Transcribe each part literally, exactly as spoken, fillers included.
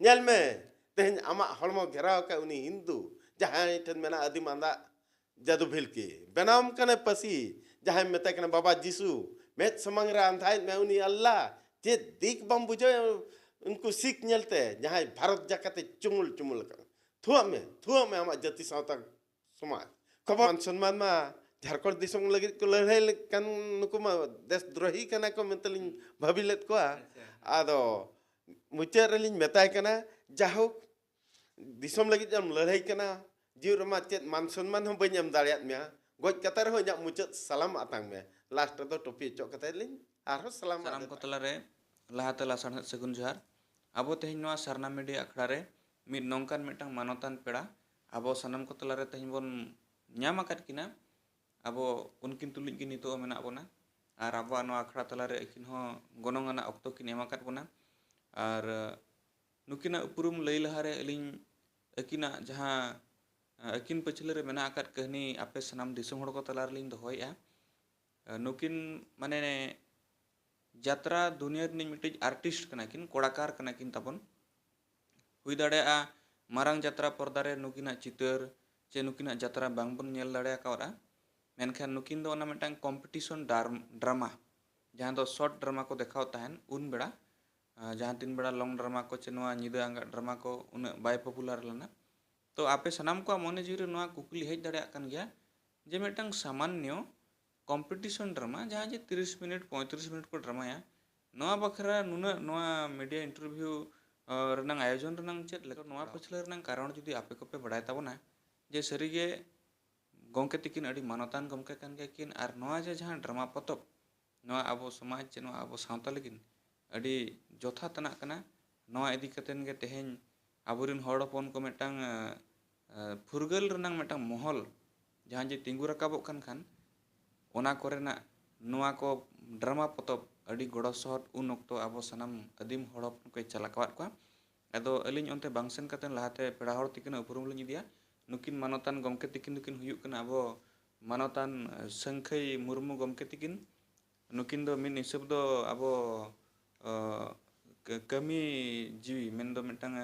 ᱧᱮᱞ ᱢᱮ, ᱛᱮᱦᱮᱧ ᱟᱢᱟᱜ ᱦᱚᱲᱢᱚ ᱜᱷᱮᱨᱟᱣ ᱟᱠᱟᱫ ᱩᱱᱤ ᱦᱤᱱᱫᱩ, ᱡᱟᱦᱟᱸᱭ ᱴᱷᱮᱱ ᱢᱮᱱᱟᱜᱼᱟ ᱟᱹᱫᱤᱢ ᱟᱸᱫᱟᱜ ᱡᱟᱫᱩ ᱵᱷᱤᱞᱠᱤ, ᱵᱮᱱᱟᱣᱟᱢ ᱠᱟᱱᱟᱭ ᱯᱟᱹᱥᱤ, ᱡᱟᱦᱟᱸᱭ ᱢᱮᱛᱟᱭ ᱠᱟᱱᱟ ᱵᱟᱵᱟ ᱡᱤᱥᱩ, ᱢᱮᱫ ᱥᱟᱢᱟᱝ ᱨᱮ ᱟᱸᱫᱷᱟᱭᱮᱫ ᱢᱮ ᱩᱱᱤ ᱟᱞᱞᱟ, ᱪᱮᱫ ᱫᱤᱠ ᱵᱟᱢ ᱵᱩᱡᱷᱟᱹᱣ ᱩᱱᱠᱩ ᱥᱤᱠᱷ ᱧᱮᱞᱛᱮ, ᱡᱟᱦᱟᱸᱭ ᱵᱷᱟᱨᱚᱛ ᱡᱟᱠᱟᱛ ᱮ ᱪᱩᱢᱩᱞ ᱪᱩᱢᱩᱞ ᱟᱠᱟᱫ᱾ ᱛᱷᱩᱣᱟᱜ ᱢᱮ, ᱛᱷᱩᱣᱟᱜ ᱢᱮ ᱟᱢᱟᱜ ᱡᱟᱹᱛᱤ ᱥᱟᱶᱛᱟ ᱥᱚᱢᱟᱡᱽ᱾ ᱠᱷᱚᱵᱚᱨ ᱢᱟᱱ ᱥᱚᱱᱢᱟᱱ ᱢᱟ ᱡᱷᱟᱲᱠᱷᱚᱸᱰ ᱫᱤᱥᱚᱢ ᱞᱟᱹᱜᱤᱫ ᱠᱚ ᱞᱟᱹᱲᱦᱟᱹᱭ ᱞᱮᱫ ᱠᱟᱱ, ᱱᱩᱠᱩ ᱢᱟ ᱫᱮᱥ ᱫᱨᱳᱦᱤ ᱠᱟᱱᱟ ᱠᱚ ᱢᱮᱱᱛᱮ ᱞᱤᱧ ᱵᱷᱟᱹᱵᱤ ᱞᱮᱫ ᱠᱚᱣᱟ᱾ ᱟᱪᱪᱷᱟ᱾ ᱟᱫᱚ ᱢᱩᱪᱟᱹᱫ ᱨᱮᱞᱤᱧ ᱢᱮᱛᱟᱭ ᱠᱟᱱᱟ, ᱡᱟᱦᱳᱠ, ᱫᱤᱥᱚᱢ ᱞᱟᱹᱜᱤᱫ ᱮᱢ ᱞᱟᱹᱲᱦᱟᱹᱭ ᱠᱟᱱᱟ, ᱡᱤᱣᱤ ᱨᱮᱢᱟ ᱪᱮᱫ ᱢᱟᱱ ᱥᱚᱱᱢᱟᱱ ᱦᱚᱸ ᱵᱟᱹᱧ ᱮᱢ ᱫᱟᱲᱮᱭᱟᱫ ᱢᱮᱭᱟ, ᱜᱚᱡ ᱠᱟᱛᱮ ᱨᱮᱦᱚᱸ ᱤᱧᱟᱹᱜ ᱢᱩᱪᱟᱹᱫ ᱥᱟᱞᱟᱢ ᱟᱛᱟᱝ ᱢᱮ᱾ ᱞᱟᱥᱴ ᱨᱮᱫᱚ ᱴᱩᱯᱤ ᱚᱪᱚᱜ ᱠᱟᱛᱮ ᱞᱤᱧ ᱟᱨᱦᱚᱸ ᱥᱟᱞᱟᱢ ᱥᱟᱱᱟᱢ ᱟᱫᱮ ᱠᱚ ᱛᱟᱭᱟ᱾ ᱛᱟᱞᱟᱨᱮ ᱞᱟᱦᱟᱛᱮ ᱞᱟᱥᱟᱲᱦᱮᱫ ᱥᱟᱹᱜᱩᱱ ᱡᱚᱦᱟᱨ᱾ ᱟᱵᱚ ᱛᱮᱦᱮᱧ ᱱᱚᱣᱟ ᱥᱟᱨᱱᱟ ᱢᱤᱰᱤᱭᱟ ᱟᱠᱷᱲᱟ ᱨᱮ ᱢᱤᱫ ᱱᱚᱝᱠᱟᱱ ᱢᱤᱫᱴᱟᱝ ᱢᱟᱱᱚᱛᱟᱱ ᱯᱮᱲᱟ ᱟᱵᱚ ᱥᱟᱱᱟᱢ ᱠᱚ ᱛᱟᱞᱟᱨᱮ ᱛᱮᱦᱮᱧ ᱵᱚᱱ ᱧᱟᱢ ᱟᱠᱟᱫ ᱠᱤᱱᱟ᱾ ᱟᱵᱚ ᱩᱱᱠᱤᱱ ᱛᱩᱞᱩᱡ ᱜᱮ ᱱᱤᱛᱚᱜ ᱦᱚᱸ ᱢᱮᱱᱟᱜ ᱵᱚᱱᱟ ᱟᱨ ᱟᱵᱚᱣᱟᱜ ᱱᱚᱣᱟ ᱟᱠᱷᱲᱟ ᱛᱟᱞᱟᱨᱮ ᱟᱹᱠᱤᱱ ᱦᱚᱸ ᱜᱚᱱᱚᱝ ᱟᱱᱟᱜ ᱚᱠᱛᱚ ᱠᱤᱱ ᱮᱢ ᱟᱠᱟᱫ ᱵᱚᱱᱟ᱾ ᱟᱨ ᱱᱩᱠᱤᱱᱟᱜ ᱩᱯᱨᱩᱢ ᱞᱟᱹᱭ ᱞᱟᱦᱟᱨᱮ ᱟᱹᱞᱤᱧ ᱟᱹᱠᱤᱱᱟᱜ ᱡᱟᱦᱟᱸ, ᱟᱹᱠᱤᱱ ᱯᱟᱹᱪᱷᱞᱟᱹ ᱨᱮ ᱢᱮᱱᱟᱜ ᱟᱠᱟᱫ ᱠᱟᱹᱦᱱᱤ ᱟᱯᱮ ᱥᱟᱱᱟᱢ ᱫᱤᱥᱚᱢ ᱦᱚᱲ ᱠᱚ ᱛᱟᱞᱟ ᱨᱮᱞᱤᱧ ᱫᱚᱦᱚᱭᱮᱫᱼᱟ᱾ ᱱᱩᱠᱤᱱ ᱢᱟᱱᱮ ᱡᱟᱛᱨᱟ ᱫᱩᱱᱤᱭᱟᱹ ᱨᱤᱱᱤᱡ ᱢᱤᱫᱴᱤᱡ ᱟᱨᱴᱤᱥᱴ ᱠᱟᱱᱟ ᱠᱤᱱ, ᱠᱚᱲᱟᱠᱟᱨ ᱠᱟᱱᱟ ᱠᱤᱱ ᱛᱟᱵᱚᱱ᱾ ᱦᱩᱭ ᱫᱟᱲᱮᱭᱟᱜᱼᱟ ᱢᱟᱨᱟᱝ ᱡᱟᱛᱨᱟ ᱯᱚᱨᱫᱟ ᱨᱮ ᱱᱩᱠᱤᱱᱟᱜ ᱪᱤᱛᱟᱹᱨ ᱪᱮ ᱱᱩᱠᱤᱱᱟᱜ ᱡᱟᱛᱨᱟ ᱵᱟᱝᱵᱚᱱ ᱧᱮᱞ ᱫᱟᱲᱮ ᱟᱠᱟᱣᱫᱼᱟ, ᱢᱮᱱᱠᱷᱟᱱ ᱱᱩᱠᱤᱱ ᱫᱚ ᱚᱱᱟ ᱢᱤᱫᱴᱟᱝ ᱠᱚᱢᱯᱤᱴᱤᱥᱚᱱ ᱰᱟᱨ-, ᱰᱨᱟᱢᱟ, ᱡᱟᱦᱟᱸ ᱫᱚ ᱥᱚᱨᱴ ᱰᱨᱟᱢᱟ ᱠᱚ ᱫᱮᱠᱷᱟᱣ ᱛᱟᱦᱮᱱ ᱩᱱ ᱵᱮᱲᱟ, ᱟᱨ ᱡᱟᱦᱟᱸ ᱛᱤᱱ ᱵᱮᱲᱟ ᱞᱚᱝ ᱰᱨᱟᱢᱟ ᱠᱚ ᱪᱮ ᱱᱚᱣᱟ ᱧᱤᱫᱟᱹ ᱟᱸᱜᱟᱜ ᱰᱨᱟᱢᱟ ᱠᱚ ᱩᱱᱟᱹᱜ ᱵᱟᱭ ᱯᱚᱯᱩᱞᱟᱨ ᱞᱮᱱᱟ᱾ ᱛᱚ ᱟᱯᱮ ᱥᱟᱱᱟᱢ ᱠᱚᱣᱟᱜ ᱢᱚᱱᱮ ᱡᱤᱣᱤ ᱨᱮ ᱱᱚᱣᱟ ᱠᱩᱠᱞᱤ ᱦᱮᱡ ᱫᱟᱲᱮᱭᱟᱜ ᱠᱟᱱ ᱜᱮᱭᱟ ᱡᱮ ᱢᱤᱫᱴᱟᱝ ᱥᱟᱢᱟᱱᱱᱚ ᱠᱚᱢᱯᱤᱴᱤᱥᱚᱱ ᱰᱨᱟᱢᱟ, ᱡᱟᱦᱟᱸ ᱡᱮ ᱛᱤᱨᱤᱥ ᱢᱤᱱᱤᱴ, ᱯᱚᱸᱭᱛᱨᱤᱥ ᱢᱤᱱᱤᱴ ᱠᱚ ᱰᱨᱟᱢᱟᱭᱟ, ᱱᱚᱣᱟ ᱵᱟᱠᱷᱨᱟ ᱱᱩᱱᱟᱹᱜ ᱱᱚᱣᱟ ᱢᱤᱰᱤᱭᱟ ᱤᱱᱴᱟᱨᱵᱷᱤᱭᱩ, ᱟᱸ, ᱨᱮᱱᱟᱝ ᱟᱭᱳᱡᱚᱱ ᱨᱮᱱᱟᱝ ᱪᱮᱫ ᱞᱮᱠᱟ? ᱱᱚᱣᱟ ᱯᱟᱹᱪᱷᱞᱟᱹ ᱨᱮᱱᱟᱝ ᱠᱟᱨᱚᱱ ᱡᱩᱫᱤ ᱟᱯᱮ ᱠᱚᱯᱮ ᱵᱟᱲᱟᱭ ᱛᱟᱵᱚᱱᱟ ᱡᱮ ᱥᱟᱹᱨᱤᱜᱮ ᱜᱚᱢᱠᱮ ᱛᱤᱠᱤᱱ ᱟᱹᱰᱤ ᱢᱟᱱᱚᱛᱟᱱ ᱜᱚᱢᱠᱮ ᱠᱟᱱ ᱜᱮᱭᱟ ᱠᱤᱱ, ᱟᱨ ᱱᱚᱣᱟ ᱡᱮ ᱡᱟᱦᱟᱸ ᱰᱨᱟᱢᱟ ᱯᱚᱛᱚᱵ, ᱱᱚᱣᱟ ᱟᱵᱚ ᱥᱚᱢᱟᱡᱽ ᱪᱮ ᱱᱚᱣᱟ ᱟᱵᱚ ᱥᱟᱶᱛᱟ ᱞᱟᱹᱜᱤᱫ ᱟᱹᱰᱤ ᱡᱚᱛᱷᱟᱛ ᱟᱱᱟᱜ ᱠᱟᱱᱟ᱾ ᱱᱚᱣᱟ ᱤᱫᱤ ᱠᱟᱛᱮᱱ ᱜᱮ ᱛᱮᱦᱮᱧ ᱟᱵᱚᱨᱮᱱ ᱦᱚᱲ ᱦᱚᱯᱚᱱ ᱠᱚ ᱢᱤᱫᱴᱟᱝ, ᱟᱸ, ᱟᱸ, ᱯᱷᱩᱨᱜᱟᱹᱞ ᱨᱮᱱᱟᱝ ᱢᱤᱫᱴᱟᱝ ᱢᱚᱦᱚᱞ ᱡᱟᱦᱟᱸ ᱡᱮ ᱛᱤᱸᱜᱩ ᱨᱟᱠᱟᱵᱚᱜ ᱠᱟᱱ ᱠᱷᱟᱱ, ᱚᱱᱟ ᱠᱚᱨᱮᱱᱟᱜ ᱱᱚᱣᱟ ᱠᱚ ᱰᱨᱟᱢᱟ ᱯᱚᱛᱚᱵ ᱟᱹᱰᱤ ᱜᱚᱲᱚ ᱥᱚᱦᱚᱫ ᱩᱱ ᱚᱠᱛᱚ ᱟᱵᱚ ᱥᱟᱱᱟᱢ ᱟᱹᱫᱤᱢ ᱦᱚᱲ ᱦᱚᱯᱚᱱ ᱠᱚᱭ ᱪᱟᱞ ᱟᱠᱟᱣᱟᱫ ᱠᱚᱣᱟ᱾ ᱟᱫᱚ ᱟᱹᱞᱤᱧ ᱚᱱᱛᱮ ᱵᱟᱝ ᱥᱮᱱ ᱠᱟᱛᱮᱱ ᱞᱟᱦᱟᱛᱮ ᱯᱮᱲᱟ ᱦᱚᱲ ᱛᱤᱠᱤᱱᱟᱜ ᱩᱯᱨᱩᱢ ᱞᱤᱧ ᱤᱫᱤᱭᱟ᱾ ᱱᱩᱠᱤᱱ ᱢᱟᱱᱚᱛᱟᱱ ᱜᱚᱢᱠᱮ ᱛᱤᱠᱤᱱ ᱫᱚᱠᱤᱱ ᱦᱩᱭᱩᱜ ᱠᱟᱱᱟ ᱟᱵᱚ ᱢᱟᱱᱚᱛᱟᱱ ᱥᱟᱹᱝᱠᱷᱟᱹᱭ ᱢᱩᱨᱢᱩ ᱜᱚᱢᱠᱮ ᱛᱤᱠᱤᱱ᱾ ᱱᱩᱠᱤᱱ ᱫᱚ ᱢᱤᱫ ᱦᱤᱥᱟᱹᱵ ᱫᱚ ᱟᱵᱚ, ᱚ, ᱠᱟᱹᱢᱤ ᱡᱤᱣᱤ ᱢᱮᱱᱫᱚ ᱢᱤᱫᱴᱟᱝ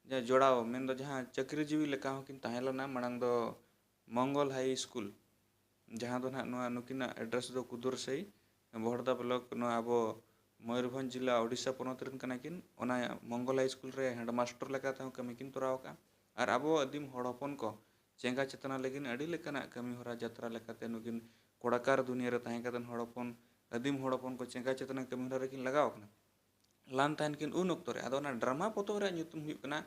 ᱡᱟᱦᱟᱸ ᱡᱚᱲᱟᱣ ᱢᱮᱱᱫᱚ ᱡᱟᱦᱟᱸ ᱪᱟᱹᱠᱨᱤ ᱡᱤᱣᱤ ᱞᱮᱠᱟ ᱦᱚᱸᱠᱤᱱ ᱛᱟᱦᱮᱸ ᱞᱮᱱᱟ ᱢᱟᱲᱟᱝ ᱫᱚ ᱢᱚᱝᱜᱚᱞ ᱦᱟᱭ ᱥᱠᱩᱞ, ᱡᱟᱦᱟᱸ ᱫᱚ ᱱᱟᱦᱟᱜ ᱱᱚᱣᱟ ᱱᱩᱠᱤᱱᱟᱜ ᱮᱰᱨᱮᱥ ᱫᱚ ᱠᱩᱫᱩᱨᱥᱟᱹᱭ, ᱵᱚᱦᱚᱲᱫᱟ ᱵᱞᱚᱠ, ᱱᱚᱣᱟ ᱟᱵᱚ ᱢᱚᱭᱩᱨᱵᱷᱚᱸᱡᱽ ᱡᱮᱞᱟ, ᱳᱰᱤᱥᱟ ᱯᱚᱱᱚᱛ ᱨᱮᱱ ᱠᱟᱱᱟ ᱠᱤᱱ᱾ ᱚᱱᱟ ᱢᱚᱝᱜᱚᱞ ᱦᱟᱭ ᱥᱠᱩᱞ ᱨᱮ ᱦᱮᱰᱢᱟᱥᱴᱟᱨ ᱞᱮᱠᱟ ᱛᱮᱦᱚᱸ ᱠᱟᱹᱢᱤ ᱠᱤᱱ ᱛᱚᱨᱟᱣ ᱟᱠᱟᱫᱼᱟ᱾ ᱟᱨ ᱟᱵᱚ ᱟᱹᱫᱤᱢ ᱦᱚᱲ ᱦᱚᱯᱚᱱ ᱠᱚ ᱪᱮᱸᱜᱟ ᱪᱮᱛᱱᱟ ᱞᱟᱹᱜᱤᱫ ᱟᱹᱰᱤ ᱞᱮᱠᱟᱱᱟᱜ ᱠᱟᱹᱢᱤ ᱦᱚᱨᱟ ᱡᱟᱛᱨᱟ ᱞᱮᱠᱟᱛᱮ ᱱᱩᱠᱤᱱ ᱠᱚᱲᱟᱠᱟᱨ ᱫᱩᱱᱤᱭᱟᱹ ᱨᱮ ᱛᱟᱦᱮᱸ ᱠᱟᱛᱮ ᱦᱚᱲ ᱦᱚᱯᱚᱱ, ᱟᱹᱫᱤᱢ ᱦᱚᱲ ᱦᱚᱯᱚᱱ ᱠᱚ ᱪᱮᱸᱜᱟ ᱪᱮᱛᱱᱟ ᱠᱟᱹᱢᱤ ᱦᱚᱨᱟ ᱨᱮᱠᱤᱱ ᱞᱟᱜᱟᱣ ᱟᱠᱟᱱᱟ᱾ ᱞᱟᱱ ᱛᱟᱦᱮᱱ ᱠᱤᱱ ᱩᱱ ᱚᱠᱛᱚ ᱨᱮ᱾ ᱟᱫᱚ ᱚᱱᱟ ᱰᱨᱟᱢᱟ ᱯᱚᱛᱚᱵ ᱨᱮᱭᱟᱜ ᱧᱩᱛᱩᱢ ᱦᱩᱭᱩᱜ ᱠᱟᱱᱟ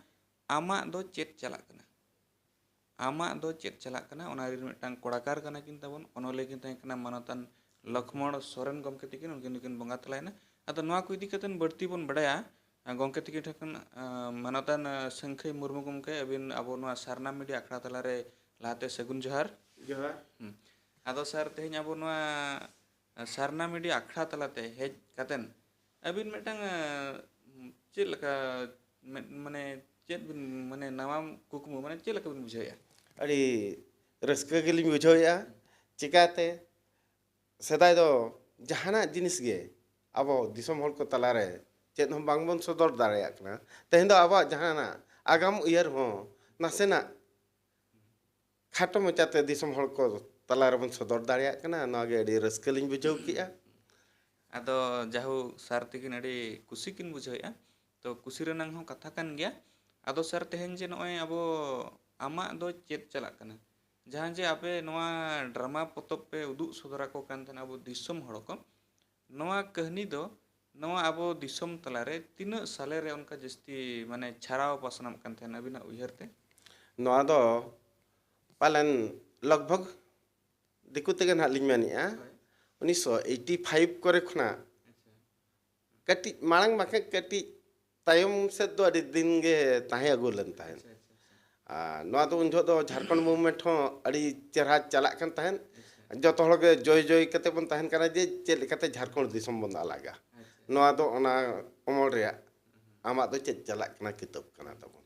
ᱟᱢᱟᱜ ᱫᱚ ᱪᱮᱫ ᱪᱟᱞᱟᱜ ᱠᱟᱱᱟ? ᱟᱢᱟᱜ ᱫᱚ ᱪᱮᱫ ᱪᱟᱞᱟᱜ ᱠᱟᱱᱟ? ᱚᱱᱟ ᱨᱮᱱ ᱢᱤᱫᱴᱟᱝ ᱠᱚᱲᱟᱠᱟᱨ ᱠᱟᱱᱟ ᱠᱤᱱ ᱛᱟᱵᱚᱱ, ᱚᱱᱚᱞᱤᱭᱟᱹ ᱠᱤᱱ ᱛᱟᱦᱮᱸ ᱠᱟᱱᱟ ᱢᱟᱱᱚᱛᱟᱱ ᱞᱚᱠᱷᱢᱚᱬ ᱥᱚᱨᱮᱱ ᱜᱚᱢᱠᱮ ᱛᱤᱠᱤᱱ, ᱩᱱᱠᱤᱱ ᱫᱚᱠᱤᱱ ᱵᱚᱸᱜᱟ ᱛᱟᱞᱟᱭᱮᱱᱟ᱾ ᱟᱫᱚ ᱱᱚᱣᱟ ᱠᱚ ᱤᱫᱤ ᱠᱟᱛᱮ ᱵᱟᱹᱲᱛᱤ ᱵᱚᱱ ᱵᱟᱰᱟᱭᱟ ᱟᱨ ᱜᱚᱢᱠᱮ ᱛᱤᱠᱤᱱ ᱴᱷᱮᱱ ᱠᱷᱚᱱ᱾ ᱟᱸ, ᱢᱟᱱᱚᱛᱟᱱ, ᱟᱸ, ᱥᱟᱹᱝᱠᱷᱟᱹᱭ ᱢᱩᱨᱢᱩ ᱜᱚᱢᱠᱮ, ᱟᱹᱵᱤᱱ ᱟᱵᱚ ᱱᱚᱣᱟ ᱥᱟᱨᱱᱟ ᱢᱤᱰᱤᱭᱟ ᱟᱠᱷᱲᱟ ᱛᱟᱞᱟᱨᱮ ᱞᱟᱦᱟᱛᱮ ᱥᱟᱹᱜᱩᱱ ᱡᱚᱦᱟᱨ᱾ ᱡᱚᱦᱟᱨ᱾ ᱦᱩᱸ᱾ ᱟᱫᱚ ᱥᱟᱨ, ᱛᱮᱦᱮᱧ ᱟᱵᱚ ᱱᱚᱣᱟ ᱥᱟᱨᱱᱟ ᱢᱤᱰᱤᱭᱟ ᱟᱠᱷᱲᱟ ᱛᱟᱞᱟᱛᱮ ᱦᱮᱡ ᱠᱟᱛᱮᱱ ᱟᱹᱵᱤᱱ ᱢᱤᱫᱴᱟᱝ, ᱟᱸ, ᱪᱮᱫ ᱞᱮᱠᱟ ᱢᱮᱫ-, ᱢᱟᱱᱮ ᱪᱮᱫ ᱵᱤᱱ, ᱢᱟᱱᱮ ᱱᱟᱣᱟ ᱠᱩᱠᱢᱩ, ᱢᱟᱱᱮ ᱪᱮᱫ ᱞᱮᱠᱟ ᱵᱤᱱ ᱵᱩᱡᱷᱟᱹᱣᱮᱫᱼᱟ? ᱟᱹᱰᱤ ᱨᱟᱹᱥᱠᱟᱹ ᱜᱮᱞᱤᱧ ᱵᱩᱡᱷᱟᱹᱣᱮᱫᱼᱟ᱾ ᱪᱤᱠᱟᱹᱛᱮ ᱥᱮᱫᱟᱭ ᱫᱚ ᱡᱟᱦᱟᱱᱟᱜ ᱡᱤᱱᱤᱥ ᱜᱮ ᱟᱵᱚ ᱫᱤᱥᱚᱢ ᱦᱚᱲ ᱠᱚ ᱛᱟᱞᱟᱨᱮ ᱪᱮᱫ ᱦᱚᱸ ᱵᱟᱝᱵᱚᱱ ᱥᱚᱫᱚᱨ ᱫᱟᱲᱮᱭᱟᱜ ᱠᱟᱱᱟ᱾ ᱛᱮᱦᱮᱧ ᱫᱚ ᱟᱵᱚᱣᱟᱜ ᱡᱟᱦᱟᱱᱟᱜ ᱟᱜᱟᱢ ᱩᱭᱦᱟᱹᱨ ᱦᱚᱸ ᱱᱟᱥᱮᱱᱟᱜ ᱠᱷᱟᱴᱚ ᱢᱟᱪᱟᱛᱮ ᱫᱤᱥᱚᱢ ᱦᱚᱲ ᱠᱚ ᱛᱟᱞᱟ ᱨᱮᱵᱚᱱ ᱥᱚᱫᱚᱨ ᱫᱟᱲᱮᱭᱟᱜ ᱠᱟᱱᱟ᱾ ᱱᱚᱣᱟ ᱜᱮ ᱟᱹᱰᱤ ᱨᱟᱹᱥᱠᱟᱹ ᱞᱤᱧ ᱵᱩᱡᱷᱟᱹᱣ ᱠᱮᱜᱼᱟ᱾ ᱟᱫᱚ ᱡᱟᱦᱳ ᱥᱟᱨ ᱛᱤᱠᱤᱱ ᱟᱹᱰᱤ ᱠᱩᱥᱤ ᱠᱤᱱ ᱵᱩᱡᱷᱟᱹᱣᱮᱫᱼᱟ, ᱛᱚ ᱠᱩᱥᱤ ᱨᱮᱱᱟᱝ ᱦᱚᱸ ᱠᱟᱛᱷᱟ ᱠᱟᱱ ᱜᱮᱭᱟ᱾ ᱟᱫᱚ ᱥᱟᱨ, ᱛᱮᱦᱮᱧ ᱡᱮ ᱱᱚᱜᱼᱚᱭ ᱟᱵᱚ ᱟᱢᱟᱜ ᱫᱚ ᱪᱮᱫ ᱪᱟᱞᱟᱜ ᱠᱟᱱᱟ, ᱡᱟᱦᱟᱸ ᱡᱮ ᱟᱯᱮ ᱱᱚᱣᱟ ᱰᱨᱟᱢᱟ ᱯᱚᱛᱚᱵ ᱯᱮ ᱩᱫᱩᱜ ᱥᱚᱫᱚᱨ ᱟᱠᱚ ᱠᱟᱱ ᱛᱟᱦᱮᱱᱟ ᱟᱵᱚ ᱫᱤᱥᱚᱢ ᱦᱚᱲ ᱠᱚ, ᱱᱚᱣᱟ ᱠᱟᱹᱦᱱᱤ ᱫᱚ ᱱᱚᱣᱟ ᱟᱵᱚ ᱫᱤᱥᱚᱢ ᱛᱟᱞᱟᱨᱮ ᱛᱤᱱᱟᱹᱜ ᱥᱟᱞᱮ ᱨᱮ ᱚᱱᱠᱟ ᱡᱟᱹᱥᱛᱤ ᱢᱟᱱᱮ ᱪᱷᱟᱨᱟᱣ ᱯᱟᱥᱱᱟᱜ ᱠᱟᱱ ᱛᱟᱦᱮᱱᱟ ᱟᱹᱵᱤᱱᱟᱜ ᱩᱭᱦᱟᱹᱨ ᱛᱮ? ᱱᱚᱣᱟ ᱫᱚ ᱯᱟᱞᱮᱱ ᱞᱚᱜᱽ ᱵᱷᱚᱜᱽ ᱫᱤᱠᱩ ᱛᱮᱜᱮ ᱱᱟᱦᱟᱜ ᱞᱤᱧ ᱢᱮᱱᱮᱫᱼᱟ, ᱦᱳᱭ᱾ ᱩᱱᱤᱥᱥᱚ ᱮᱭᱤᱴᱤ ᱯᱷᱟᱭᱤᱵᱷ ᱠᱚᱨᱮ ᱠᱷᱚᱱᱟᱜ ᱟᱪᱪᱷᱟ᱾ ᱠᱟᱹᱴᱤᱡ ᱢᱟᱲᱟᱝ ᱵᱟᱠᱷᱟᱡ ᱠᱟᱹᱴᱤᱡ ᱛᱟᱭᱚᱢ ᱥᱮᱫ ᱫᱚ ᱟᱹᱰᱤ ᱫᱤᱱ ᱜᱮ ᱛᱟᱦᱮᱸ ᱟᱹᱜᱩ ᱞᱮᱱ ᱛᱟᱦᱮᱸᱫ᱾ ᱟᱪᱪᱷᱟ, ᱟᱪᱪᱷᱟ, ᱟᱪᱪᱷᱟ᱾ ᱟᱨ ᱱᱚᱣᱟ ᱫᱚ ᱩᱱ ᱡᱚᱦᱚᱜ ᱫᱚ ᱡᱷᱟᱲᱠᱷᱚᱸᱰ ᱢᱩᱵᱷᱢᱮᱱᱴ ᱦᱚᱸ ᱟᱹᱰᱤ ᱪᱮᱦᱨᱟ ᱪᱟᱞᱟᱜ ᱠᱟᱱ ᱛᱟᱦᱮᱸᱫ᱾ ᱟᱪᱪᱷᱟ᱾ ᱡᱚᱛᱚ ᱦᱚᱲ ᱜᱮ ᱡᱚᱭ ᱡᱚᱭ ᱠᱟᱛᱮ ᱵᱚᱱ ᱛᱟᱦᱮᱱ ᱠᱟᱱᱟ ᱡᱮ ᱪᱮᱫ ᱞᱮᱠᱟᱛᱮ ᱡᱷᱟᱲᱠᱷᱚᱸᱰ ᱫᱤᱥᱚᱢ ᱵᱚᱱ ᱟᱞᱟᱜᱟ᱾ ᱟᱪᱪᱷᱟ᱾ ᱱᱚᱣᱟ ᱫᱚ ᱚᱱᱟ ᱚᱢᱚᱞ ᱨᱮᱭᱟᱜ ᱟᱢᱟᱜ ᱫᱚ ᱪᱮᱫ ᱪᱟᱞᱟᱜ ᱠᱟᱱᱟ ᱠᱤᱛᱟᱹᱵ ᱠᱟᱱᱟ ᱛᱟᱵᱚᱱ᱾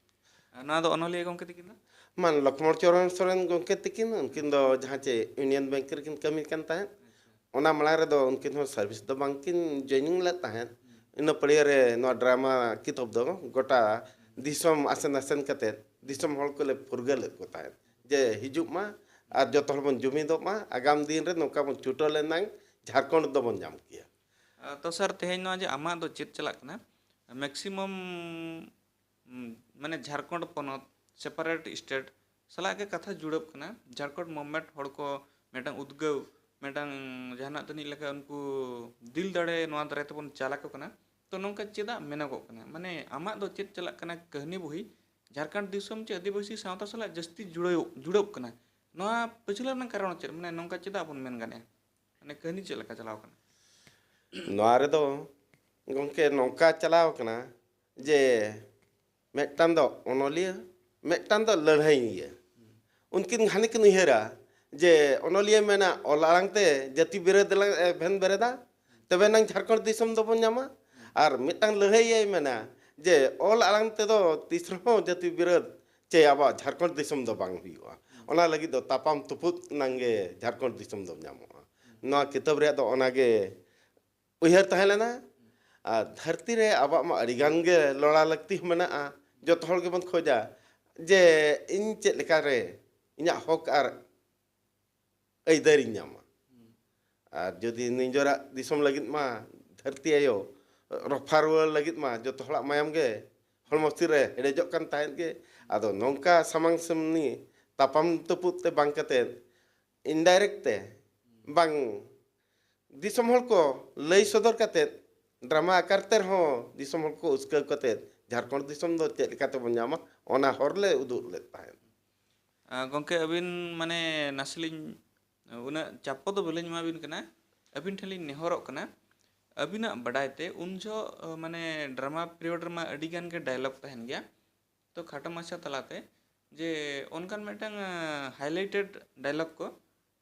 ᱟᱨ ᱱᱚᱣᱟ ᱫᱚ ᱚᱱᱚᱞᱤᱭᱟᱹ ᱜᱚᱢᱠᱮ ᱛᱟᱹᱠᱤᱱ ᱫᱚ? ᱢᱟᱱ ᱞᱚᱠᱷᱢᱚᱬ ᱪᱚᱨᱚᱬ ᱥᱚᱨᱮᱱ ᱜᱚᱢᱠᱮ ᱛᱟᱹᱠᱤᱱ, ᱩᱱᱠᱤᱱ ᱫᱚ ᱡᱟᱦᱟᱸ ᱪᱮ ᱤᱭᱩᱱᱤᱭᱚᱱ ᱵᱮᱝᱠ ᱨᱮᱠᱤᱱ ᱠᱟᱹᱢᱤ ᱠᱟᱱ ᱛᱟᱦᱮᱸᱫ᱾ ᱟᱪᱪᱷᱟ᱾ ᱚᱱᱟ ᱢᱟᱲᱟᱝ ᱨᱮᱫᱚ ᱩᱱᱠᱤᱱ ᱦᱚᱸ ᱥᱟᱨᱵᱷᱤᱥ ᱫᱚ ᱵᱟᱝᱠᱤᱱ ᱡᱚᱭᱮᱱᱤᱝ ᱞᱮᱫ ᱛᱟᱦᱮᱸᱫ᱾ ᱦᱩᱸ᱾ ᱤᱱᱟᱹ ᱯᱟᱹᱲᱭᱟᱹ ᱨᱮ ᱱᱚᱣᱟ ᱰᱨᱟᱢᱟ ᱠᱤᱛᱟᱹᱵ ᱫᱚ ᱜᱚᱴᱟ ᱫᱤᱥᱚᱢ ᱟᱥᱮᱱ ᱟᱥᱮᱱ ᱠᱟᱛᱮᱫ ᱫᱤᱥᱚᱢ ᱦᱚᱲ ᱠᱚᱞᱮ ᱯᱷᱩᱨᱜᱟᱹᱞᱮᱫ ᱠᱚ ᱛᱟᱦᱮᱸᱫ, ᱡᱮ ᱦᱤᱡᱩᱜ ᱢᱟ ᱟᱨ ᱡᱚᱛᱚ ᱦᱚᱲ ᱵᱚᱱ ᱡᱩᱢᱤᱫᱚᱜ ᱢᱟ, ᱟᱜᱟᱢ ᱫᱤᱱ ᱨᱮ ᱱᱚᱝᱠᱟ ᱵᱚᱱ ᱪᱷᱩᱴᱟᱹᱣ ᱞᱮᱱᱟᱝ ᱡᱷᱟᱲᱠᱷᱚᱸᱰ ᱫᱚᱵᱚᱱ ᱧᱟᱢ ᱠᱮᱭᱟ᱾ ᱟᱨ ᱛᱚ ᱥᱟᱨ, ᱛᱮᱦᱮᱧ ᱱᱚᱣᱟ ᱡᱮ ᱟᱢᱟᱜ ᱫᱚ ᱪᱮᱫ ᱪᱟᱞᱟᱜ ᱠᱟᱱᱟ, ᱢᱮᱠᱥᱤᱢᱟᱢ ᱢᱟᱱᱮ ᱡᱷᱟᱲᱠᱷᱚᱸᱰ ᱯᱚᱱᱚᱛ ᱥᱮᱯᱟᱨᱮᱴ ᱥᱴᱮᱴ ᱥᱟᱞᱟᱜ ᱜᱮ ᱠᱟᱛᱷᱟ ᱡᱩᱲᱟᱹᱜ ᱠᱟᱱᱟ᱾ ᱡᱷᱟᱲᱠᱷᱚᱸᱰ ᱢᱩᱵᱷᱢᱮᱱᱴ ᱦᱚᱲ ᱠᱚ ᱢᱤᱫᱴᱟᱝ ᱩᱫᱽᱜᱟᱹᱣ, ᱢᱤᱫᱴᱟᱝ ᱡᱟᱦᱟᱱᱟᱜ ᱛᱟᱹᱱᱤᱡ ᱞᱮᱠᱟ ᱩᱱᱠᱩ ᱫᱤᱞ ᱫᱟᱲᱮ ᱱᱚᱣᱟ ᱫᱟᱨᱟᱭ ᱛᱮᱵᱚᱱ ᱪᱟᱞ ᱟᱠᱚ ᱠᱟᱱᱟ᱾ ᱛᱚ ᱱᱚᱝᱠᱟ ᱪᱮᱫᱟᱜ ᱢᱮᱱᱚᱜᱚᱜ ᱠᱟᱱᱟ? ᱢᱟᱱᱮ ᱟᱢᱟᱜ ᱫᱚ ᱪᱮᱫ ᱪᱟᱞᱟᱜ ᱠᱟᱱᱟ ᱠᱟᱹᱦᱱᱤ ᱵᱚᱦᱤ ᱡᱷᱟᱲᱠᱷᱚᱸᱰ ᱫᱤᱥᱚᱢ ᱪᱮ ᱟᱹᱫᱤᱵᱟᱹᱥᱤ ᱥᱟᱶᱛᱟ ᱥᱟᱞᱟᱜ ᱡᱟᱹᱥᱛᱤ ᱡᱩᱲᱟᱹᱣ ᱡᱩᱲᱟᱹᱜ ᱠᱟᱱᱟ? ᱱᱚᱣᱟ ᱯᱟᱹᱪᱷᱞᱟᱹ ᱨᱮᱱᱟᱜ ᱠᱟᱨᱚᱱ ᱪᱮᱫ? ᱢᱟᱱᱮ ᱱᱚᱝᱠᱟ ᱪᱮᱫᱟᱜ ᱵᱚᱱ ᱢᱮᱱ ᱜᱟᱱᱮᱜᱼᱟ? ᱢᱟᱱᱮ ᱠᱟᱹᱦᱱᱤ ᱪᱮᱫ ᱞᱮᱠᱟ ᱪᱟᱞᱟᱣ ᱠᱟᱱᱟ? ᱱᱚᱣᱟ ᱨᱮᱫᱚ ᱜᱚᱢᱠᱮ ᱱᱚᱝᱠᱟ ᱪᱟᱞᱟᱣ ᱠᱟᱱᱟ ᱡᱮ ᱢᱤᱫᱴᱟᱝ ᱫᱚ ᱚᱱᱚᱞᱤᱭᱟᱹ, ᱢᱤᱫᱴᱟᱝ ᱫᱚ ᱞᱟᱹᱲᱦᱟᱹᱭᱤᱭᱟᱹ᱾ ᱩᱱᱠᱤᱱ ᱜᱷᱟᱱᱮ ᱠᱤᱱ ᱩᱭᱦᱟᱹᱨᱟ ᱡᱮ ᱚᱱᱚᱞᱤᱭᱟᱹ ᱢᱮᱱᱟ ᱚᱞ ᱟᱲᱟᱝ ᱛᱮ ᱡᱟᱹᱛᱤ ᱵᱤᱨᱟᱹᱫ ᱞᱟᱝ ᱮᱵᱷᱮᱱ ᱵᱮᱨᱮᱫᱟ, ᱛᱚᱵᱮ ᱱᱟᱝ ᱡᱷᱟᱲᱠᱷᱚᱸᱰ ᱫᱤᱥᱚᱢ ᱫᱚᱵᱚᱱ ᱧᱟᱢᱟ᱾ ᱟᱨ ᱢᱤᱫᱴᱟᱝ ᱞᱟᱹᱲᱦᱟᱹᱭᱤᱭᱟᱹᱭ ᱢᱮᱱᱟ ᱡᱮ ᱚᱞ ᱟᱲᱟᱝ ᱛᱮᱫᱚ ᱛᱤᱥ ᱨᱮᱦᱚᱸ ᱡᱟᱹᱛᱤ ᱵᱤᱨᱟᱹᱫ ᱪᱮ ᱟᱵᱚᱣᱟᱜ ᱡᱷᱟᱲᱠᱷᱚᱸᱰ ᱫᱤᱥᱚᱢ ᱫᱚ ᱵᱟᱝ ᱦᱩᱭᱩᱜᱼᱟ᱾ ᱚᱱᱟ ᱞᱟᱹᱜᱤᱫ ᱫᱚ ᱛᱟᱯᱟᱢ ᱛᱩᱯᱩᱫ ᱱᱟᱝ ᱜᱮ ᱡᱷᱟᱲᱠᱷᱚᱸᱰ ᱫᱤᱥᱚᱢ ᱫᱚ ᱧᱟᱢᱚᱜᱼᱟ᱾ ᱱᱚᱣᱟ ᱠᱤᱛᱟᱹᱵ ᱨᱮᱭᱟᱜ ᱫᱚ ᱚᱱᱟ ᱜᱮ ᱩᱭᱦᱟᱹᱨ ᱛᱟᱦᱮᱸ ᱞᱮᱱᱟ᱾ ᱟᱨ ᱫᱷᱟᱹᱨᱛᱤ ᱨᱮ ᱟᱵᱚᱣᱟᱜ ᱢᱟ ᱟᱹᱰᱤ ᱜᱟᱱ ᱜᱮ ᱞᱚᱲᱟ ᱞᱟᱹᱠᱛᱤ ᱢᱮᱱᱟᱜᱼᱟ᱾ ᱡᱚᱛᱚ ᱦᱚᱲ ᱜᱮᱵᱚᱱ ᱠᱷᱚᱡᱟ ᱡᱮ ᱤᱧ ᱪᱮᱫ ᱞᱮᱠᱟᱨᱮ ᱤᱧᱟᱹᱜ ᱦᱚᱠ ᱟᱨ ᱟᱹᱭᱫᱟᱹᱨᱤᱧ ᱧᱟᱢᱟ᱾ ᱟᱨ ᱡᱩᱫᱤ ᱱᱤᱡᱮᱨᱟᱜ ᱫᱤᱥᱚᱢ ᱞᱟᱹᱜᱤᱫ ᱢᱟ ᱫᱷᱟᱹᱨᱛᱤ ᱟᱭᱳ ᱨᱚᱯᱷᱟ ᱨᱩᱣᱟᱹᱲ ᱞᱟᱹᱜᱤᱫ ᱢᱟ ᱡᱚᱛᱚ ᱦᱚᱲᱟᱜ ᱢᱟᱭᱟᱢ ᱜᱮ ᱦᱚᱲᱢᱚ ᱥᱤᱨ ᱨᱮ ᱦᱮᱰᱮᱡᱚᱜ ᱠᱟᱱ ᱛᱟᱦᱮᱸᱫ ᱜᱮ᱾ ᱟᱫᱚ ᱱᱚᱝᱠᱟ ᱥᱟᱢᱟᱝ ᱥᱟᱢᱱᱤ ᱛᱟᱯᱟᱢ ᱛᱩᱯᱩᱫ ᱛᱮ ᱵᱟᱝ ᱠᱟᱛᱮᱫ, ᱤᱱᱰᱟᱭᱨᱮᱠᱴ ᱛᱮ ᱵᱟᱝ, ᱫᱤᱥᱚᱢ ᱦᱚᱲ ᱠᱚ ᱞᱟᱹᱭ ᱥᱚᱫᱚᱨ ᱠᱟᱛᱮᱫ, ᱰᱨᱟᱢᱟ ᱟᱠᱟᱨ ᱛᱮ ᱨᱮᱦᱚᱸ ᱫᱤᱥᱚᱢ ᱦᱚᱲ ᱠᱚ ᱩᱥᱠᱟᱹᱣ ᱠᱟᱛᱮᱫ ᱡᱷᱟᱲᱠᱷᱚᱸᱰ ᱫᱤᱥᱚᱢ ᱫᱚ ᱪᱮᱫ ᱞᱮᱠᱟ ᱛᱮᱵᱚᱱ ᱧᱟᱢᱟ, ᱚᱱᱟ ᱦᱚᱨ ᱞᱮ ᱩᱫᱩᱜ ᱞᱮᱫ ᱛᱟᱦᱮᱸᱫ᱾ ᱟᱸ, ᱜᱚᱢᱠᱮ, ᱟᱹᱵᱤᱱ ᱢᱟᱱᱮ ᱱᱟᱥᱮ ᱞᱤᱧ ᱩᱱᱟᱹᱜ ᱪᱟᱯᱚ ᱫᱚ ᱵᱟᱹᱞᱤᱧ ᱮᱢᱟᱵᱤᱱ ᱠᱟᱱᱟ, ᱟᱹᱵᱤᱱ ᱴᱷᱮᱱ ᱞᱤᱧ ᱱᱮᱦᱚᱨᱚᱜ ᱠᱟᱱᱟ, ᱟᱹᱵᱤᱱᱟᱜ ᱵᱟᱰᱟᱭ ᱛᱮ ᱩᱱ ᱡᱚᱦᱚᱜ, ᱟᱸ, ᱢᱟᱱᱮ ᱰᱨᱟᱢᱟ ᱯᱤᱨᱤᱭᱳᱰ ᱨᱮᱢᱟ ᱟᱹᱰᱤ ᱜᱟᱱ ᱜᱮ ᱰᱟᱭᱞᱚᱜᱽ ᱛᱟᱦᱮᱱ ᱜᱮᱭᱟ, ᱛᱚ ᱠᱷᱟᱴᱚ ᱢᱟᱪᱷᱟ ᱛᱟᱞᱟᱛᱮ ᱡᱮ ᱚᱱᱠᱟᱱ ᱢᱤᱫᱴᱟᱝ, ᱟᱸ, ᱦᱟᱭᱞᱟᱭᱴᱮᱰ ᱰᱟᱭᱞᱚᱜᱽ ᱠᱚ,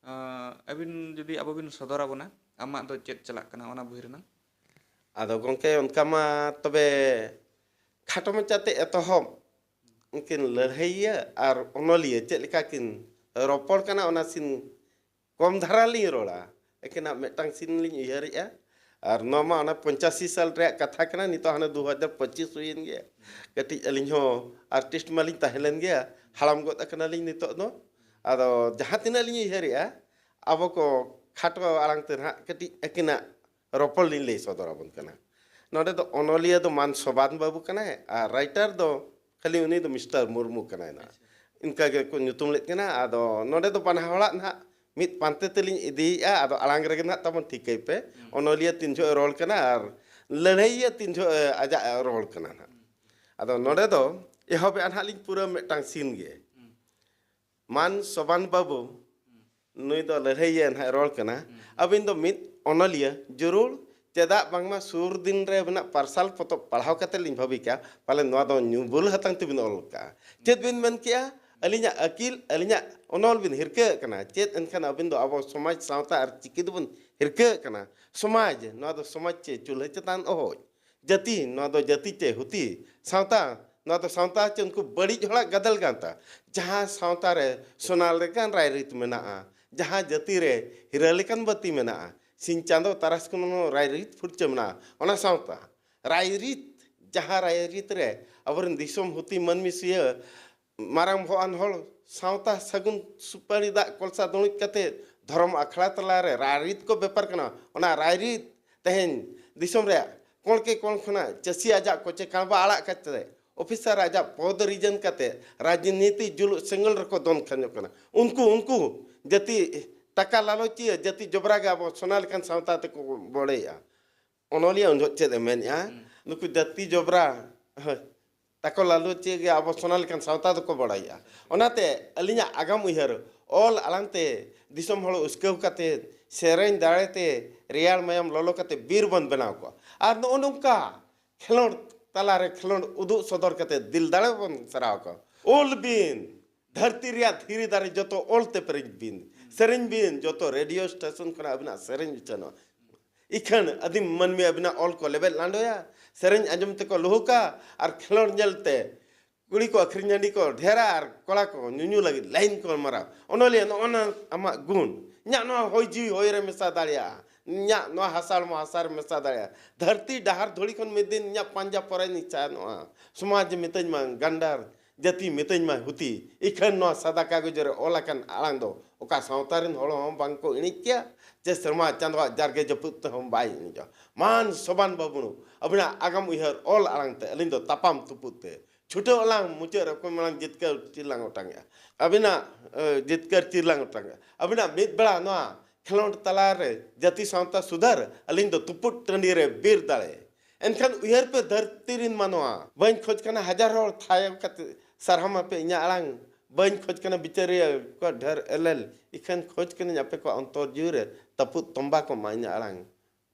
ᱟᱸ, ᱟᱹᱵᱤᱱ ᱡᱩᱫᱤ ᱟᱵᱚ ᱵᱤᱱ ᱥᱚᱫᱚᱨ ᱟᱵᱚᱱᱟ, ᱟᱢᱟᱜ ᱫᱚ ᱪᱮᱫ ᱪᱟᱞᱟᱜ ᱠᱟᱱᱟ ᱚᱱᱟ ᱵᱚᱦᱤ ᱨᱮᱱᱟᱜ? ᱟᱫᱚ ᱜᱚᱢᱠᱮ, ᱚᱱᱠᱟ ᱢᱟ ᱛᱚᱵᱮ ᱠᱷᱟᱴᱚ ᱢᱟᱪᱷᱟᱛᱮ ᱮᱛᱚᱦᱚᱵ, ᱩᱱᱠᱤᱱ ᱞᱟᱹᱲᱦᱟᱹᱭᱤᱭᱟᱹ ᱟᱨ ᱚᱱᱚᱞᱤᱭᱟᱹ ᱪᱮᱫ ᱞᱮᱠᱟ ᱠᱤᱱ ᱨᱚᱯᱚᱲ ᱠᱟᱱᱟ, ᱚᱱᱟ ᱥᱤᱱ ᱠᱚᱢ ᱫᱷᱟᱨᱟ ᱞᱤᱧ ᱨᱚᱲᱟ᱾ ᱮᱠᱮᱱᱟᱜ ᱢᱤᱫᱴᱟᱝ ᱥᱤᱱ ᱞᱤᱧ ᱩᱭᱦᱟᱹᱨᱮᱜᱼᱟ᱾ ᱟᱨ ᱱᱚᱣᱟ ᱢᱟ ᱚᱱᱟ ᱯᱚᱧᱪᱟᱥᱤ ᱥᱟᱞ ᱨᱮᱭᱟᱜ ᱠᱟᱛᱷᱟ ᱠᱟᱱᱟ, ᱱᱤᱛᱚᱜ ᱦᱟᱱᱮ ᱫᱩ ᱦᱟᱡᱟᱨ ᱯᱚᱸᱪᱤᱥ ᱦᱩᱭᱮᱱ ᱜᱮᱭᱟ᱾ ᱠᱟᱹᱴᱤᱡ ᱟᱹᱞᱤᱧ ᱦᱚᱸ ᱟᱨᱴᱤᱥᱴ ᱢᱟᱞᱤᱧ ᱛᱟᱦᱮᱸ ᱞᱮᱱ ᱜᱮᱭᱟ, ᱦᱟᱲᱟᱢ ᱜᱚᱫ ᱟᱠᱟᱱᱟᱞᱤᱧ ᱱᱤᱛᱚᱜ ᱫᱚ᱾ ᱟᱫᱚ ᱡᱟᱦᱟᱸ ᱛᱤᱱᱟᱹᱜ ᱞᱤᱧ ᱩᱭᱦᱟᱹᱨᱮᱜᱼᱟ, ᱟᱵᱚ ᱠᱚ ᱠᱷᱟᱴᱚ ᱟᱲᱟᱝ ᱛᱮ ᱱᱟᱦᱟᱜ ᱠᱟᱹᱴᱤᱡ ᱟᱹᱠᱤᱱᱟᱜ ᱨᱚᱯᱚᱲ ᱞᱤᱧ ᱞᱟᱹᱭ ᱥᱚᱫᱚᱨ ᱟᱵᱚᱱ ᱠᱟᱱᱟ᱾ ᱱᱚᱰᱮ ᱫᱚ ᱚᱱᱚᱞᱤᱭᱟᱹ ᱫᱚ ᱢᱟᱱ ᱥᱚᱵᱟᱱ ᱵᱟᱹᱵᱩ ᱠᱟᱱᱟᱭ ᱟᱨ ᱨᱟᱭᱴᱟᱨ ᱫᱚ ᱠᱷᱟᱹᱞᱤ ᱩᱱᱤ ᱫᱚ ᱢᱤᱥᱴᱟᱨ ᱢᱩᱨᱢᱩ ᱠᱟᱱᱟᱭ ᱱᱟᱦᱟᱜ᱾ ᱟᱪᱪᱷᱟ᱾ ᱤᱱᱠᱟ ᱜᱮᱠᱚ ᱧᱩᱛᱩᱢ ᱞᱮᱫ ᱠᱤᱱᱟ᱾ ᱟᱫᱚ ᱱᱚᱰᱮ ᱫᱚ ᱵᱟᱱᱟ ᱦᱚᱲᱟᱜ ᱱᱟᱦᱟᱜ ᱢᱤᱫ ᱯᱟᱱᱛᱮ ᱛᱮᱞᱤᱧ ᱤᱫᱤᱭᱮᱫᱼᱟ, ᱟᱫᱚ ᱟᱲᱟᱝ ᱨᱮᱜᱮ ᱱᱟᱦᱟᱜ ᱛᱟᱵᱚᱱ ᱴᱷᱤᱠᱟᱹᱭ ᱯᱮ᱾ ᱦᱩᱸ᱾ ᱚᱱᱚᱞᱤᱭᱟᱹ ᱛᱤᱱ ᱡᱚᱦᱚᱜ ᱮ ᱨᱚᱲ ᱠᱟᱱᱟ ᱟᱨ ᱞᱟᱹᱲᱦᱟᱹᱭᱤᱭᱟᱹ ᱛᱤᱱ ᱡᱚᱦᱚᱜ ᱮ ᱟᱡᱟᱜ ᱮ ᱨᱚᱲ ᱠᱟᱱᱟ ᱱᱟᱦᱟᱜ᱾ ᱦᱩᱸ᱾ ᱟᱫᱚ ᱱᱚᱰᱮ ᱫᱚ ᱮᱦᱚᱵᱮᱜᱼᱟ ᱱᱟᱦᱟᱜ ᱞᱤᱧ ᱯᱩᱨᱟᱹ ᱢᱤᱫᱴᱟᱝ ᱥᱤᱱ ᱜᱮ᱾ ᱦᱩᱸ᱾ ᱢᱟᱱ ᱥᱚᱵᱟᱱ ᱵᱟᱹᱵᱩ, ᱦᱩᱸ᱾ ᱱᱩᱭ ᱫᱚ ᱞᱟᱹᱲᱦᱟᱹᱭᱤᱭᱟᱹ ᱱᱟᱦᱟᱜ ᱨᱚᱲ ᱠᱟᱱᱟ᱾ ᱦᱩᱸ᱾ ᱟᱹᱵᱤᱱ ᱫᱚ ᱢᱤᱫ ᱚᱱᱚᱞᱤᱭᱟᱹ ᱡᱟᱹᱨᱩᱲ, ᱪᱮᱫᱟᱜ ᱵᱟᱝᱢᱟ ᱥᱩᱨ ᱫᱤᱱ ᱨᱮ ᱟᱵᱤᱱᱟᱜ ᱯᱟᱨᱥᱟᱞ ᱯᱚᱛᱚᱵ ᱯᱟᱲᱦᱟᱣ ᱠᱟᱛᱮ ᱞᱤᱧ ᱵᱷᱟᱹᱵᱤ ᱠᱮᱜᱼᱟ, ᱯᱟᱞᱮ ᱱᱚᱣᱟ ᱫᱚ ᱧᱩ ᱵᱩᱞ ᱦᱟᱛᱟᱝ ᱛᱮᱵᱤᱱ ᱚᱞ ᱠᱟᱜᱼᱟ᱾ ᱪᱮᱫ ᱵᱤᱱ ᱢᱮᱱ ᱠᱮᱜᱼᱟ? ᱟᱹᱞᱤᱧᱟᱜ ᱟᱹᱠᱤᱞ, ᱟᱹᱞᱤᱧᱟᱜ ᱚᱱᱚᱞ ᱵᱤᱱ ᱦᱤᱨᱠᱟᱹᱜ ᱠᱟᱱᱟ᱾ ᱪᱮᱫ ᱮᱱᱠᱷᱟᱱ ᱟᱹᱵᱤᱱ ᱫᱚ ᱟᱵᱚ ᱥᱚᱢᱟᱡᱽ, ᱥᱟᱶᱛᱟ ᱟᱨ ᱪᱤᱠᱤ ᱫᱚᱵᱤᱱ ᱦᱤᱨᱠᱟᱹᱜ ᱠᱟᱱᱟ? ᱥᱚᱢᱟᱡᱽ, ᱱᱚᱣᱟ ᱫᱚ ᱥᱚᱢᱟᱡᱽ ᱪᱮ ᱪᱩᱞᱦᱟᱹ ᱪᱮᱛᱟᱱ ᱚᱦᱚᱡ? ᱡᱟᱹᱛᱤ, ᱱᱚᱣᱟ ᱫᱚ ᱡᱟᱹᱛᱤ ᱪᱮ ᱦᱩᱛᱤ? ᱥᱟᱶᱛᱟ, ᱱᱚᱣᱟ ᱫᱚ ᱥᱟᱶᱛᱟ ᱪᱮ ᱩᱱᱠᱩ ᱵᱟᱹᱲᱤᱡ ᱦᱚᱲᱟᱜ ᱜᱟᱫᱮᱞ ᱠᱟᱱ ᱛᱟ? ᱡᱟᱦᱟᱸ ᱥᱟᱶᱛᱟ ᱨᱮ ᱥᱳᱱᱟ ᱞᱮᱠᱟᱱ ᱨᱟᱭᱨᱤᱛ ᱢᱮᱱᱟᱜᱼᱟ, ᱡᱟᱦᱟᱸ ᱡᱟᱹᱛᱤ ᱨᱮ ᱦᱤᱨᱟᱹ ᱞᱮᱠᱟᱱ ᱵᱟᱹᱛᱤ ᱢᱮᱱᱟᱜᱼᱟ, ᱥᱤᱧ ᱪᱟᱸᱫᱚ ᱛᱟᱨᱟᱥ ᱠᱷᱚᱱ ᱦᱚᱸ ᱨᱟᱭᱨᱤᱛ ᱯᱷᱩᱨᱪᱟᱹ ᱢᱮᱱᱟᱜᱼᱟ, ᱚᱱᱟ ᱥᱟᱶᱛᱟ ᱨᱟᱭᱨᱤᱛ, ᱡᱟᱦᱟᱸ ᱨᱟᱭᱨᱤᱛ ᱨᱮ ᱟᱵᱚᱨᱮᱱ ᱫᱤᱥᱚᱢ ᱦᱩᱛᱤ ᱢᱟᱹᱱᱢᱤ ᱥᱤᱭᱟᱹ ᱢᱟᱨᱟᱝ ᱵᱚᱦᱚᱜᱟᱱ ᱦᱚᱲ ᱥᱟᱶᱛᱟ ᱥᱟᱹᱜᱩᱱ ᱥᱩᱯᱟᱹᱲᱤ ᱫᱟᱜ ᱠᱚᱞᱥᱟ ᱫᱩᱲᱩᱵ ᱠᱟᱛᱮ ᱫᱷᱚᱨᱚᱢ ᱟᱠᱷᱲᱟ ᱛᱟᱞᱟᱨᱮ ᱨᱟᱭᱨᱤᱛ ᱠᱚ ᱵᱮᱯᱟᱨ ᱠᱟᱱᱟ᱾ ᱚᱱᱟ ᱨᱟᱭᱨᱤᱛ ᱛᱮᱦᱮᱧ ᱫᱤᱥᱚᱢ ᱨᱮᱭᱟᱜ ᱠᱚᱬ ᱠᱮ ᱠᱚᱬ ᱠᱷᱚᱱᱟᱜ ᱪᱟᱹᱥᱤ ᱟᱡᱟᱜ ᱠᱚᱪᱮ ᱠᱟᱬᱵᱟ ᱟᱲᱟᱜ ᱠᱟᱛᱮ ᱚᱯᱷᱤᱥᱟᱨ ᱟᱡᱟᱜ ᱯᱚᱫᱽ ᱨᱤᱡᱟᱹᱱ ᱠᱟᱛᱮ ᱨᱟᱡᱽᱱᱤᱛᱤ ᱡᱩᱞᱩᱜ ᱥᱮᱸᱜᱮᱞ ᱨᱮᱠᱚ ᱫᱚᱱ ᱠᱷᱟᱸᱡᱚᱜ ᱠᱟᱱᱟ᱾ ᱩᱱᱠᱩ, ᱩᱱᱠᱩ ᱡᱟᱹᱛᱤ ᱴᱟᱠᱟ ᱞᱟᱞᱚᱪᱤᱭᱟᱹ ᱡᱟᱹᱛᱤ ᱡᱚᱵᱽᱨᱟ ᱜᱮ ᱟᱵᱚ ᱥᱚᱱᱟ ᱞᱮᱠᱟᱱ ᱥᱟᱶᱛᱟ ᱛᱮᱠᱚ ᱵᱚᱲᱮᱭᱮᱜᱼᱟ᱾ ᱚᱱᱚᱞᱤᱭᱟᱹ ᱩᱱ ᱡᱚᱦᱚᱜ ᱪᱮᱫ ᱮ ᱢᱮᱱᱮᱜᱼᱟ? ᱦᱩᱸ᱾ ᱱᱩᱠᱩ ᱡᱟᱹᱛᱤ ᱡᱚᱵᱽᱨᱟ, ᱦᱳᱭ, ᱛᱟᱠᱚ ᱞᱟᱞᱚᱪᱤᱭᱟᱹ ᱜᱮ ᱟᱵᱚ ᱥᱚᱱᱟ ᱞᱮᱠᱟᱱ ᱥᱟᱶᱛᱟ ᱫᱚᱠᱚ ᱵᱟᱲᱟᱭᱮᱜᱼᱟ᱾ ᱚᱱᱟᱛᱮ ᱟᱹᱞᱤᱧᱟᱜ ᱟᱜᱟᱢ ᱩᱭᱦᱟᱹᱨ ᱚᱞ ᱟᱲᱟᱝ ᱛᱮ ᱫᱤᱥᱚᱢ ᱦᱚᱲ ᱩᱥᱠᱟᱹᱣ ᱠᱟᱛᱮ, ᱥᱮᱨᱮᱧ ᱫᱟᱲᱮ ᱛᱮ ᱨᱮᱭᱟᱲ ᱢᱟᱭᱟᱢ ᱞᱚᱞᱚ ᱠᱟᱛᱮ ᱵᱤᱨ ᱵᱚᱱ ᱵᱮᱱᱟᱣ ᱠᱚᱣᱟ᱾ ᱟᱨ ᱱᱚᱜᱼᱚ ᱱᱚᱝᱠᱟ ᱠᱷᱮᱞᱳᱰ ᱛᱟᱞᱟᱨᱮ ᱠᱷᱮᱞᱳᱰ ᱩᱫᱩᱜ ᱥᱚᱫᱚᱨ ᱠᱟᱛᱮ ᱫᱤᱞ ᱫᱟᱲᱮ ᱵᱚᱱ ᱥᱟᱨᱦᱟᱣ ᱠᱚᱣᱟ᱾ ᱚᱞ ᱵᱤᱱ, ᱫᱷᱟᱹᱨᱛᱤ ᱨᱮᱭᱟᱜ ᱫᱷᱤᱨᱤ ᱫᱟᱨᱮ ᱡᱚᱛᱚ ᱚᱞ ᱛᱮ ᱯᱮᱨᱮᱡ ᱵᱤᱱ, ᱥᱮᱨᱮᱧ ᱵᱤᱱ, ᱡᱚᱛᱚ ᱨᱮᱰᱤᱭᱳ ᱥᱴᱮᱥᱚᱱ ᱠᱷᱚᱱᱟᱜ ᱟᱹᱵᱤᱱᱟᱜ ᱥᱮᱨᱮᱧ ᱩᱪᱷᱟᱹᱱᱚᱜᱼᱟ᱾ ᱤᱠᱷᱟᱹᱱ ᱟᱹᱫᱤᱢ ᱢᱟᱹᱱᱢᱤ ᱟᱹᱵᱤᱱᱟᱜ ᱚᱞ ᱠᱚ ᱞᱮᱵᱮᱫ ᱞᱟᱸᱰᱚᱭᱟ, ᱥᱮᱨᱮᱧ ᱟᱸᱡᱚᱢ ᱛᱮᱠᱚ ᱞᱩᱦᱩᱠᱟ, ᱟᱨ ᱠᱷᱮᱞᱳᱰ ᱧᱮᱞ ᱛᱮ ᱠᱩᱲᱤ ᱠᱚ ᱟᱹᱠᱷᱨᱤᱧ ᱦᱟᱺᱰᱤ ᱠᱚ ᱰᱷᱮᱨᱟ ᱟᱨ ᱠᱚᱲᱟ ᱠᱚ ᱧᱩᱧᱩ ᱞᱟᱹᱜᱤᱫ ᱞᱟᱭᱤᱱ ᱠᱚ ᱢᱟᱨᱟᱣᱟ᱾ ᱚᱱᱚᱞᱤᱭᱟᱹ, ᱱᱚᱜᱼᱚ ᱱᱟ ᱟᱢᱟᱜ ᱜᱩᱱ, ᱤᱧᱟᱹᱜ ᱱᱚᱣᱟ ᱦᱚᱭ ᱡᱤᱣᱤ ᱦᱚᱭ ᱨᱮ ᱢᱮᱥᱟ ᱫᱟᱲᱮᱭᱟᱜᱼᱟ᱾ ᱤᱧᱟᱹᱜ ᱱᱚᱣᱟ ᱦᱟᱥᱟ ᱦᱚᱲᱢᱚ ᱦᱟᱥᱟ ᱨᱮ ᱢᱮᱥᱟ ᱫᱟᱲᱮᱭᱟᱜᱼᱟ᱾ ᱫᱷᱟᱹᱨᱛᱤ ᱰᱟᱦᱟᱨ ᱫᱷᱩᱲᱤ ᱠᱷᱚᱱ ᱢᱤᱫ ᱫᱤᱱ ᱤᱧᱟᱹᱜ ᱯᱟᱸᱡᱟ ᱯᱚᱨᱟᱭ ᱤᱧ ᱪᱟᱱᱚᱜᱼᱟ᱾ ᱥᱚᱢᱟᱡᱽ ᱢᱤᱛᱟᱹᱧ ᱢᱟ ᱜᱟᱱᱰᱟᱨ, ᱡᱟᱹᱛᱤ ᱢᱤᱛᱟᱹᱧ ᱢᱟ ᱦᱩᱛᱤ, ᱤᱠᱷᱟᱹᱱ ᱱᱚᱣᱟ ᱥᱟᱫᱟ ᱠᱟᱜᱚᱡᱽ ᱨᱮ ᱚᱞ ᱟᱠᱟᱱ ᱟᱲᱟᱝ ᱫᱚ ᱚᱠᱟ ᱥᱟᱶᱛᱟ ᱨᱮᱱ ᱦᱚᱲ ᱦᱚᱸ ᱵᱟᱝ ᱠᱚ ᱮᱱᱮᱡ ᱠᱮᱭᱟ, ᱪᱮ ᱥᱮᱨᱢᱟ ᱪᱟᱸᱫᱳᱣᱟᱜ ᱡᱟᱨᱜᱮ ᱡᱟᱹᱯᱩᱫ ᱛᱮᱦᱚᱸ ᱵᱟᱭ ᱮᱱᱮᱡᱚᱜᱼᱟ᱾ ᱢᱟᱱ ᱥᱚᱵᱟᱱ ᱵᱟᱹᱵᱩ, ᱟᱹᱵᱤᱱᱟᱜ ᱟᱜᱟᱢ ᱩᱭᱦᱟᱹᱨ ᱚᱞ ᱟᱲᱟᱝ ᱛᱮ ᱟᱹᱞᱤᱧ ᱫᱚ ᱛᱟᱯᱟᱢ ᱛᱩᱯᱩᱫ ᱛᱮ ᱪᱷᱩᱴᱟᱹᱣ ᱟᱞᱟᱝ ᱢᱩᱪᱟᱹᱫ ᱨᱮ ᱚᱠᱚᱭ ᱢᱟᱲᱟᱝ ᱡᱤᱛᱠᱟᱹᱨ ᱪᱤᱨ ᱞᱟᱝ ᱚᱴᱟᱝᱮᱜᱼᱟ᱾ ᱟᱹᱵᱤᱱᱟᱜ, ᱮ, ᱡᱤᱛᱠᱟᱹᱨ ᱪᱤᱨ ᱞᱟᱝ ᱚᱴᱟᱝᱮᱜᱼᱟ᱾ ᱟᱹᱵᱤᱱᱟᱜ ᱢᱤᱫ ᱵᱮᱲᱟ ᱱᱚᱣᱟ ᱠᱷᱮᱞᱳᱸᱰ ᱛᱟᱞᱟᱨᱮ ᱡᱟᱹᱛᱤ ᱥᱟᱶᱛᱟ ᱥᱩᱫᱷᱟᱹᱨ, ᱟᱹᱞᱤᱧ ᱫᱚ ᱛᱩᱯᱩᱫ ᱴᱟᱺᱰᱤ ᱨᱮ ᱵᱤᱨ ᱫᱟᱲᱮ᱾ ᱮᱱᱠᱷᱟᱱ ᱩᱭᱦᱟᱹᱨ ᱯᱮ ᱫᱷᱟᱹᱨᱛᱤ ᱨᱤᱱ ᱢᱟᱱᱣᱟ, ᱵᱟᱹᱧ ᱠᱷᱚᱡᱽ ᱠᱟᱱᱟ ᱦᱟᱡᱟᱨ ᱦᱚᱲ ᱛᱷᱟᱭᱚ ᱠᱟᱛᱮ ᱥᱟᱨᱦᱟᱣ ᱢᱟᱯᱮ ᱤᱧᱟᱹᱜ ᱟᱲᱟᱝ, ᱵᱟᱹᱧ ᱠᱷᱚᱡᱽ ᱠᱟᱱᱟ ᱵᱤᱪᱟᱹᱨᱤᱭᱟᱹ ᱠᱚᱣᱟᱜ ᱰᱷᱮᱨ ᱮᱞᱮᱞ, ᱤᱠᱷᱟᱹᱱ ᱠᱷᱚᱡᱽ ᱠᱟᱹᱱᱟᱹᱧ ᱟᱯᱮ ᱠᱚᱣᱟᱜ ᱚᱱᱛᱚᱨ ᱡᱤᱣᱤ ᱨᱮ ᱛᱟᱹᱯᱩᱫ ᱛᱚᱢᱵᱟ ᱠᱚᱜ ᱢᱟ ᱤᱧᱟᱹᱜ ᱟᱲᱟᱝ᱾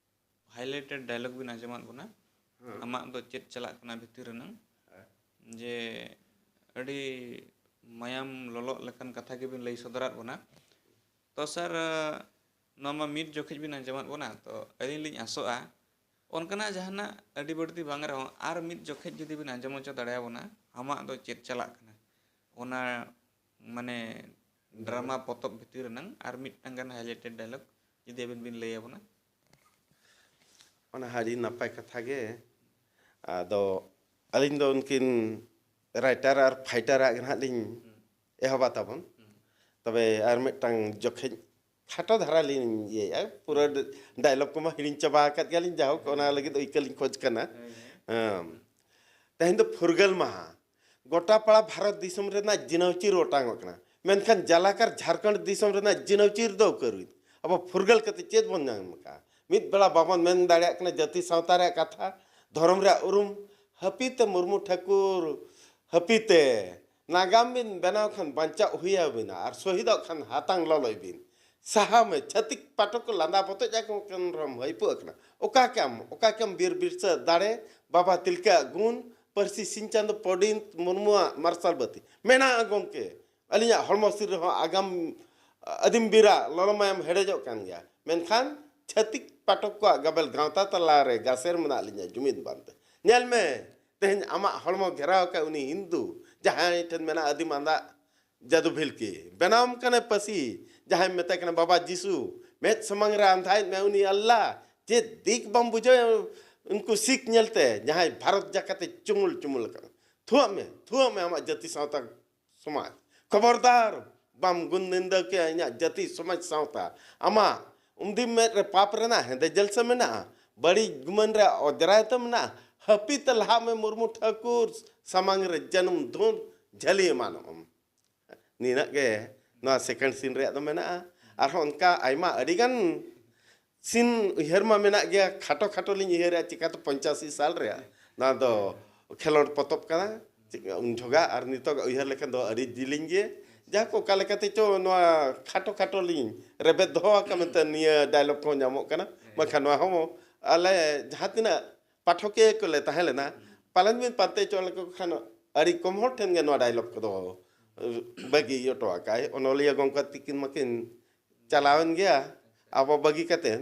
ᱦᱟᱭᱞᱟᱭᱴᱮᱰ ᱰᱟᱭᱞᱚᱜ ᱵᱤᱱ ᱟᱸᱡᱚᱢᱟᱫ ᱵᱚᱱᱟ᱾ ᱟᱢᱟᱜ ᱫᱚ ᱪᱮᱫ ᱪᱟᱞᱟᱜ ᱠᱟᱱᱟ ᱵᱷᱤᱛᱤᱨ ᱨᱮᱱᱟᱝ, ᱡᱮ ᱟᱹᱰᱤ ᱢᱟᱭᱟᱢ ᱞᱚᱞᱚᱜ ᱞᱮᱠᱟᱱ ᱠᱟᱛᱷᱟ ᱜᱮᱵᱤᱱ ᱞᱟᱹᱭ ᱥᱚᱫᱚᱨᱟᱫ ᱵᱚᱱᱟ᱾ ᱛᱚ ᱥᱟᱨ, ᱱᱚᱣᱟ ᱢᱟ ᱢᱤᱫ ᱡᱚᱠᱷᱮᱡ ᱵᱤᱱ ᱟᱸᱡᱚᱢᱟᱫ ᱵᱚᱱᱟ, ᱛᱚ ᱟᱹᱞᱤᱧ ᱞᱤᱧ ᱟᱥᱚᱜᱼᱟ ᱚᱱᱠᱟᱱᱟᱜ ᱡᱟᱦᱟᱱᱟᱜ ᱟᱹᱰᱤ ᱵᱟᱹᱲᱛᱤ ᱵᱟᱝ ᱨᱮᱦᱚᱸ ᱟᱨ ᱢᱤᱫ ᱡᱚᱠᱷᱮᱡ ᱡᱩᱫᱤ ᱵᱤᱱ ᱟᱸᱡᱚᱢ ᱦᱚᱪᱚ ᱫᱟᱲᱮᱭᱟᱵᱚᱱᱟ, ᱟᱢᱟᱜ ᱫᱚ ᱪᱮᱫ ᱪᱟᱞᱟᱜ ᱠᱟᱱᱟ, ᱚᱱᱟ ᱢᱟᱱᱮ ᱰᱨᱟᱢᱟ ᱯᱚᱛᱚᱵ ᱵᱷᱤᱛᱤᱨ ᱨᱮᱱᱟᱝ ᱟᱨ ᱢᱤᱫᱴᱟᱝ ᱜᱟᱱ ᱦᱟᱭᱞᱟᱭᱴᱮᱰ ᱰᱟᱭᱞᱚᱜ ᱡᱩᱫᱤ ᱟᱵᱤᱱ ᱵᱤᱱ ᱞᱟᱹᱭ ᱟᱵᱚᱱᱟ᱾ ᱚᱱᱟ ᱟᱹᱰᱤ ᱱᱟᱯᱟᱭ ᱠᱟᱛᱷᱟ ᱜᱮ᱾ ᱟᱫᱚ ᱟᱹᱞᱤᱧ ᱫᱚ ᱩᱱᱠᱤᱱ ᱨᱟᱭᱴᱟᱨ ᱟᱨ ᱯᱷᱟᱭᱴᱟᱨᱟᱜ ᱜᱮ ᱱᱟᱦᱟᱜ ᱞᱤᱧ ᱮᱦᱚᱵᱟ ᱛᱟᱵᱚᱱ᱾ ᱛᱚᱵᱮ ᱟᱨ ᱢᱤᱫᱴᱟᱝ ᱡᱚᱠᱷᱮᱡ ᱠᱷᱟᱴᱚ ᱫᱷᱟᱨᱟ ᱞᱤᱧ ᱤᱭᱟᱹᱭᱟ, ᱯᱩᱨᱟᱹ ᱰᱟᱭᱞᱚᱜ ᱠᱚᱢᱟ ᱦᱤᱲᱤᱧ ᱪᱟᱵᱟ ᱟᱠᱟᱫ ᱜᱮᱭᱟᱞᱤᱧ, ᱡᱟᱭᱦᱳᱠ ᱚᱱᱟ ᱞᱟᱹᱜᱤᱫ ᱟᱹᱭᱠᱟᱹ ᱞᱤᱧ ᱠᱷᱚᱡᱽ ᱠᱟᱱᱟ᱾ ᱦᱮᱸ᱾ ᱛᱮᱦᱮᱧ ᱫᱚ ᱯᱷᱩᱨᱜᱟᱹᱞ ᱢᱟᱦᱟ, ᱜᱚᱴᱟ ᱯᱟᱲᱟ ᱵᱷᱟᱨᱚᱛ ᱫᱤᱥᱚᱢ ᱨᱮᱱᱟᱜ ᱡᱤᱱᱟᱹᱣᱪᱤᱨ ᱚᱴᱟᱝᱚᱜ ᱠᱟᱱᱟ, ᱢᱮᱱᱠᱷᱟᱱ ᱡᱟᱞᱟᱠᱟᱨ ᱡᱷᱟᱲᱠᱷᱚᱸᱰ ᱫᱤᱥᱚᱢ ᱨᱮᱱᱟᱜ ᱡᱤᱱᱟᱹᱣᱪᱤᱨ ᱫᱚ ᱩᱠᱟᱹᱨ ᱦᱩᱭ? ᱟᱵᱚ ᱯᱷᱩᱨᱜᱟᱹᱞ ᱠᱟᱛᱮ ᱪᱮᱫ ᱵᱚᱱ ᱧᱟᱢ ᱟᱠᱟᱫᱼᱟ? ᱢᱤᱫ ᱵᱮᱲᱟ ᱵᱟᱵᱚᱱ ᱢᱮᱱ ᱫᱟᱲᱮᱭᱟᱜ ᱠᱟᱱᱟ ᱡᱟᱹᱛᱤ ᱥᱟᱶᱛᱟ ᱨᱮᱭᱟᱜ ᱠᱟᱛᱷᱟ, ᱫᱷᱚᱨᱚᱢ ᱨᱮᱭᱟᱜ ᱩᱨᱩᱢ, ᱦᱟᱹᱯᱤᱫ ᱛᱮ ᱢᱩᱨᱢᱩ ᱴᱷᱟᱹᱠᱩᱨ, ᱦᱟᱹᱯᱤᱫ ᱛᱮ᱾ ᱱᱟᱜᱟᱢ ᱵᱤᱱ ᱵᱮᱱᱟᱣ ᱠᱷᱟᱱ ᱵᱟᱧᱪᱟᱣ ᱦᱩᱭ ᱟᱹᱵᱤᱱᱟ, ᱟᱨ ᱥᱚᱦᱤᱫᱚᱜ ᱠᱷᱟᱱ ᱦᱟᱛᱟᱝ ᱞᱚᱞᱚᱭ ᱵᱤᱱ᱾ ᱥᱟᱦᱟᱣ ᱢᱮ, ᱪᱷᱟᱹᱛᱤᱠ ᱯᱟᱴᱚᱠ ᱠᱚ ᱞᱟᱸᱫᱟ ᱵᱚᱛᱚᱡ ᱟᱠᱚ ᱠᱟᱱ ᱨᱮᱦᱚᱸᱢ ᱦᱟᱹᱭᱯᱩᱜ ᱟᱠᱟᱱᱟ᱾ ᱚᱠᱟ ᱠᱮᱢ, ᱚᱠᱟ ᱠᱮᱢ ᱵᱤᱨ ᱵᱤᱨᱥᱟᱹ ᱫᱟᱲᱮ, ᱵᱟᱵᱟ ᱛᱤᱞᱠᱟᱹ ᱟᱜ ᱜᱩᱱ, ᱯᱟᱹᱨᱥᱤ ᱥᱤᱧ ᱪᱟᱸᱫᱚ ᱯᱚᱸᱰᱤᱛ ᱢᱩᱨᱢᱩᱣᱟᱜ ᱢᱟᱨᱥᱟᱞ ᱵᱟᱹᱛᱤ? ᱢᱮᱱᱟᱜᱼᱟ ᱜᱚᱢᱠᱮ, ᱟᱹᱞᱤᱧᱟᱜ ᱦᱚᱲᱢᱚ ᱥᱤᱨ ᱨᱮᱦᱚᱸ ᱟᱜᱟᱢ ᱟᱹᱫᱤᱢ ᱵᱤᱨᱟᱜ ᱞᱚᱞᱚ ᱢᱟᱭᱟᱢ ᱦᱮᱰᱮᱡᱚᱜ ᱠᱟᱱ ᱜᱮᱭᱟ᱾ ᱢᱮᱱᱠᱷᱟᱱ ᱪᱷᱟᱹᱛᱤᱠ ᱯᱟᱴᱚᱠ ᱠᱚᱣᱟᱜ ᱜᱟᱵᱮᱞ ᱜᱟᱶᱛᱟ ᱛᱟᱞᱟᱨᱮ ᱜᱟᱥᱮᱨ ᱢᱮᱱᱟᱜ ᱞᱤᱧᱟ ᱡᱩᱢᱤᱫ ᱵᱟᱝᱛᱮ᱾ ᱧᱮᱞ ᱢᱮ, ᱛᱮᱦᱮᱧ ᱟᱢᱟᱜ ᱦᱚᱲᱢᱚ ᱜᱷᱮᱨᱟᱣ ᱟᱠᱟᱫ ᱩᱱᱤ ᱦᱤᱱᱫᱩ, ᱡᱟᱦᱟᱸᱭ ᱴᱷᱮᱱ ᱢᱮᱱᱟᱜᱼᱟ ᱟᱹᱫᱤᱢ ᱟᱸᱫᱟᱜ ᱡᱟᱫᱩ ᱵᱷᱤᱞᱠᱤ, ᱵᱮᱱᱟᱣᱟᱢ ᱠᱟᱱᱟᱭ ᱯᱟᱹᱥᱤ, ᱡᱟᱦᱟᱸᱭ ᱢᱮᱛᱟᱭ ᱠᱟᱱᱟ ᱵᱟᱵᱟ ᱡᱤᱥᱩ, ᱢᱮᱫ ᱥᱟᱢᱟᱝ ᱨᱮ ᱟᱸᱫᱷᱟᱭᱮᱫ ᱢᱮ ᱩᱱᱤ ᱟᱞᱞᱟ᱾ ᱪᱮᱫ ᱫᱤᱠ ᱵᱟᱢ ᱵᱩᱡᱷᱟᱹᱣᱟ ᱩᱱᱠᱩ ᱥᱤᱠᱷ ᱧᱮᱞᱛᱮ, ᱡᱟᱦᱟᱸᱭ ᱵᱷᱟᱨᱚᱛ ᱡᱟᱠᱟᱛ ᱮ ᱪᱩᱢᱩᱞ ᱪᱩᱢᱩᱞ ᱟᱠᱟᱫ? ᱛᱷᱩᱣᱟᱜ ᱢᱮ, ᱛᱷᱩᱣᱟᱜ ᱢᱮ ᱟᱢᱟᱜ ᱡᱟᱹᱛᱤ ᱥᱟᱶᱛᱟ ᱥᱚᱢᱟᱡᱽ᱾ ᱠᱷᱚᱵᱚᱨᱫᱟᱨ, ᱵᱟᱢ ᱜᱩᱱ ᱱᱤᱱᱫᱟᱹ ᱠᱮᱭᱟ ᱤᱧᱟᱹᱜ ᱡᱟᱹᱛᱤ ᱥᱚᱢᱟᱡᱽ ᱥᱟᱶᱛᱟ᱾ ᱟᱢᱟᱜ ᱩᱱᱫᱤᱢ ᱢᱮᱫ ᱨᱮ ᱯᱟᱯ ᱨᱮᱱᱟᱜ ᱦᱮᱸᱫᱮ ᱡᱟᱞᱥᱟ ᱢᱮᱱᱟᱜᱼᱟ, ᱵᱟᱹᱲᱤᱡ ᱜᱩᱢᱟᱹᱱ ᱨᱮ ᱚᱡᱽᱨᱟ ᱛᱟᱢ ᱢᱮᱱᱟᱜᱼᱟ᱾ ᱦᱟᱹᱯᱤᱫ ᱞᱟᱦᱟᱜ ᱢᱮ ᱢᱩᱨᱢᱩ ᱴᱷᱟᱹᱠᱩᱨ ᱥᱟᱢᱟᱝ ᱨᱮ ᱡᱟᱹᱱᱩᱢ ᱫᱷᱩᱸᱫ ᱡᱷᱟᱹᱞᱤ ᱮᱢᱟᱱᱚᱜ ᱟᱢ᱾ ᱱᱤᱱᱟᱹᱜ ᱜᱮ ᱱᱚᱣᱟ ᱥᱮᱠᱮᱱᱰ ᱥᱤᱱ ᱨᱮᱭᱟᱜ ᱫᱚ ᱢᱮᱱᱟᱜᱼᱟ᱾ ᱟᱨᱦᱚᱸ ᱚᱱᱠᱟ ᱟᱭᱢᱟ ᱟᱹᱰᱤᱜᱟᱱ ᱥᱤᱱ ᱩᱭᱦᱟᱹᱨ ᱢᱟ ᱢᱮᱱᱟᱜ ᱜᱮᱭᱟ, ᱠᱷᱟᱴᱚ ᱠᱷᱟᱴᱚ ᱞᱤᱧ ᱩᱭᱦᱟᱹᱨᱮᱜᱼᱟ, ᱪᱤᱠᱟᱹᱛᱮ ᱯᱚᱧᱪᱟᱥᱤ ᱥᱟᱞ ᱨᱮᱭᱟᱜ ᱱᱚᱣᱟ ᱫᱚ ᱠᱷᱮᱞᱳᱰ ᱯᱚᱛᱚᱵ ᱠᱟᱱᱟ᱾ ᱪᱤᱠᱟᱹ ᱩᱱ ᱡᱚᱦᱚᱜᱟᱜ ᱟᱨ ᱱᱤᱛᱚᱜᱟᱜ ᱩᱭᱦᱟᱹᱨ ᱞᱮᱠᱷᱟᱱ ᱫᱚ ᱟᱹᱰᱤ ᱡᱤᱞᱤᱧ ᱜᱮ᱾ ᱡᱟᱦᱟᱸ ᱠᱚ ᱚᱠᱟ ᱞᱮᱠᱟᱛᱮ ᱪᱚ ᱱᱚᱣᱟ ᱠᱷᱟᱴᱚ ᱠᱷᱟᱴᱚ ᱞᱤᱧ ᱨᱮᱵᱮᱫ ᱫᱚᱦᱚ ᱟᱠᱟᱫ ᱢᱮᱱᱛᱮ ᱱᱤᱭᱟᱹ ᱰᱟᱭᱞᱚᱜ ᱠᱚᱦᱚᱸ ᱧᱟᱢᱚᱜ ᱠᱟᱱᱟ᱾ ᱵᱟᱝᱠᱷᱟᱱ ᱱᱚᱣᱟ ᱦᱚᱸ ᱟᱞᱮ ᱡᱟᱦᱟᱸ ᱛᱤᱱᱟᱹᱜ ᱯᱟᱴᱷᱚᱠᱤᱭᱟᱹ ᱠᱚᱞᱮ ᱛᱟᱦᱮᱸ ᱞᱮᱱᱟ, ᱯᱟᱞᱮᱱ ᱵᱤᱱ ᱯᱟᱱᱛᱮ ᱦᱚᱪᱚ ᱞᱮᱠᱚ ᱠᱷᱟᱱ ᱟᱹᱰᱤ ᱠᱚᱢ ᱦᱚᱲ ᱴᱷᱮᱱ ᱜᱮ ᱱᱚᱣᱟ ᱰᱟᱭᱞᱚᱜ ᱠᱚᱫᱚ ᱵᱟᱹᱜᱤ ᱦᱚᱴᱚ ᱟᱠᱟᱫ ᱚᱱᱚᱞᱤᱭᱟᱹ ᱜᱚᱢᱠᱮ ᱛᱤᱠᱤᱱ ᱢᱟᱹᱠᱤᱱ ᱪᱟᱞᱟᱣᱮᱱ ᱜᱮᱭᱟ ᱟᱵᱚ ᱵᱟᱹᱜᱤ ᱠᱟᱛᱮ᱾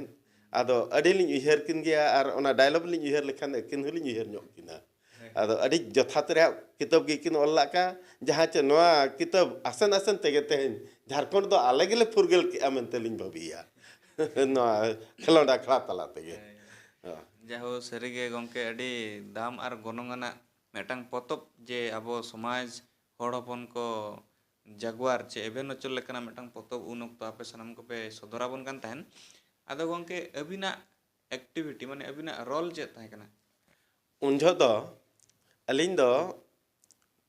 ᱟᱫᱚ ᱟᱹᱰᱤ ᱞᱤᱧ ᱩᱭᱦᱟᱹᱨ ᱠᱤᱱ ᱜᱮᱭᱟ, ᱟᱨ ᱚᱱᱟ ᱰᱟᱭᱞᱚᱜ ᱞᱤᱧ ᱩᱭᱦᱟᱹᱨ ᱞᱮᱠᱷᱟᱱ ᱟᱹᱠᱤᱱ ᱦᱚᱸᱞᱤᱧ ᱩᱭᱦᱟᱹᱨ ᱧᱚᱜ ᱠᱤᱱᱟ᱾ ᱟᱫᱚ ᱟᱹᱰᱤ ᱡᱚᱛᱷᱟᱛ ᱨᱮᱭᱟᱜ ᱠᱤᱛᱟᱹᱵ ᱜᱮᱠᱤᱱ ᱚᱞ ᱞᱟᱜ ᱠᱟᱜᱼᱟ, ᱡᱟᱦᱟᱸ ᱪᱮ ᱱᱚᱣᱟ ᱠᱤᱛᱟᱹᱵ ᱟᱥᱮᱱ ᱟᱥᱮᱱ ᱛᱮᱜᱮ ᱛᱮᱦᱮᱧ ᱡᱷᱟᱲᱠᱷᱚᱸᱰ ᱫᱚ ᱟᱞᱮ ᱜᱮᱞᱮ ᱯᱷᱩᱨᱜᱟᱹᱞ ᱠᱮᱜᱼᱟ ᱢᱮᱱᱛᱮ ᱞᱤᱧ ᱵᱷᱟᱹᱵᱤᱭᱟ᱾ ᱱᱚᱣᱟ ᱠᱷᱮᱞᱳᱰ ᱟᱠᱷᱲᱟ ᱛᱟᱞᱟ ᱛᱮᱜᱮ᱾ ᱦᱮᱸ᱾ ᱦᱮᱸ᱾ ᱡᱟᱦᱳ, ᱥᱟᱹᱨᱤᱜᱮ ᱜᱚᱢᱠᱮ, ᱟᱹᱰᱤ ᱫᱟᱢ ᱟᱨ ᱜᱚᱱᱚᱝ ᱟᱱᱟᱜ ᱢᱤᱫᱴᱟᱝ ᱯᱚᱛᱚᱵ, ᱡᱮ ᱟᱵᱚ ᱥᱚᱢᱟᱡᱽ, ᱦᱚᱲ ᱦᱚᱯᱚᱱ ᱠᱚ ᱡᱟᱜᱣᱟᱨ ᱪᱮ ᱮᱵᱷᱮᱱ ᱦᱚᱪᱚ ᱞᱮᱠᱟᱱᱟᱜ ᱢᱤᱫᱴᱟᱝ ᱯᱚᱛᱚᱵ ᱩᱱ ᱚᱠᱛᱚ ᱟᱯᱮ ᱥᱟᱱᱟᱢ ᱠᱚᱯᱮ ᱥᱚᱫᱚᱨ ᱟᱵᱚᱱ ᱠᱟᱱ ᱛᱟᱦᱮᱸᱱ᱾ ᱟᱫᱚ ᱜᱚᱢᱠᱮ, ᱟᱹᱵᱤᱱᱟᱜ ᱮᱠᱴᱤᱵᱷᱤᱴᱤ, ᱢᱟᱱᱮ ᱟᱹᱵᱤᱱᱟᱜ ᱨᱳᱞ ᱪᱮᱫ ᱛᱟᱦᱮᱸ ᱠᱟᱱᱟ? ᱩᱱ ᱡᱚᱦᱚᱜ ᱫᱚ ᱟᱹᱞᱤᱧ ᱫᱚ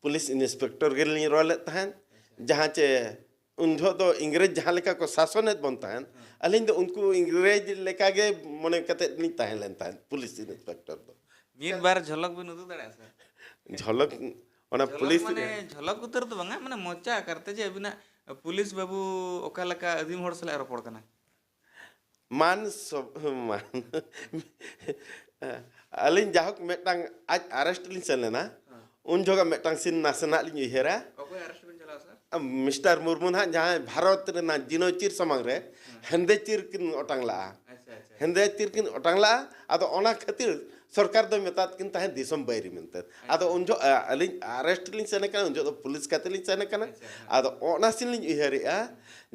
ᱯᱩᱞᱤᱥ ᱤᱱᱥᱯᱮᱠᱴᱚᱨ ᱜᱮᱞᱤᱧ ᱨᱳᱞᱮᱫ ᱛᱟᱦᱮᱸᱫ, ᱡᱟᱦᱟᱸ ᱪᱮ ᱩᱱ ᱡᱚᱦᱚᱜ ᱫᱚ ᱤᱝᱨᱮᱡᱽ ᱡᱟᱦᱟᱸ ᱞᱮᱠᱟ ᱠᱚ ᱥᱟᱥᱚᱱᱮᱫ ᱵᱚᱱ ᱛᱟᱦᱮᱸᱫ, ᱦᱮᱸ᱾ ᱟᱹᱞᱤᱧ ᱫᱚ ᱩᱱᱠᱩ ᱤᱝᱨᱮᱡᱽ ᱞᱮᱠᱟᱜᱮ ᱢᱚᱱᱮ ᱠᱟᱛᱮᱫ ᱞᱤᱧ ᱛᱟᱦᱮᱸ ᱞᱮᱱ ᱛᱟᱦᱮᱸᱫ, ᱯᱩᱞᱤᱥ ᱤᱱᱥᱯᱮᱠᱴᱚᱨ ᱫᱚ᱾ ᱢᱤᱫ ᱵᱟᱨ ᱡᱷᱚᱞᱚᱠ ᱵᱤᱱ ᱩᱫᱩᱜ ᱫᱟᱲᱮᱭᱟᱜᱼᱟ, ᱥᱮ? ᱡᱷᱚᱞᱚᱠ, ᱚᱱᱟ ᱡᱷᱚᱞᱚᱠ ᱯᱩᱞᱤᱥ ᱢᱟᱱᱮ ᱨᱮ᱾ ᱡᱷᱚᱞᱚᱠ ᱩᱛᱟᱹᱨ ᱫᱚ ᱵᱟᱝᱟ, ᱢᱟᱱᱮ ᱢᱚᱪᱟ ᱟᱠᱟᱨ ᱛᱮ, ᱡᱮ ᱟᱹᱵᱤᱱᱟᱜ ᱯᱩᱞᱤᱥ ᱵᱟᱹᱵᱩ ᱚᱠᱟ ᱞᱮᱠᱟ ᱟᱹᱫᱤᱢ ᱦᱚᱲ ᱥᱟᱞᱟᱜ ᱨᱚᱯᱚᱲ ᱠᱟᱱᱟ᱾ ᱢᱟᱱ ᱥᱚᱵ-, ᱢᱟᱱ᱾ ᱟᱹᱞᱤᱧ ᱡᱟᱦᱳᱠ ᱢᱤᱫᱴᱟᱝ ᱟᱡ ᱟᱨᱮᱥᱴ ᱞᱤᱧ ᱥᱮᱱ ᱞᱮᱱᱟ, ᱦᱮᱸ᱾ ᱩᱱ ᱡᱚᱠᱷᱚᱱ ᱢᱤᱫᱴᱟᱝ ᱥᱤᱱ ᱱᱟᱥᱮᱱᱟᱜ ᱞᱤᱧ ᱩᱭᱦᱟᱹᱨᱟ᱾ ᱚᱠᱚᱭ ᱟᱨᱮᱥᱴ ᱵᱤᱱ ᱪᱟᱞᱟᱣ, ᱥᱟᱨ? ᱟᱢ, ᱢᱤᱥᱴᱟᱨ ᱢᱩᱨᱢᱩ ᱱᱟᱦᱟᱜ ᱡᱟᱦᱟᱸᱭ ᱵᱷᱟᱨᱚᱛ ᱨᱮᱱᱟᱜ ᱡᱤᱱᱳ ᱪᱤᱨ ᱥᱟᱢᱟᱝ ᱨᱮ ᱦᱮᱸ᱾ ᱦᱮᱸᱫᱮ ᱪᱤᱨ ᱠᱤᱱ ᱚᱴᱟᱝ ᱞᱟᱜᱼᱟ᱾ ᱟᱪᱪᱷᱟ, ᱟᱪᱪᱷᱟ᱾ ᱦᱮᱸᱫᱮ ᱪᱤᱨ ᱠᱤᱱ ᱚᱴᱟᱝ ᱞᱟᱜᱼᱟ᱾ ᱟᱫᱚ ᱚᱱᱟ ᱠᱷᱟᱹᱛᱤᱨ ᱥᱚᱨᱠᱟᱨ ᱫᱚᱭ ᱢᱮᱛᱟᱫ ᱠᱤᱱ ᱛᱟᱦᱮᱸᱫ ᱫᱤᱥᱚᱢ ᱵᱟᱹᱭᱨᱤ ᱢᱮᱱᱛᱮ᱾ ᱟᱫᱚ ᱩᱱ ᱡᱚᱦᱚᱜ, ᱟ, ᱟᱹᱞᱤᱧ ᱟᱨᱮᱥᱴ ᱞᱤᱧ ᱥᱮᱱ ᱟᱠᱟᱱᱟ, ᱩᱱ ᱡᱚᱦᱚᱜ ᱫᱚ ᱯᱩᱞᱤᱥ ᱠᱟᱛᱮ ᱞᱤᱧ ᱥᱮᱱ ᱟᱠᱟᱱᱟ᱾ ᱟᱪᱪᱷᱟ, ᱦᱮᱸ᱾ ᱟᱫᱚ ᱚᱱᱟ ᱥᱤᱱ ᱞᱤᱧ ᱩᱭᱦᱟᱹᱨᱮᱜᱼᱟ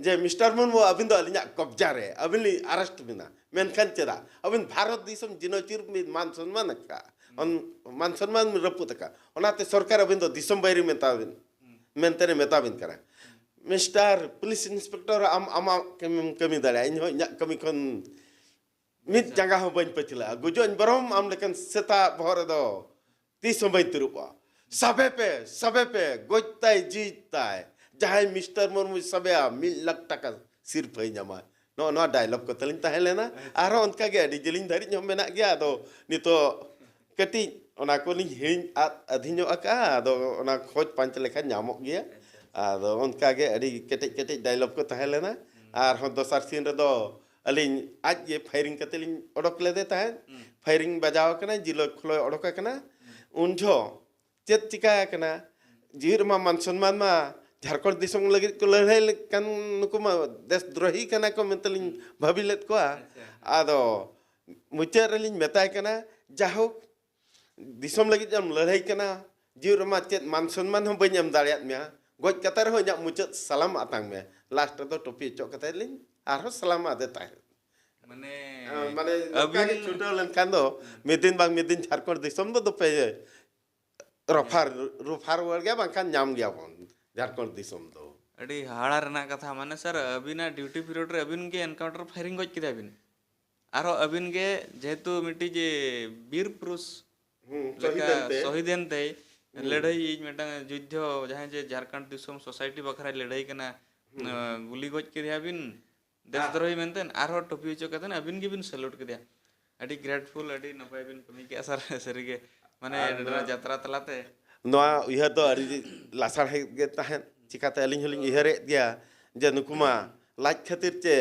ᱡᱮ, "ᱢᱤᱥᱴᱟᱨ ᱢᱩᱨᱢᱩ, ᱟᱹᱵᱤᱱ ᱫᱚ ᱟᱹᱞᱤᱧᱟᱜ ᱠᱚᱵᱽᱡᱟ ᱨᱮ, ᱟᱹᱵᱤᱱ ᱞᱤᱧ ᱟᱨᱮᱥᱴ ᱵᱤᱱᱟ, ᱢᱮᱱᱠᱷᱟᱱ ᱪᱮᱫᱟᱜ? ᱟᱹᱵᱤᱱ ᱵᱷᱟᱨᱚᱛ ᱫᱤᱥᱚᱢ ᱡᱤᱱᱚᱪᱤᱨ ᱵᱤᱱ ᱢᱟᱱ ᱥᱚᱱᱢᱟᱱ ᱟᱠᱟᱫ, ᱚᱱ-, ᱢᱟᱱ ᱥᱚᱱᱢᱟᱱ ᱵᱤᱱ ᱨᱟᱹᱯᱩᱫ ᱟᱠᱟᱫ, ᱚᱱᱟᱛᱮ ᱥᱚᱨᱠᱟᱨ ᱟᱹᱵᱤᱱ ᱫᱚ ᱫᱤᱥᱚᱢ ᱵᱟᱹᱭᱨᱤ ᱢᱮᱛᱟ ᱵᱤᱱ, ᱢᱮᱱᱛᱮ ᱢᱮᱛᱟ ᱵᱤᱱ ᱠᱟᱱᱟ᱾ ᱢᱤᱥᱴᱟᱨ ᱯᱩᱞᱤᱥ ᱤᱱᱥᱯᱮᱠᱴᱚᱨ, ᱟᱢ ᱟᱢᱟᱜ ᱠᱟᱹᱢᱤᱢ ᱠᱟᱹᱢᱤ ᱫᱟᱲᱮᱭᱟᱜᱼᱟ, ᱤᱧ ᱦᱚᱸ ᱤᱧᱟᱹᱜ ᱠᱟᱹᱢᱤ ᱠᱷᱚᱱ ᱢᱤᱫ ᱡᱟᱸᱜᱟ ᱦᱚᱸ ᱵᱟᱹᱧ ᱯᱟᱹᱪᱷᱞᱟᱹᱜᱼᱟ, ᱜᱩᱡᱩᱜ ᱟᱹᱧ ᱵᱚᱨᱚᱢ ᱟᱢ ᱞᱮᱠᱟᱱ ᱥᱮᱛᱟ ᱵᱚᱦᱚᱜ ᱨᱮᱫᱚ ᱛᱤᱥ ᱦᱚᱸ ᱵᱟᱹᱧ ᱛᱤᱨᱩᱵᱼᱟ᱾ ᱥᱟᱵᱮ ᱯᱮ, ᱥᱟᱵᱮ ᱯᱮ, ᱜᱚᱡ ᱛᱟᱭ, ᱡᱤᱣᱤ ᱛᱟᱭ, ᱡᱟᱦᱟᱸᱭ ᱢᱤᱥᱴᱟᱨ ᱢᱩᱨᱢᱩᱭ ᱥᱟᱵᱮᱭᱟ, ᱢᱤᱫ ᱞᱟᱠᱷ ᱴᱟᱠᱟ ᱥᱤᱨᱯᱷᱟᱹᱭ ᱧᱟᱢᱟ᱾ ᱱᱚᱜᱼᱚ ᱱᱚᱣᱟ ᱰᱟᱭᱞᱚᱜ ᱠᱚ ᱛᱟᱹᱞᱤᱧ ᱛᱟᱦᱮᱸ ᱞᱮᱱᱟ᱾ ᱟᱨᱦᱚᱸ ᱚᱱᱠᱟ ᱜᱮ ᱟᱹᱰᱤ ᱡᱮᱞᱮᱧ ᱫᱷᱟᱹᱨᱤᱡ ᱦᱚᱸ ᱢᱮᱱᱟᱜ ᱜᱮᱭᱟ, ᱟᱫᱚ ᱱᱤᱛᱚᱜ ᱠᱟᱹᱴᱤᱡ ᱚᱱᱟ ᱠᱚᱞᱤᱧ ᱦᱤᱲᱤᱧ ᱟᱫ ᱟᱹᱫᱷᱤᱧᱚᱜ ᱟᱠᱟᱫᱼᱟ, ᱟᱫᱚ ᱚᱱᱟ ᱠᱷᱚᱡᱽ ᱯᱟᱸᱪ ᱞᱮᱠᱷᱟᱱ ᱧᱟᱢᱚᱜ ᱜᱮᱭᱟ᱾ ᱟᱫᱚ ᱚᱱᱠᱟ ᱜᱮ ᱟᱹᱰᱤ ᱠᱮᱴᱮᱡ ᱠᱮᱴᱮᱡ ᱰᱟᱭᱞᱚᱜ ᱠᱚ ᱛᱟᱦᱮᱸ ᱞᱮᱱᱟ᱾ ᱟᱨᱦᱚᱸ ᱫᱚᱥᱟᱨ ᱥᱤᱱ ᱨᱮᱫᱚ ᱟᱹᱞᱤᱧ ᱟᱡ ᱜᱮ ᱯᱷᱟᱭᱨᱤᱝ ᱠᱟᱛᱮ ᱞᱤᱧ ᱚᱰᱚᱠ ᱞᱮᱫᱮ ᱛᱟᱦᱮᱸᱫ᱾ ᱯᱷᱟᱭᱨᱤᱝ ᱵᱟᱡᱟᱣ ᱟᱠᱟᱱᱟ, ᱡᱤᱞᱚ ᱠᱷᱩᱞᱟᱹ ᱚᱰᱚᱠ ᱟᱠᱟᱱᱟ᱾ ᱩᱱ ᱡᱚᱦᱚᱜ ᱪᱮᱫ ᱪᱤᱠᱟ ᱟᱠᱟᱱᱟ? ᱡᱤᱣᱤ ᱨᱮᱢᱟ ᱢᱟᱱ ᱥᱚᱱᱢᱟᱱ ᱢᱟ, ᱡᱷᱟᱲᱠᱷᱚᱸᱰ ᱫᱤᱥᱚᱢ ᱞᱟᱹᱜᱤᱫ ᱠᱚ ᱞᱟᱹᱲᱦᱟᱹᱭ ᱞᱮᱠᱟᱱ ᱱᱩᱠᱩ ᱢᱟ ᱫᱮᱥ ᱫᱨᱳᱦᱤ ᱠᱟᱱᱟ ᱠᱚ ᱢᱮᱱᱛᱮ ᱞᱤᱧ ᱵᱷᱟᱹᱵᱤ ᱞᱮᱫ ᱠᱚᱣᱟ᱾ ᱟᱪᱪᱷᱟ᱾ ᱟᱫᱚ ᱢᱩᱪᱟᱹᱫ ᱨᱮᱞᱤᱧ ᱢᱮᱛᱟᱭ ᱠᱟᱱᱟ, ᱡᱟᱭᱦᱳᱠ, ᱫᱤᱥᱚᱢ ᱞᱟᱹᱜᱤᱫ ᱮᱢ ᱞᱟᱹᱲᱦᱟᱹᱭ ᱠᱟᱱᱟ, ᱡᱤᱣᱤ ᱨᱮᱢᱟ ᱪᱮᱫ ᱢᱟᱱ ᱥᱚᱱᱢᱟᱱ ᱦᱚᱸ ᱵᱟᱹᱧ ᱮᱢ ᱫᱟᱲᱮᱭᱟᱫ ᱢᱮᱭᱟ, ᱜᱚᱡ ᱠᱟᱛᱮ ᱨᱮᱦᱚᱸ ᱤᱧᱟᱹᱜ ᱢᱩᱪᱟᱹᱫ ᱥᱟᱞᱟᱢ ᱟᱛᱟᱝ ᱢᱮ᱾ ᱞᱟᱥᱴ ᱨᱮᱫᱚ ᱴᱩᱯᱤ ᱚᱪᱚᱜ ᱠᱟᱛᱮ ᱞᱤᱧ ᱟᱨᱦᱚᱸ ᱥᱟᱞᱟᱢ ᱟᱫᱮ ᱛᱟᱦᱮᱸᱫ᱾ ᱢᱟᱱᱮ, ᱢᱟᱱᱮ ᱱᱚᱝᱠᱟ ᱜᱮ ᱟᱹᱵᱤᱱ ᱪᱷᱩᱴᱟᱹᱣ ᱞᱮᱱᱠᱷᱟᱱ ᱫᱚ ᱢᱤᱫ ᱫᱤᱱ ᱵᱟᱝ ᱢᱤᱫ ᱫᱤᱱ ᱡᱷᱟᱲᱠᱷᱚᱸᱰ ᱫᱤᱥᱚᱢ ᱫᱚ ᱫᱚᱯᱮ ᱨᱚᱯᱷᱟ, ᱨᱩᱯᱷᱟ ᱨᱩᱣᱟᱹᱲ ᱜᱮᱭᱟ, ᱵᱟᱝᱠᱷᱟᱱ ᱧᱟᱢ ᱜᱮᱭᱟᱵᱚᱱ ᱡᱷᱟᱲᱠᱷᱚᱸᱰ ᱫᱤᱥᱚᱢ ᱫᱚ᱾ ᱟᱹᱰᱤ ᱦᱟᱦᱟᱲᱟ ᱨᱮᱱᱟᱜ ᱠᱟᱛᱷᱟ᱾ ᱢᱟᱱᱮ ᱥᱟᱨ, ᱟᱹᱵᱤᱱᱟᱜ ᱰᱤᱭᱩᱴᱤ ᱯᱤᱨᱤᱭᱚᱰ ᱨᱮ ᱟᱹᱵᱤᱱ ᱜᱮ ᱮᱱᱠᱟᱣᱩᱱᱴᱟᱨ ᱯᱷᱟᱭᱨᱤᱝ ᱜᱚᱡ ᱠᱮᱫᱟ ᱵᱤᱱ᱾ ᱟᱨᱦᱚᱸ ᱟᱹᱵᱤᱱ ᱜᱮ ᱡᱮᱦᱮᱛᱩ ᱢᱤᱫᱴᱤᱡ ᱵᱤᱨ ᱯᱩᱨᱩᱥ ᱦᱩᱸ, ᱞᱮᱠᱟ ᱥᱚᱦᱤᱫ ᱮᱱᱛᱮ᱾ ᱥᱚᱦᱤᱫ ᱮᱱᱛᱮᱭ ᱦᱩᱸ᱾ ᱞᱟᱹᱲᱦᱟᱹᱭᱤᱡ ᱢᱤᱫᱴᱟᱝ ᱡᱩᱫᱽᱫᱷᱚ, ᱡᱟᱦᱟᱸᱭ ᱡᱮ ᱡᱷᱟᱲᱠᱷᱚᱸᱰ ᱫᱤᱥᱚᱢ ᱥᱳᱥᱟᱭᱴᱤ ᱵᱟᱠᱷᱨᱟᱭ ᱞᱟᱹᱲᱦᱟᱹᱭ ᱠᱟᱱᱟ, ᱦᱩᱸ᱾ ᱟᱸ, ᱜᱩᱞᱤ ᱜᱚᱡ ᱠᱮᱫᱮᱭᱟ ᱵᱤᱱ, ᱫᱮᱥ ᱟᱨ ᱫᱨᱳᱦᱤ ᱢᱮᱱᱛᱮ, ᱟᱨᱦᱚᱸ ᱴᱩᱯᱤ ᱚᱪᱚ ᱠᱟᱛᱮ ᱟᱹᱵᱤᱱ ᱜᱮᱵᱤᱱ ᱥᱮᱞᱩᱴ ᱠᱮᱫᱮᱭᱟ᱾ ᱟᱹᱰᱤ ᱜᱨᱮᱴᱯᱷᱩᱞ, ᱟᱹᱰᱤ ᱱᱟᱯᱟᱭ ᱵᱤᱱ ᱠᱟᱹᱢᱤ ᱠᱮᱜᱼᱟ ᱥᱟᱨ, ᱥᱟᱹᱨᱤᱜᱮ᱾ ᱢᱟᱱᱮ ᱟᱨ ᱱᱚᱣᱟ ᱱᱚᱣᱟ ᱡᱟᱛᱨᱟ ᱛᱟᱞᱟᱛᱮ᱾ ᱱᱚᱣᱟ ᱩᱭᱦᱟᱹᱨ ᱫᱚ ᱟᱹᱰᱤ ᱞᱟᱥᱟᱲᱦᱮᱫ ᱜᱮ ᱛᱟᱦᱮᱸᱫ᱾ ᱪᱤᱠᱟᱛᱮ ᱟᱹᱞᱤᱧ ᱦᱚᱸᱞᱤᱧ ᱩᱭᱦᱟᱹᱨᱮᱫ ᱜᱮᱭᱟ ᱡᱮ ᱱᱩᱠᱩ ᱢᱟ ᱞᱟᱡ ᱠᱷᱟᱹᱛᱤᱨ ᱪᱮ,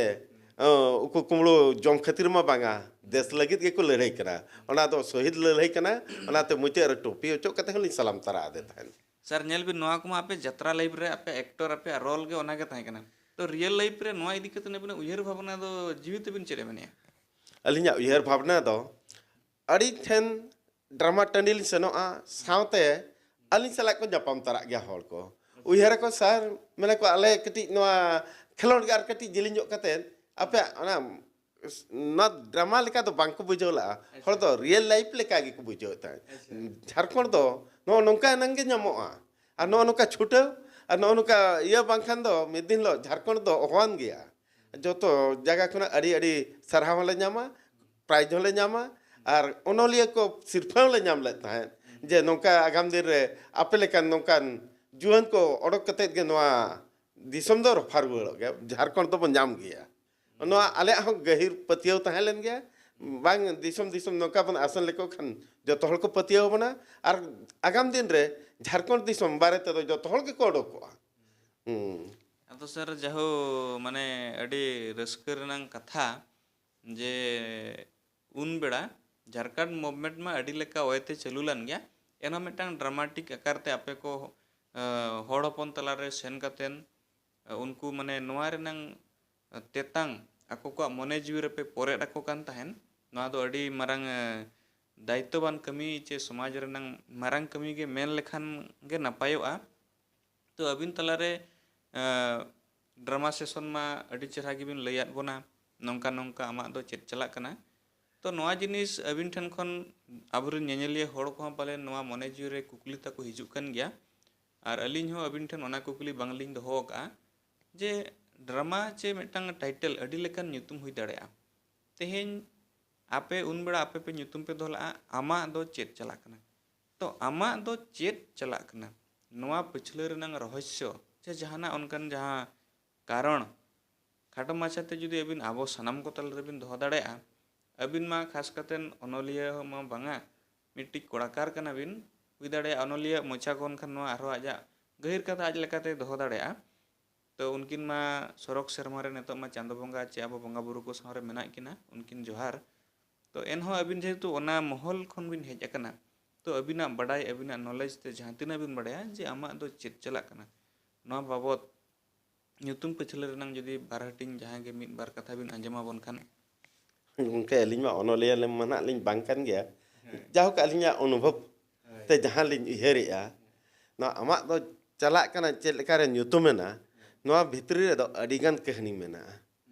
ᱚ, ᱩᱠᱩ ᱠᱩᱢᱵᱽᱲᱩ ᱡᱚᱢ ᱠᱷᱟᱹᱛᱤᱨ ᱢᱟ ᱵᱟᱝᱟ, ᱫᱮᱥ ᱞᱟᱹᱜᱤᱫ ᱜᱮᱠᱚ ᱞᱟᱹᱲᱦᱟᱹᱭ ᱠᱟᱱᱟ᱾ ᱚᱱᱟ ᱫᱚ ᱥᱚᱦᱤᱫ ᱞᱟᱹᱲᱦᱟᱹᱭ ᱠᱟᱱᱟ, ᱚᱱᱟᱛᱮ ᱢᱩᱪᱟᱹᱫ ᱨᱮ ᱴᱩᱯᱤ ᱚᱪᱚᱜ ᱠᱟᱛᱮ ᱦᱚᱸᱞᱤᱧ ᱥᱟᱞᱟᱢ ᱛᱟᱨᱟ ᱟᱫᱮ ᱛᱟᱦᱮᱸᱫ᱾ ᱥᱟᱨ, ᱧᱮᱞ ᱵᱤᱱ, ᱱᱚᱣᱟ ᱠᱚᱢᱟ ᱟᱯᱮ ᱡᱟᱛᱨᱟ ᱞᱟᱭᱤᱯᱷ ᱨᱮ ᱟᱯᱮ ᱮᱠᱴᱚᱨ, ᱟᱯᱮᱭᱟᱜ ᱨᱳᱞ ᱜᱮ ᱚᱱᱟ ᱜᱮ ᱛᱟᱦᱮᱸ ᱠᱟᱱᱟ᱾ ᱛᱚ, ᱨᱤᱭᱮᱞ ᱞᱟᱭᱤᱯᱷ ᱨᱮ ᱱᱚᱣᱟ ᱤᱫᱤ ᱠᱟᱛᱮ ᱟᱹᱵᱤᱱᱟᱜ ᱩᱭᱦᱟᱹᱨ ᱵᱷᱟᱵᱽᱱᱟ ᱫᱚ ᱡᱤᱣᱤ ᱛᱮᱵᱤᱱ ᱪᱮᱫ ᱮ ᱢᱮᱱᱮᱜᱼᱟ? ᱟᱹᱞᱤᱧᱟᱜ ᱩᱭᱦᱟᱹᱨ ᱵᱷᱟᱵᱽᱱᱟ ᱫᱚ ᱟᱹᱰᱤ ᱴᱷᱮᱱ ᱰᱨᱟᱢᱟ ᱴᱟᱺᱰᱤ ᱞᱤᱧ ᱥᱮᱱᱚᱜᱼᱟ, ᱥᱟᱶᱛᱮ ᱟᱹᱞᱤᱧ ᱥᱟᱞᱟᱜ ᱠᱚ ᱧᱟᱯᱟᱢ ᱛᱟᱨᱟᱜ ᱜᱮᱭᱟ ᱦᱚᱲ ᱠᱚ᱾ ᱩᱭᱦᱟᱹᱨᱟᱠᱚ, "ᱥᱟᱨ," ᱢᱮᱱᱟ ᱠᱚ, "ᱟᱞᱮ ᱠᱟᱹᱴᱤᱡ ᱱᱚᱣᱟ ᱠᱷᱮᱞᱳᱰ ᱜᱮ ᱟᱨ ᱠᱟᱹᱴᱤᱡ ᱡᱮᱞᱮᱧᱚᱜ ᱠᱟᱛᱮᱫ ᱟᱯᱮᱭᱟᱜ ᱚᱱᱟ, ᱱᱚᱣᱟ ᱰᱨᱟᱢᱟ ᱞᱮᱠᱟ ᱫᱚ ᱵᱟᱝ ᱠᱚ ᱵᱩᱡᱷᱟᱹᱣ ᱞᱟᱜᱼᱟ, ᱦᱚᱲ ᱫᱚ ᱨᱤᱭᱮᱞ ᱞᱟᱭᱤᱯᱷ ᱞᱮᱠᱟ ᱜᱮᱠᱚ ᱵᱩᱡᱷᱟᱹᱣᱮᱫ ᱛᱟᱦᱮᱸᱫ᱾ ᱟᱪᱪᱷᱟ᱾ ᱡᱷᱟᱲᱠᱷᱚᱸᱰ ᱫᱚ ᱱᱚᱜᱼᱚ ᱱᱚᱝᱠᱟ ᱮᱱᱟᱝ ᱜᱮ ᱧᱟᱢᱚᱜᱼᱟ, ᱟᱨ ᱱᱚᱜᱼᱚ ᱱᱚᱝᱠᱟ ᱪᱷᱩᱴᱟᱹᱣ, ᱟᱨ ᱱᱚᱜᱼᱚ ᱱᱚᱝᱠᱟ ᱤᱭᱟᱹ ᱵᱟᱝᱠᱷᱟᱱ ᱫᱚ ᱢᱤᱫ ᱫᱤᱱ ᱦᱤᱞᱳᱜ ᱡᱷᱟᱲᱠᱷᱚᱸᱰ ᱫᱚ ᱚᱦᱚᱣᱟᱱ ᱜᱮᱭᱟ᱾ ᱡᱚᱛᱚ ᱡᱟᱭᱜᱟ ᱠᱷᱚᱱᱟᱜ ᱟᱹᱰᱤ ᱟᱹᱰᱤ ᱥᱟᱨᱦᱟᱣ ᱦᱚᱸᱞᱮ ᱧᱟᱢᱟ, ᱯᱨᱟᱭᱤᱡᱽ ᱦᱚᱸᱞᱮ ᱧᱟᱢᱟ, ᱟᱨ ᱚᱱᱚᱞᱤᱭᱟᱹ ᱠᱚ ᱥᱤᱨᱯᱷᱟᱹ ᱦᱚᱸᱞᱮ ᱧᱟᱢ ᱞᱮᱫ ᱛᱟᱦᱮᱸᱫ, ᱡᱮ ᱱᱚᱝᱠᱟ ᱟᱜᱟᱢ ᱫᱤᱱ ᱨᱮ ᱟᱯᱮ ᱞᱮᱠᱟᱱ ᱱᱚᱝᱠᱟᱱ ᱡᱩᱣᱟᱹᱱ ᱠᱚ ᱚᱰᱚᱠ ᱠᱟᱛᱮᱫ ᱜᱮ ᱱᱚᱣᱟ ᱫᱤᱥᱚᱢ ᱫᱚ ᱨᱚᱯᱷᱟ ᱨᱩᱣᱟᱹᱲᱚᱜ ᱜᱮᱭᱟ, ᱡᱷᱟᱲᱠᱷᱚᱸᱰ ᱫᱚᱵᱚᱱ ᱧᱟᱢ ᱜᱮᱭᱟ᱾ ᱱᱚᱣᱟ ᱟᱞᱮᱭᱟᱜ ᱦᱚᱸ ᱜᱟᱹᱦᱤᱨ ᱯᱟᱹᱛᱭᱟᱹᱣ ᱛᱟᱦᱮᱸ ᱞᱮᱱ ᱜᱮᱭᱟ, ᱵᱟᱝ ᱫᱤᱥᱚᱢ ᱫᱤᱥᱚᱢ ᱱᱚᱝᱠᱟ ᱵᱚᱱ ᱟᱥᱮᱱ ᱞᱮᱠᱚ ᱠᱷᱟᱱ ᱡᱚᱛᱚ ᱦᱚᱲ ᱠᱚ ᱯᱟᱹᱛᱭᱟᱹᱣ ᱟᱵᱚᱱᱟ, ᱟᱨ ᱟᱜᱟᱢ ᱫᱤᱱ ᱨᱮ ᱡᱷᱟᱲᱠᱷᱚᱸᱰ ᱫᱤᱥᱚᱢ ᱵᱟᱨᱮ ᱛᱮᱫᱚ ᱡᱚᱛᱚ ᱦᱚᱲ ᱜᱮᱠᱚ ᱚᱰᱚᱠᱚᱜᱼᱟ᱾ ᱦᱩᱸ᱾ ᱟᱫᱚ ᱥᱟᱨ, ᱡᱟᱦᱳ, ᱢᱟᱱᱮ, ᱟᱹᱰᱤ ᱨᱟᱹᱥᱠᱟᱹ ᱨᱮᱱᱟᱝ ᱠᱟᱛᱷᱟ ᱡᱮ ᱩᱱ ᱵᱮᱲᱟ ᱡᱷᱟᱨᱠᱷᱚᱸᱰ ᱢᱩᱵᱷᱢᱮᱱᱴ ᱢᱟ ᱟᱹᱰᱤ ᱞᱮᱠᱟ ᱚᱭᱮᱛᱮ ᱪᱟᱹᱞᱩ ᱞᱮᱱ ᱜᱮᱭᱟ, ᱮᱱᱦᱚᱸ ᱢᱤᱫᱴᱟᱝ ᱰᱨᱟᱢᱟᱴᱤᱠ ᱟᱠᱟᱨ ᱛᱮ ᱟᱯᱮ ᱠᱚ, ᱮ, ᱦᱚᱲ ᱦᱚᱯᱚᱱ ᱛᱟᱞᱟᱨᱮ ᱥᱮᱱ ᱠᱟᱛᱮᱱ, ᱮ, ᱩᱱᱠᱩ, ᱢᱟᱱᱮ, ᱱᱚᱣᱟ ᱨᱮᱱᱟᱝ ᱛᱮᱛᱟᱝ ᱟᱠᱚ ᱠᱚᱣᱟᱜ ᱢᱚᱱᱮ ᱡᱤᱣᱤ ᱨᱮᱯᱮ ᱯᱚᱨᱮᱫ ᱟᱠᱚ ᱠᱟᱱ ᱛᱟᱦᱮᱱ᱾ ᱱᱚᱣᱟ ᱫᱚ ᱟᱹᱰᱤ ᱢᱟᱨᱟᱝ, ᱮ, ᱫᱟᱭᱤᱛᱛᱚᱵᱟᱱ ᱠᱟᱹᱢᱤ ᱪᱮ ᱥᱚᱢᱟᱡᱽ ᱨᱮᱱᱟᱝ ᱢᱟᱨᱟᱝ ᱠᱟᱹᱢᱤ ᱜᱮ ᱢᱮᱱ ᱞᱮᱠᱷᱟᱱ ᱜᱮ ᱱᱟᱯᱟᱭᱚᱜᱼᱟ᱾ ᱛᱚ, ᱟᱹᱵᱤᱱ ᱛᱟᱞᱟᱨᱮ, ᱮ, ᱰᱨᱟᱢᱟ ᱥᱮᱥᱚᱱ ᱢᱟ ᱟᱹᱰᱤ ᱪᱮᱦᱨᱟ ᱜᱮᱵᱤᱱ ᱞᱟᱹᱭᱟᱫ ᱵᱚᱱᱟ, ᱱᱚᱝᱠᱟ ᱱᱚᱝᱠᱟ ᱟᱢᱟᱜ ᱫᱚ ᱪᱮᱫ ᱪᱟᱞᱟᱜ ᱠᱟᱱᱟ᱾ ᱛᱚ, ᱱᱚᱣᱟ ᱡᱤᱱᱤᱥ ᱟᱹᱵᱤᱱ ᱴᱷᱮᱱ ᱠᱷᱚᱱ ᱟᱵᱚᱨᱮᱱ ᱧᱮᱧᱮᱞᱤᱭᱟᱹ ᱦᱚᱲ ᱠᱚᱦᱚᱸ ᱯᱟᱞᱮᱱ ᱱᱚᱣᱟ ᱢᱚᱱᱮ ᱡᱤᱣᱤ ᱨᱮ ᱠᱩᱠᱞᱤ ᱛᱟᱠᱚ ᱦᱤᱡᱩᱜ ᱠᱟᱱ ᱜᱮᱭᱟ, ᱟᱨ ᱟᱹᱞᱤᱧ ᱦᱚᱸ ᱟᱹᱵᱤᱱ ᱴᱷᱮᱱ ᱚᱱᱟ ᱠᱩᱠᱞᱤ ᱵᱟᱝᱞᱤᱧ ᱫᱚᱦᱚ ᱟᱠᱟᱫᱼᱟ ᱡᱮ ᱰᱨᱟᱢᱟ ᱪᱮ ᱢᱤᱫᱴᱟᱝ ᱴᱟᱭᱴᱮᱞ ᱟᱹᱰᱤ ᱞᱮᱠᱟᱱ ᱧᱩᱛᱩᱢ ᱦᱩᱭ ᱫᱟᱲᱮᱭᱟᱜᱼᱟ᱾ ᱛᱮᱦᱮᱧ ᱟᱯᱮ ᱩᱱ ᱵᱮᱲᱟ ᱟᱯᱮ ᱯᱮ ᱧᱩᱛᱩᱢ ᱯᱮ ᱫᱚᱦᱚ ᱞᱮᱫᱼᱟ, ᱟᱢᱟᱜ ᱫᱚ ᱪᱮᱫ ᱪᱟᱞᱟᱜ ᱠᱟᱱᱟ? ᱛᱚ, ᱟᱢᱟᱜ ᱫᱚ ᱪᱮᱫ ᱪᱟᱞᱟᱜ ᱠᱟᱱᱟ? ᱱᱚᱣᱟ ᱯᱟᱹᱪᱷᱞᱟᱹ ᱨᱮᱱᱟᱝ ᱨᱚᱦᱚᱥᱭᱚ ᱪᱮ ᱡᱟᱦᱟᱱᱟᱜ ᱚᱱᱠᱟᱱ ᱡᱟᱦᱟᱸ ᱠᱟᱨᱚᱱ ᱠᱷᱟᱴᱚ ᱢᱟᱪᱷᱟᱛᱮ ᱡᱩᱫᱤ ᱟᱹᱵᱤᱱ ᱟᱵᱚ ᱥᱟᱱᱟᱢ ᱠᱚ ᱛᱟᱞᱟ ᱨᱮᱵᱤᱱ ᱫᱚᱦᱚ ᱫᱟᱲᱮᱭᱟᱜᱼᱟ, ᱟᱹᱵᱤᱱ ᱢᱟ ᱠᱷᱟᱥ ᱠᱟᱛᱮ ᱚᱱᱚᱞᱤᱭᱟᱹ ᱦᱚᱸ ᱢᱟ ᱵᱟᱝᱟ, ᱢᱤᱫᱴᱤᱡ ᱠᱚᱲᱟᱠᱟᱨ ᱠᱟᱱᱟ ᱵᱤᱱ, ᱦᱩᱭ ᱫᱟᱲᱮᱭᱟᱜᱼᱟ ᱚᱱᱚᱞᱤᱭᱟᱹ ᱢᱚᱪᱟ ᱠᱷᱚᱱ ᱠᱷᱟᱱ ᱱᱚᱣᱟ ᱟᱨᱦᱚᱸ ᱟᱡᱟᱜ ᱜᱟᱹᱦᱤᱨ ᱠᱟᱛᱷᱟ ᱟᱡ ᱞᱮᱠᱟᱛᱮ ᱫᱚᱦᱚ ᱫᱟᱲᱮᱭᱟᱜᱼᱟ᱾ ᱛᱚ, ᱩᱱᱠᱤᱱ ᱢᱟ ᱥᱚᱨᱚᱜᱽ ᱥᱮᱨᱢᱟ ᱨᱮ ᱱᱤᱛᱚᱜ ᱢᱟ ᱪᱟᱸᱫᱚ ᱵᱚᱸᱜᱟ ᱪᱮ ᱟᱵᱚ ᱵᱚᱸᱜᱟ ᱵᱩᱨᱩ ᱠᱚ ᱥᱟᱶ ᱨᱮ ᱢᱮᱱᱟᱜ ᱠᱤᱱᱟ, ᱩᱱᱠᱤᱱ ᱡᱚᱦᱟᱨ᱾ ᱛᱚ, ᱮᱱᱦᱚᱸ ᱟᱹᱵᱤᱱ ᱡᱮᱦᱮᱛᱩ ᱚᱱᱟ ᱢᱚᱦᱚᱞ ᱠᱷᱚᱱ ᱵᱤᱱ ᱦᱮᱡ ᱟᱠᱟᱱᱟ, ᱛᱚ, ᱟᱹᱵᱤᱱᱟᱜ ᱵᱟᱰᱟᱭ, ᱟᱹᱵᱤᱱᱟᱜ ᱱᱚᱞᱮᱡᱽ ᱛᱮ ᱡᱟᱦᱟᱸ ᱛᱤᱱᱟᱹᱜ ᱵᱤᱱ ᱵᱟᱰᱟᱭᱟ ᱡᱮ ᱟᱢᱟᱜ ᱫᱚ ᱪᱮᱫ ᱪᱟᱞᱟᱜ ᱠᱟᱱᱟ, ᱱᱚᱣᱟ ᱵᱟᱵᱚᱛ ᱧᱩᱛᱩᱢ ᱯᱟᱹᱪᱷᱞᱟᱹ ᱨᱮᱱᱟᱝ ᱡᱩᱫᱤ ᱵᱟᱨ ᱦᱟᱹᱴᱤᱧ ᱡᱟᱦᱟᱸ ᱜᱮ ᱢᱤᱫ ᱵᱟᱨ ᱠᱟᱛᱷᱟ ᱵᱤᱱ ᱟᱸᱡᱚᱢ ᱟᱵᱚᱱ ᱠᱷᱟᱱ᱾ ᱜᱚᱢᱠᱮ, ᱟᱹᱞᱤᱧ ᱢᱟ ᱚᱱᱚᱞᱤᱭᱟᱹ ᱞᱮ ᱢᱟ ᱱᱟᱜ ᱞᱤᱧ ᱵᱟᱝ ᱠᱟᱱ ᱜᱮᱭᱟ᱾ ᱡᱟᱭᱦᱳᱠ, ᱟᱹᱞᱤᱧᱟᱜ ᱚᱱᱩᱵᱷᱚᱵ ᱛᱮ ᱡᱟᱦᱟᱸ ᱞᱤᱧ ᱩᱭᱦᱟᱹᱨᱮᱜᱼᱟ, ᱱᱚᱣᱟ ᱟᱢᱟᱜ ᱫᱚ ᱪᱟᱞᱟᱜ ᱠᱟᱱᱟ ᱪᱮᱫ ᱞᱮᱠᱟᱨᱮ ᱧᱩᱛᱩᱢᱮᱱᱟ, ᱱᱚᱣᱟ ᱵᱷᱤᱛᱨᱤ ᱨᱮᱫᱚ ᱟᱹᱰᱤᱜᱟᱱ ᱠᱟᱹᱦᱱᱤ ᱢᱮᱱᱟᱜᱼᱟ᱾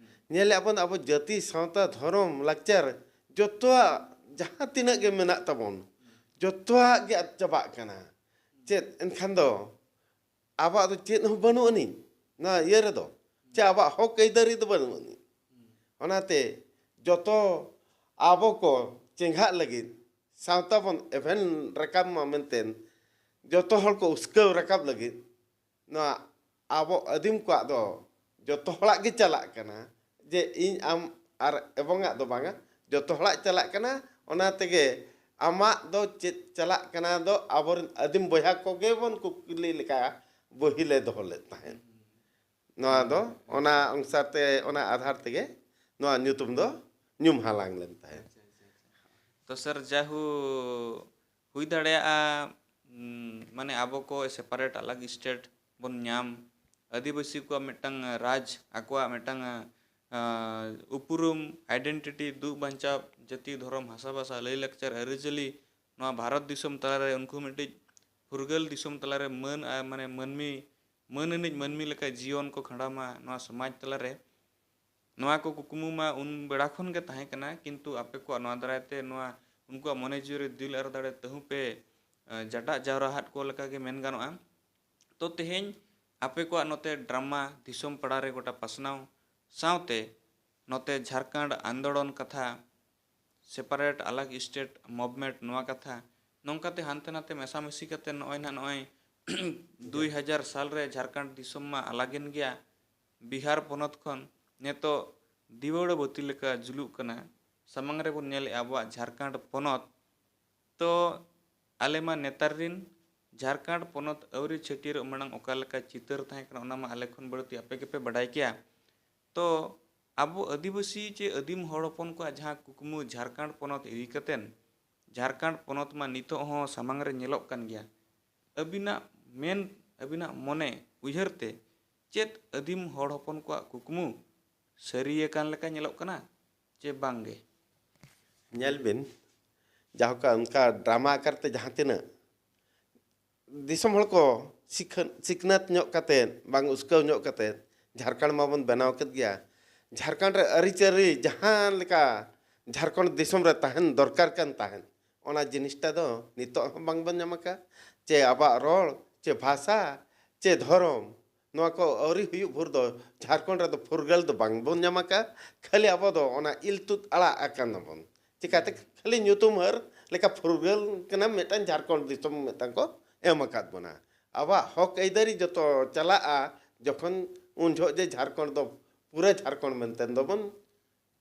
ᱧᱮᱞᱮᱫᱼᱟ ᱵᱚᱱ, ᱟᱵᱚ ᱡᱟᱹᱛᱤ, ᱥᱟᱶᱛᱟ, ᱫᱷᱚᱨᱚᱢ, ᱞᱟᱠᱪᱟᱨ, ᱡᱚᱛᱚᱣᱟᱜ ᱡᱟᱦᱟᱸ ᱛᱤᱱᱟᱹᱜ ᱜᱮ ᱢᱮᱱᱟᱜ ᱛᱟᱵᱚᱱ, ᱡᱚᱛᱚᱣᱟᱜ ᱜᱮ ᱟᱫ ᱪᱟᱵᱟᱜ ᱠᱟᱱᱟ᱾ ᱪᱮᱫ ᱮᱱᱠᱷᱟᱱ ᱫᱚ ᱟᱵᱚᱣᱟᱜ ᱫᱚ ᱪᱮᱫ ᱦᱚᱸ ᱵᱟᱹᱱᱩᱜ ᱟᱹᱱᱤᱡ ᱱᱚᱣᱟ ᱤᱭᱟᱹ ᱨᱮᱫᱚ, ᱪᱮ ᱟᱵᱚᱣᱟᱜ ᱦᱚᱠ ᱟᱹᱭᱫᱟᱹᱨᱤ ᱫᱚ ᱵᱟᱹᱱᱩᱜ ᱟᱹᱱᱤᱡ᱾ ᱚᱱᱟᱛᱮ ᱡᱚᱛᱚ ᱟᱵᱚ ᱠᱚ ᱪᱮᱸᱜᱷᱟᱜ ᱞᱟᱹᱜᱤᱫ, ᱥᱟᱶᱛᱟ ᱵᱚᱱ ᱮᱵᱷᱮᱱ ᱨᱟᱠᱟᱵ ᱢᱟ ᱢᱮᱱᱛᱮ, ᱡᱚᱛᱚ ᱦᱚᱲ ᱠᱚ ᱩᱥᱠᱟᱹᱣ ᱨᱟᱠᱟᱵ ᱞᱟᱹᱜᱤᱫ, ᱱᱚᱣᱟ ᱟᱵᱚ ᱟᱹᱫᱤᱢ ᱠᱚᱣᱟᱜ ᱫᱚ ᱡᱚᱛᱚ ᱦᱚᱲᱟᱜ ᱜᱮ ᱪᱟᱞᱟᱜ ᱠᱟᱱᱟ, ᱡᱮ ᱤᱧ, ᱟᱢ ᱟᱨ ᱮᱵᱚᱝᱟᱜ ᱫᱚ ᱵᱟᱝᱟ, ᱡᱚᱛᱚ ᱦᱚᱲᱟᱜ ᱪᱟᱞᱟᱜ ᱠᱟᱱᱟ᱾ ᱚᱱᱟ ᱛᱮᱜᱮ ᱟᱢᱟᱜ ᱫᱚ ᱪᱮᱫ ᱪᱟᱞᱟᱜ ᱠᱟᱱᱟ ᱫᱚ ᱟᱵᱚᱨᱮᱱ ᱟᱹᱫᱤᱢ ᱵᱚᱭᱦᱟ ᱠᱚᱜᱮ ᱵᱚᱱ ᱠᱩᱠᱞᱤ ᱞᱮᱠᱟ ᱵᱚᱦᱤ ᱞᱮ ᱫᱚᱦᱚ ᱞᱮᱫ ᱛᱟᱦᱮᱸᱫ᱾ ᱱᱚᱣᱟ ᱫᱚ ᱚᱱᱟ ᱚᱱᱩᱥᱟᱨ ᱛᱮ, ᱚᱱᱟ ᱟᱫᱷᱟᱨ ᱛᱮᱜᱮ ᱱᱚᱣᱟ ᱧᱩᱛᱩᱢ ᱫᱚ ᱧᱩᱢ ᱦᱟᱞᱟᱝ ᱞᱮᱱ ᱛᱟᱦᱮᱸᱫ᱾ ᱛᱚ ᱥᱟᱨ, ᱡᱟᱦᱩ ᱦᱩᱭ ᱫᱟᱲᱮᱭᱟᱜᱼᱟ, ᱩᱢ, ᱢᱟᱱᱮ ᱟᱵᱚ ᱠᱚ ᱥᱮᱯᱟᱨᱮᱴ ᱟᱞᱟᱜᱽ ᱥᱴᱮᱴ ᱵᱚᱱ ᱧᱟᱢ, ᱟᱹᱫᱤᱵᱟᱹᱥᱤ ᱠᱚᱣᱟᱜ ᱢᱤᱫᱴᱟᱝ ᱨᱟᱡᱽ, ᱟᱠᱚᱣᱟᱜ ᱢᱤᱫᱴᱟᱝ ᱟᱸ, ᱩᱯᱨᱩᱢ, ᱟᱭᱰᱮᱱᱴᱤᱴᱤ, ᱫᱩᱜ ᱵᱟᱧᱪᱟᱣ, ᱡᱟᱹᱛᱤ, ᱫᱷᱚᱨᱚᱢ, ᱦᱟᱥᱟ, ᱵᱷᱟᱥᱟ, ᱞᱟᱹᱭ, ᱞᱟᱠᱪᱟᱨ, ᱟᱹᱨᱤᱪᱟᱹᱞᱤ, ᱱᱚᱣᱟ ᱵᱷᱟᱨᱚᱛ ᱫᱤᱥᱚᱢ ᱛᱟᱞᱟᱨᱮ ᱩᱱᱠᱩ ᱢᱤᱫᱴᱤᱡ ᱯᱷᱩᱨᱜᱟᱹᱞ ᱫᱤᱥᱚᱢ ᱛᱟᱞᱟᱨᱮ ᱢᱟᱹᱱ ᱟᱨ ᱢᱟᱱᱮ ᱢᱟᱹᱱᱢᱤ, ᱢᱟᱹᱱ ᱟᱹᱱᱤᱡ ᱢᱟᱹᱱᱢᱤ ᱞᱮᱠᱟ ᱡᱤᱭᱚᱱ ᱠᱚ ᱠᱷᱟᱸᱰᱟᱣ ᱢᱟ ᱱᱚᱣᱟ ᱥᱚᱢᱟᱡᱽ ᱛᱟᱞᱟᱨᱮ᱾ ᱱᱚᱣᱟ ᱠᱚ ᱠᱩᱠᱢᱩ ᱢᱟ ᱩᱱ ᱵᱮᱲᱟ ᱠᱷᱚᱱ ᱜᱮ ᱛᱟᱦᱮᱸ ᱠᱟᱱᱟ, ᱠᱤᱱᱛᱩ ᱟᱯᱮ ᱠᱚᱣᱟᱜ ᱱᱚᱣᱟ ᱫᱟᱨᱟᱭ ᱛᱮ ᱱᱚᱣᱟ ᱩᱱᱠᱩᱣᱟᱜ ᱢᱚᱱᱮ ᱡᱤᱣᱤ ᱨᱮ ᱫᱤᱞ ᱟᱨ ᱫᱟᱲᱮ ᱛᱟᱹᱦᱩ ᱯᱮ, ᱟᱸ, ᱡᱟᱴᱟᱜ ᱡᱟᱣᱨᱟ ᱟᱫ ᱠᱚ ᱞᱮᱠᱟ ᱜᱮ ᱢᱮᱱ ᱜᱟᱱᱚᱜᱼᱟ᱾ ᱛᱚ ᱛᱮᱦᱮᱧ ᱟᱯᱮ ᱠᱚᱣᱟᱜ ᱱᱚᱛᱮ ᱰᱨᱟᱢᱟ ᱫᱤᱥᱚᱢ ᱯᱟᱲᱟ ᱨᱮ ᱜᱚᱴᱟ ᱯᱟᱥᱱᱟᱣ ᱥᱟᱶᱛᱮ ᱱᱚᱛᱮ ᱡᱷᱟᱨᱠᱷᱚᱸᱰ ᱟᱱᱫᱳᱞᱚᱱ ᱠᱟᱛᱷᱟ, ᱥᱮᱯᱟᱨᱮᱴ ᱟᱞᱟᱜᱽ ᱥᱴᱮᱴ ᱢᱩᱵᱷᱢᱮᱱᱴ ᱱᱚᱣᱟ ᱠᱟᱛᱷᱟ, ᱱᱚᱝᱠᱟᱛᱮ ᱦᱟᱱᱛᱮ ᱱᱟᱛᱮ ᱢᱮᱥᱟᱢᱤᱥᱤ ᱠᱟᱛᱮ ᱱᱚᱜᱼᱚᱭ ᱱᱟᱦᱟᱜ ᱱᱚᱜᱼᱚᱭ ᱫᱩᱭ ᱦᱟᱡᱟᱨ ᱥᱟᱞ ᱨᱮ ᱡᱷᱟᱨᱠᱷᱚᱸᱰ ᱫᱤᱥᱚᱢ ᱢᱟ ᱟᱞᱟᱜᱮᱱ ᱜᱮᱭᱟ᱾ ᱵᱤᱦᱟᱨ ᱯᱚᱱᱚᱛ ᱠᱷᱚᱱ ᱱᱤᱛᱚᱜ ᱫᱤᱣᱟᱹᱲᱟ ᱵᱟᱹᱛᱤ ᱞᱮᱠᱟ ᱡᱩᱞᱩᱜ ᱠᱟᱱᱟ᱾ ᱥᱟᱢᱟᱝ ᱨᱮᱵᱚᱱ ᱧᱮᱞᱮᱫᱼᱟ ᱟᱵᱚᱣᱟᱜ ᱡᱷᱟᱨᱠᱷᱚᱸᱰ ᱯᱚᱱᱚᱛ᱾ ᱛᱚ ᱟᱞᱮ ᱢᱟ ᱱᱮᱛᱟᱨ ᱨᱤᱱ ᱡᱷᱟᱨᱠᱷᱚᱸᱰ ᱯᱚᱱᱚᱛ ᱟᱹᱣᱨᱤ ᱪᱷᱟᱹᱴᱭᱟᱹᱨᱚᱜ ᱢᱟᱲᱟᱝ ᱚᱠᱟ ᱞᱮᱠᱟ ᱪᱤᱛᱟᱹᱨ ᱛᱟᱦᱮᱸ ᱠᱟᱱᱟ, ᱚᱱᱟ ᱢᱟ ᱟᱞᱮ ᱠᱷᱚᱱ ᱵᱟᱹᱲᱛᱤ ᱟᱯᱮ ᱜᱮᱯᱮ ᱵᱟᱰᱟᱭ ᱠᱮᱭᱟ᱾ ᱛᱚ ᱟᱵᱚ ᱟᱹᱫᱤᱵᱟᱹᱥᱤ ᱪᱮ ᱟᱹᱫᱤᱢ ᱦᱚᱲ ᱦᱚᱯᱚᱱ ᱠᱚᱣᱟᱜ ᱡᱟᱦᱟᱸ ᱠᱩᱠᱢᱩ ᱡᱷᱟᱨᱠᱷᱚᱸᱰ ᱯᱚᱱᱚᱛ ᱤᱫᱤ ᱠᱟᱛᱮᱱ, ᱡᱷᱟᱨᱠᱷᱚᱸᱰ ᱯᱚᱱᱚᱛ ᱢᱟ ᱱᱤᱛᱚᱜ ᱦᱚᱸ ᱥᱟᱢᱟᱝ ᱨᱮ ᱧᱮᱞᱚᱜ ᱠᱟᱱ ᱜᱮᱭᱟ᱾ ᱟᱹᱵᱤᱱᱟᱜ ᱢᱮᱱ, ᱟᱹᱵᱤᱱᱟᱜ ᱢᱚᱱᱮ ᱩᱭᱦᱟᱹᱨ ᱛᱮ ᱪᱮᱫ ᱟᱹᱫᱤᱢ ᱦᱚᱲ ᱦᱚᱯᱚᱱ ᱠᱚᱣᱟᱜ ᱠᱩᱠᱢᱩ ᱥᱟᱹᱨᱤ ᱟᱠᱟᱱ ᱞᱮᱠᱟ ᱧᱮᱞᱚᱜ ᱠᱟᱱᱟ? ᱪᱮ ᱵᱟᱝ ᱜᱮ? ᱧᱮᱞ ᱵᱤᱱ, ᱡᱟᱦᱟᱸ ᱠᱟ ᱚᱱᱠᱟ ᱰᱨᱟᱢᱟ ᱟᱠᱟᱨ ᱛᱮ ᱡᱟᱦᱟᱸ ᱛᱤᱱᱟᱹᱜ ᱫᱤᱥᱚᱢ ᱦᱚᱲ ᱠᱚ ᱥᱤᱠᱷᱟᱹ- ᱥᱤᱠᱷᱱᱟᱹᱛ ᱧᱚᱜ ᱠᱟᱛᱮᱫ, ᱵᱟᱝ ᱩᱥᱠᱟᱹᱣ ᱧᱚᱜ ᱠᱟᱛᱮᱫ, ᱡᱷᱟᱲᱠᱷᱚᱸᱰ ᱢᱟᱵᱚᱱ ᱵᱮᱱᱟᱣ ᱠᱮᱫ ᱜᱮᱭᱟ᱾ ᱡᱷᱟᱲᱠᱷᱚᱸᱰ ᱨᱮ ᱟᱹᱨᱤᱪᱟᱹᱞᱤ ᱡᱟᱦᱟᱸ ᱞᱮᱠᱟ ᱡᱷᱟᱲᱠᱷᱚᱸᱰ ᱫᱤᱥᱚᱢ ᱨᱮ ᱛᱟᱦᱮᱱ ᱫᱚᱨᱠᱟᱨ ᱠᱟᱱ ᱛᱟᱦᱮᱸᱫ, ᱚᱱᱟ ᱡᱤᱱᱤᱥᱴᱟ ᱫᱚ ᱱᱤᱛᱚᱜ ᱦᱚᱸ ᱵᱟᱝᱵᱚᱱ ᱧᱟᱢ ᱟᱠᱟᱫ᱾ ᱪᱮ ᱟᱵᱚᱣᱟᱜ ᱨᱚᱲ, ᱪᱮ ᱵᱷᱟᱥᱟ, ᱪᱮ ᱫᱷᱚᱨᱚᱢ, ᱱᱚᱣᱟ ᱠᱚ ᱟᱹᱣᱨᱤ ᱦᱩᱭᱩᱜ ᱵᱷᱳᱨ ᱫᱚ ᱡᱷᱟᱲᱠᱷᱚᱸᱰ ᱨᱮᱫᱚ ᱯᱷᱩᱨᱜᱟᱹᱞ ᱫᱚ ᱵᱟᱝᱵᱚᱱ ᱧᱟᱢ ᱟᱠᱟᱫ᱾ ᱠᱷᱟᱹᱞᱤ ᱟᱵᱚ ᱫᱚ ᱚᱱᱟ ᱤᱞᱛᱩᱫ ᱟᱲᱟᱜ ᱟᱠᱟᱱᱟᱵᱚᱱ᱾ ᱪᱤᱠᱟᱹᱛᱮ ᱠᱷᱟᱹᱞᱤ ᱧᱩᱛᱩᱢ ᱦᱟᱹᱨ ᱞᱮᱠᱟ ᱯᱷᱩᱨᱜᱟᱹᱞ ᱠᱟᱱᱟ, ᱢᱤᱫᱴᱟᱝ ᱡᱷᱟᱲᱠᱷᱚᱸᱰ ᱫᱤᱥᱚᱢ ᱢᱤᱫᱴᱟᱝ ᱠᱚ ᱮᱢ ᱟᱠᱟᱫ ᱵᱚᱱᱟ᱾ ᱟᱵᱚᱣᱟᱜ ᱦᱚᱠ ᱟᱹᱭᱫᱟᱹᱨᱤ ᱡᱚᱛᱚ ᱪᱟᱞᱟᱜᱼᱟ ᱡᱚᱠᱷᱚᱱ, ᱩᱱ ᱡᱚᱦᱚᱜ ᱡᱮ ᱡᱷᱟᱲᱠᱷᱚᱸᱰ ᱫᱚ ᱯᱩᱨᱟᱹ ᱡᱷᱟᱲᱠᱷᱚᱸᱰ ᱢᱮᱱᱛᱮ ᱫᱚᱵᱚᱱ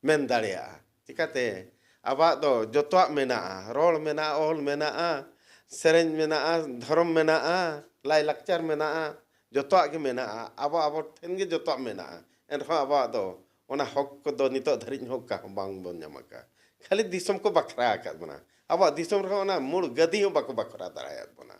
ᱢᱮᱱ ᱫᱟᱲᱮᱭᱟᱜᱼᱟ᱾ ᱪᱤᱠᱟᱹᱛᱮ ᱟᱵᱚᱣᱟᱜ ᱫᱚ ᱡᱚᱛᱚᱣᱟᱜ ᱢᱮᱱᱟᱜᱼᱟ, ᱨᱚᱲ ᱢᱮᱱᱟᱜᱼᱟ, ᱚᱞ ᱢᱮᱱᱟᱜᱼᱟ, ᱥᱮᱨᱮᱧ ᱢᱮᱱᱟᱜᱼᱟ, ᱫᱷᱚᱨᱚᱢ ᱢᱮᱱᱟᱜᱼᱟ, ᱞᱟᱭᱼᱞᱟᱠᱪᱟᱨ ᱢᱮᱱᱟᱜᱼᱟ, ᱡᱚᱛᱚᱣᱟᱜ ᱜᱮ ᱢᱮᱱᱟᱜᱼᱟ᱾ ᱟᱵᱚ ᱟᱵᱚ ᱴᱷᱮᱱ ᱜᱮ ᱡᱚᱛᱚᱣᱟᱜ ᱢᱮᱱᱟᱜᱼᱟ, ᱮᱱᱨᱮᱦᱚᱸ ᱟᱵᱚᱣᱟᱜ ᱫᱚ ᱚᱱᱟ ᱦᱚᱠ ᱠᱚᱫᱚ ᱱᱤᱛᱚᱜ ᱫᱷᱟᱹᱨᱤᱡ ᱦᱚᱸ ᱚᱠᱟ ᱦᱚᱸ ᱵᱟᱝ ᱵᱚᱱ ᱧᱟᱢ ᱟᱠᱟᱫᱼᱟ᱾ ᱠᱷᱟᱹᱞᱤ ᱫᱤᱥᱚᱢ ᱠᱚ ᱵᱟᱠᱷᱨᱟ ᱟᱠᱟᱫ ᱵᱚᱱᱟ, ᱟᱵᱚᱣᱟᱜ ᱫᱤᱥᱚᱢ ᱨᱮᱦᱚᱸ ᱚᱱᱟ ᱢᱩᱲ ᱜᱟᱹᱫᱤ ᱦᱚᱸ ᱵᱟᱠᱚ ᱵᱟᱠᱷᱨᱟ ᱫᱟᱲᱮᱭᱟᱫ ᱵᱚᱱᱟ᱾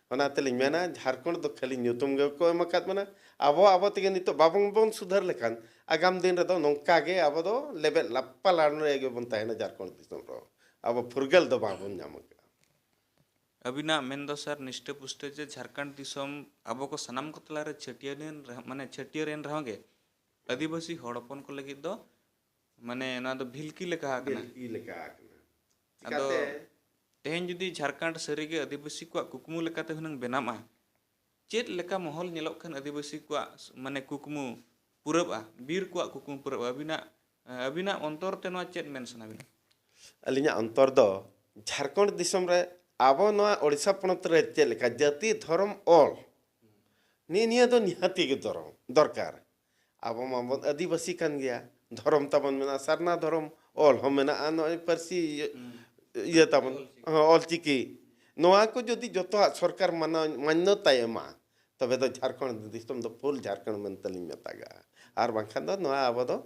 ᱚᱱᱟ ᱛᱮᱞᱤᱧ ᱢᱮᱱᱟ, ᱡᱷᱟᱲᱠᱷᱚᱸᱰ ᱫᱚ ᱠᱷᱟᱹᱞᱤ ᱧᱩᱛᱩᱢ ᱜᱮᱠᱚ ᱮᱢ ᱟᱠᱟᱫ ᱵᱚᱱᱟ᱾ ᱟᱵᱚ ᱟᱵᱚ ᱛᱮᱜᱮ ᱱᱤᱛᱚᱜ ᱵᱟᱵᱚᱱ ᱵᱚᱱ ᱥᱩᱫᱷᱟᱹᱨ ᱞᱮᱠᱷᱟᱱ, ᱟᱜᱟᱢ ᱫᱤᱱ ᱨᱮᱫᱚ ᱱᱚᱝᱠᱟ ᱜᱮ ᱟᱵᱚ ᱫᱚ ᱞᱮᱵᱮᱫ ᱞᱟᱯᱯᱟ ᱞᱟᱲ ᱨᱮ ᱜᱮᱵᱚᱱ ᱛᱟᱦᱮᱱᱟ᱾ ᱡᱷᱟᱲᱠᱷᱚᱸᱰ ᱫᱤᱥᱚᱢ ᱨᱮᱦᱚᱸ ᱟᱵᱚ ᱯᱷᱩᱨᱜᱟᱹᱞ ᱫᱚ ᱵᱟᱵᱚᱱ ᱧᱟᱢ ᱟᱠᱟᱫᱼᱟ᱾ ᱟᱹᱵᱤᱱᱟᱜ ᱢᱮᱱ ᱫᱚ ᱥᱟᱨ ᱱᱤᱥᱴᱟᱹ ᱯᱩᱥᱴᱟᱹ ᱡᱮ ᱡᱷᱟᱲᱠᱷᱚᱸᱰ ᱫᱤᱥᱚᱢ ᱟᱵᱚ ᱠᱚ ᱥᱟᱱᱟᱢ ᱠᱚ ᱛᱟᱞᱟᱨᱮ ᱪᱷᱟᱹᱴᱭᱟᱹᱨ ᱮᱱ ᱨᱮᱦᱚᱸ, ᱢᱟᱱᱮ ᱪᱷᱟᱹᱴᱭᱟᱹᱨ ᱮᱱ ᱨᱮᱦᱚᱸ ᱜᱮ ᱟᱹᱫᱤᱵᱟᱹᱥᱤ ᱦᱚᱲ ᱦᱚᱯᱚᱱ ᱠᱚ ᱞᱟᱹᱜᱤᱫ ᱫᱚ ᱢᱟᱱᱮ ᱱᱚᱣᱟ ᱫᱚ ᱵᱷᱤᱞᱠᱤ ᱞᱮᱠᱟ ᱟᱠᱟᱱᱟ᱾ ᱵᱷᱤᱞᱠᱤ ᱞᱮᱠᱟ ᱟᱠᱟᱱᱟ᱾ ᱟᱫᱚ ᱪᱤᱠᱟᱹᱛᱮ? ᱛᱮᱦᱮᱧ ᱡᱩᱫᱤ ᱡᱷᱟᱲᱠᱷᱚᱸᱰ ᱥᱟᱹᱨᱤᱜᱮ ᱟᱹᱫᱤᱵᱟᱹᱥᱤ ᱠᱚᱣᱟᱜ ᱠᱩᱠᱢᱩ ᱞᱮᱠᱟᱛᱮ ᱦᱩᱱᱟᱹᱝ ᱵᱮᱱᱟᱜᱼᱟ, ᱪᱮᱫ ᱞᱮᱠᱟ ᱢᱚᱦᱚᱞ ᱧᱮᱞᱚᱜ ᱠᱷᱟᱱ ᱟᱹᱫᱤᱵᱟᱹᱥᱤ ᱠᱚᱣᱟᱜ ᱢᱟᱱᱮ ᱠᱩᱠᱢᱩ ᱯᱩᱨᱟᱹᱜᱼᱟ, ᱵᱤᱨ ᱠᱚᱣᱟᱜ ᱠᱩᱠᱢᱩ ᱯᱩᱨᱟᱹᱜᱼᱟ? ᱟᱹᱵᱤᱱᱟᱜ, ᱟᱹᱵᱤᱱᱟᱜ ᱚᱱᱛᱚᱨ ᱛᱮ ᱱᱚᱣᱟ ᱪᱮᱫ ᱢᱮᱱ ᱥᱟᱱᱟ ᱵᱤᱱᱟ? ᱟᱹᱞᱤᱧᱟᱜ ᱚᱱᱛᱚᱨ ᱫᱚ ᱡᱷᱟᱲᱠᱷᱚᱸᱰ ᱫᱤᱥᱚᱢ ᱨᱮ ᱟᱵᱚ ᱱᱚᱣᱟ ᱳᱰᱤᱥᱟ ᱯᱚᱱᱚᱛ ᱨᱮ ᱪᱮᱫ ᱞᱮᱠᱟ ᱡᱟᱹᱛᱤ, ᱫᱷᱚᱨᱚᱢ, ᱚᱞ, ᱱᱤᱭᱟᱹ ᱱᱤᱭᱟᱹ ᱫᱚ ᱱᱤᱦᱟᱹᱛᱤ ᱜᱮ ᱫᱚᱨᱚᱢ- ᱫᱚᱨᱠᱟᱨ᱾ ᱟᱵᱚ ᱢᱟᱵᱚᱱ ᱟᱹᱫᱤᱵᱟᱹᱥᱤ ᱠᱟᱱ ᱜᱮᱭᱟ, ᱫᱷᱚᱨᱚᱢ ᱛᱟᱵᱚᱱ ᱢᱮᱱᱟᱜᱼᱟ ᱥᱟᱨᱱᱟ ᱫᱷᱚᱨᱚᱢ, ᱚᱞ ᱦᱚᱸ ᱢᱮᱱᱟᱜᱼᱟ, ᱱᱚᱜᱼᱚᱭ ᱯᱟᱹᱨᱥᱤ ᱤᱭᱟᱹ, ᱤᱭᱟᱹ ᱛᱟᱵᱚᱱ, ᱦᱚᱸ, ᱚᱞᱪᱤᱠᱤ᱾ ᱱᱚᱣᱟ ᱠᱚ ᱡᱩᱫᱤ ᱡᱚᱛᱚᱣᱟᱜ ᱥᱚᱨᱠᱟᱨ ᱢᱟᱱᱟᱣ ᱢᱟᱱᱱᱚᱛᱟᱭ ᱮᱢᱟ, ᱛᱚᱵᱮ ᱫᱚ ᱡᱷᱟᱲᱠᱷᱚᱸᱰ ᱫᱤᱥᱚᱢ ᱫᱚ ᱯᱷᱩᱞ ᱡᱷᱟᱲᱠᱷᱚᱸᱰ ᱢᱮᱱᱛᱮᱞᱤᱧ ᱢᱮᱛᱟᱜᱟᱜᱼᱟ᱾ ᱟᱨ ᱵᱟᱝᱠᱷᱟᱱ ᱫᱚ ᱱᱚᱣᱟ ᱟᱵᱚ ᱫᱚ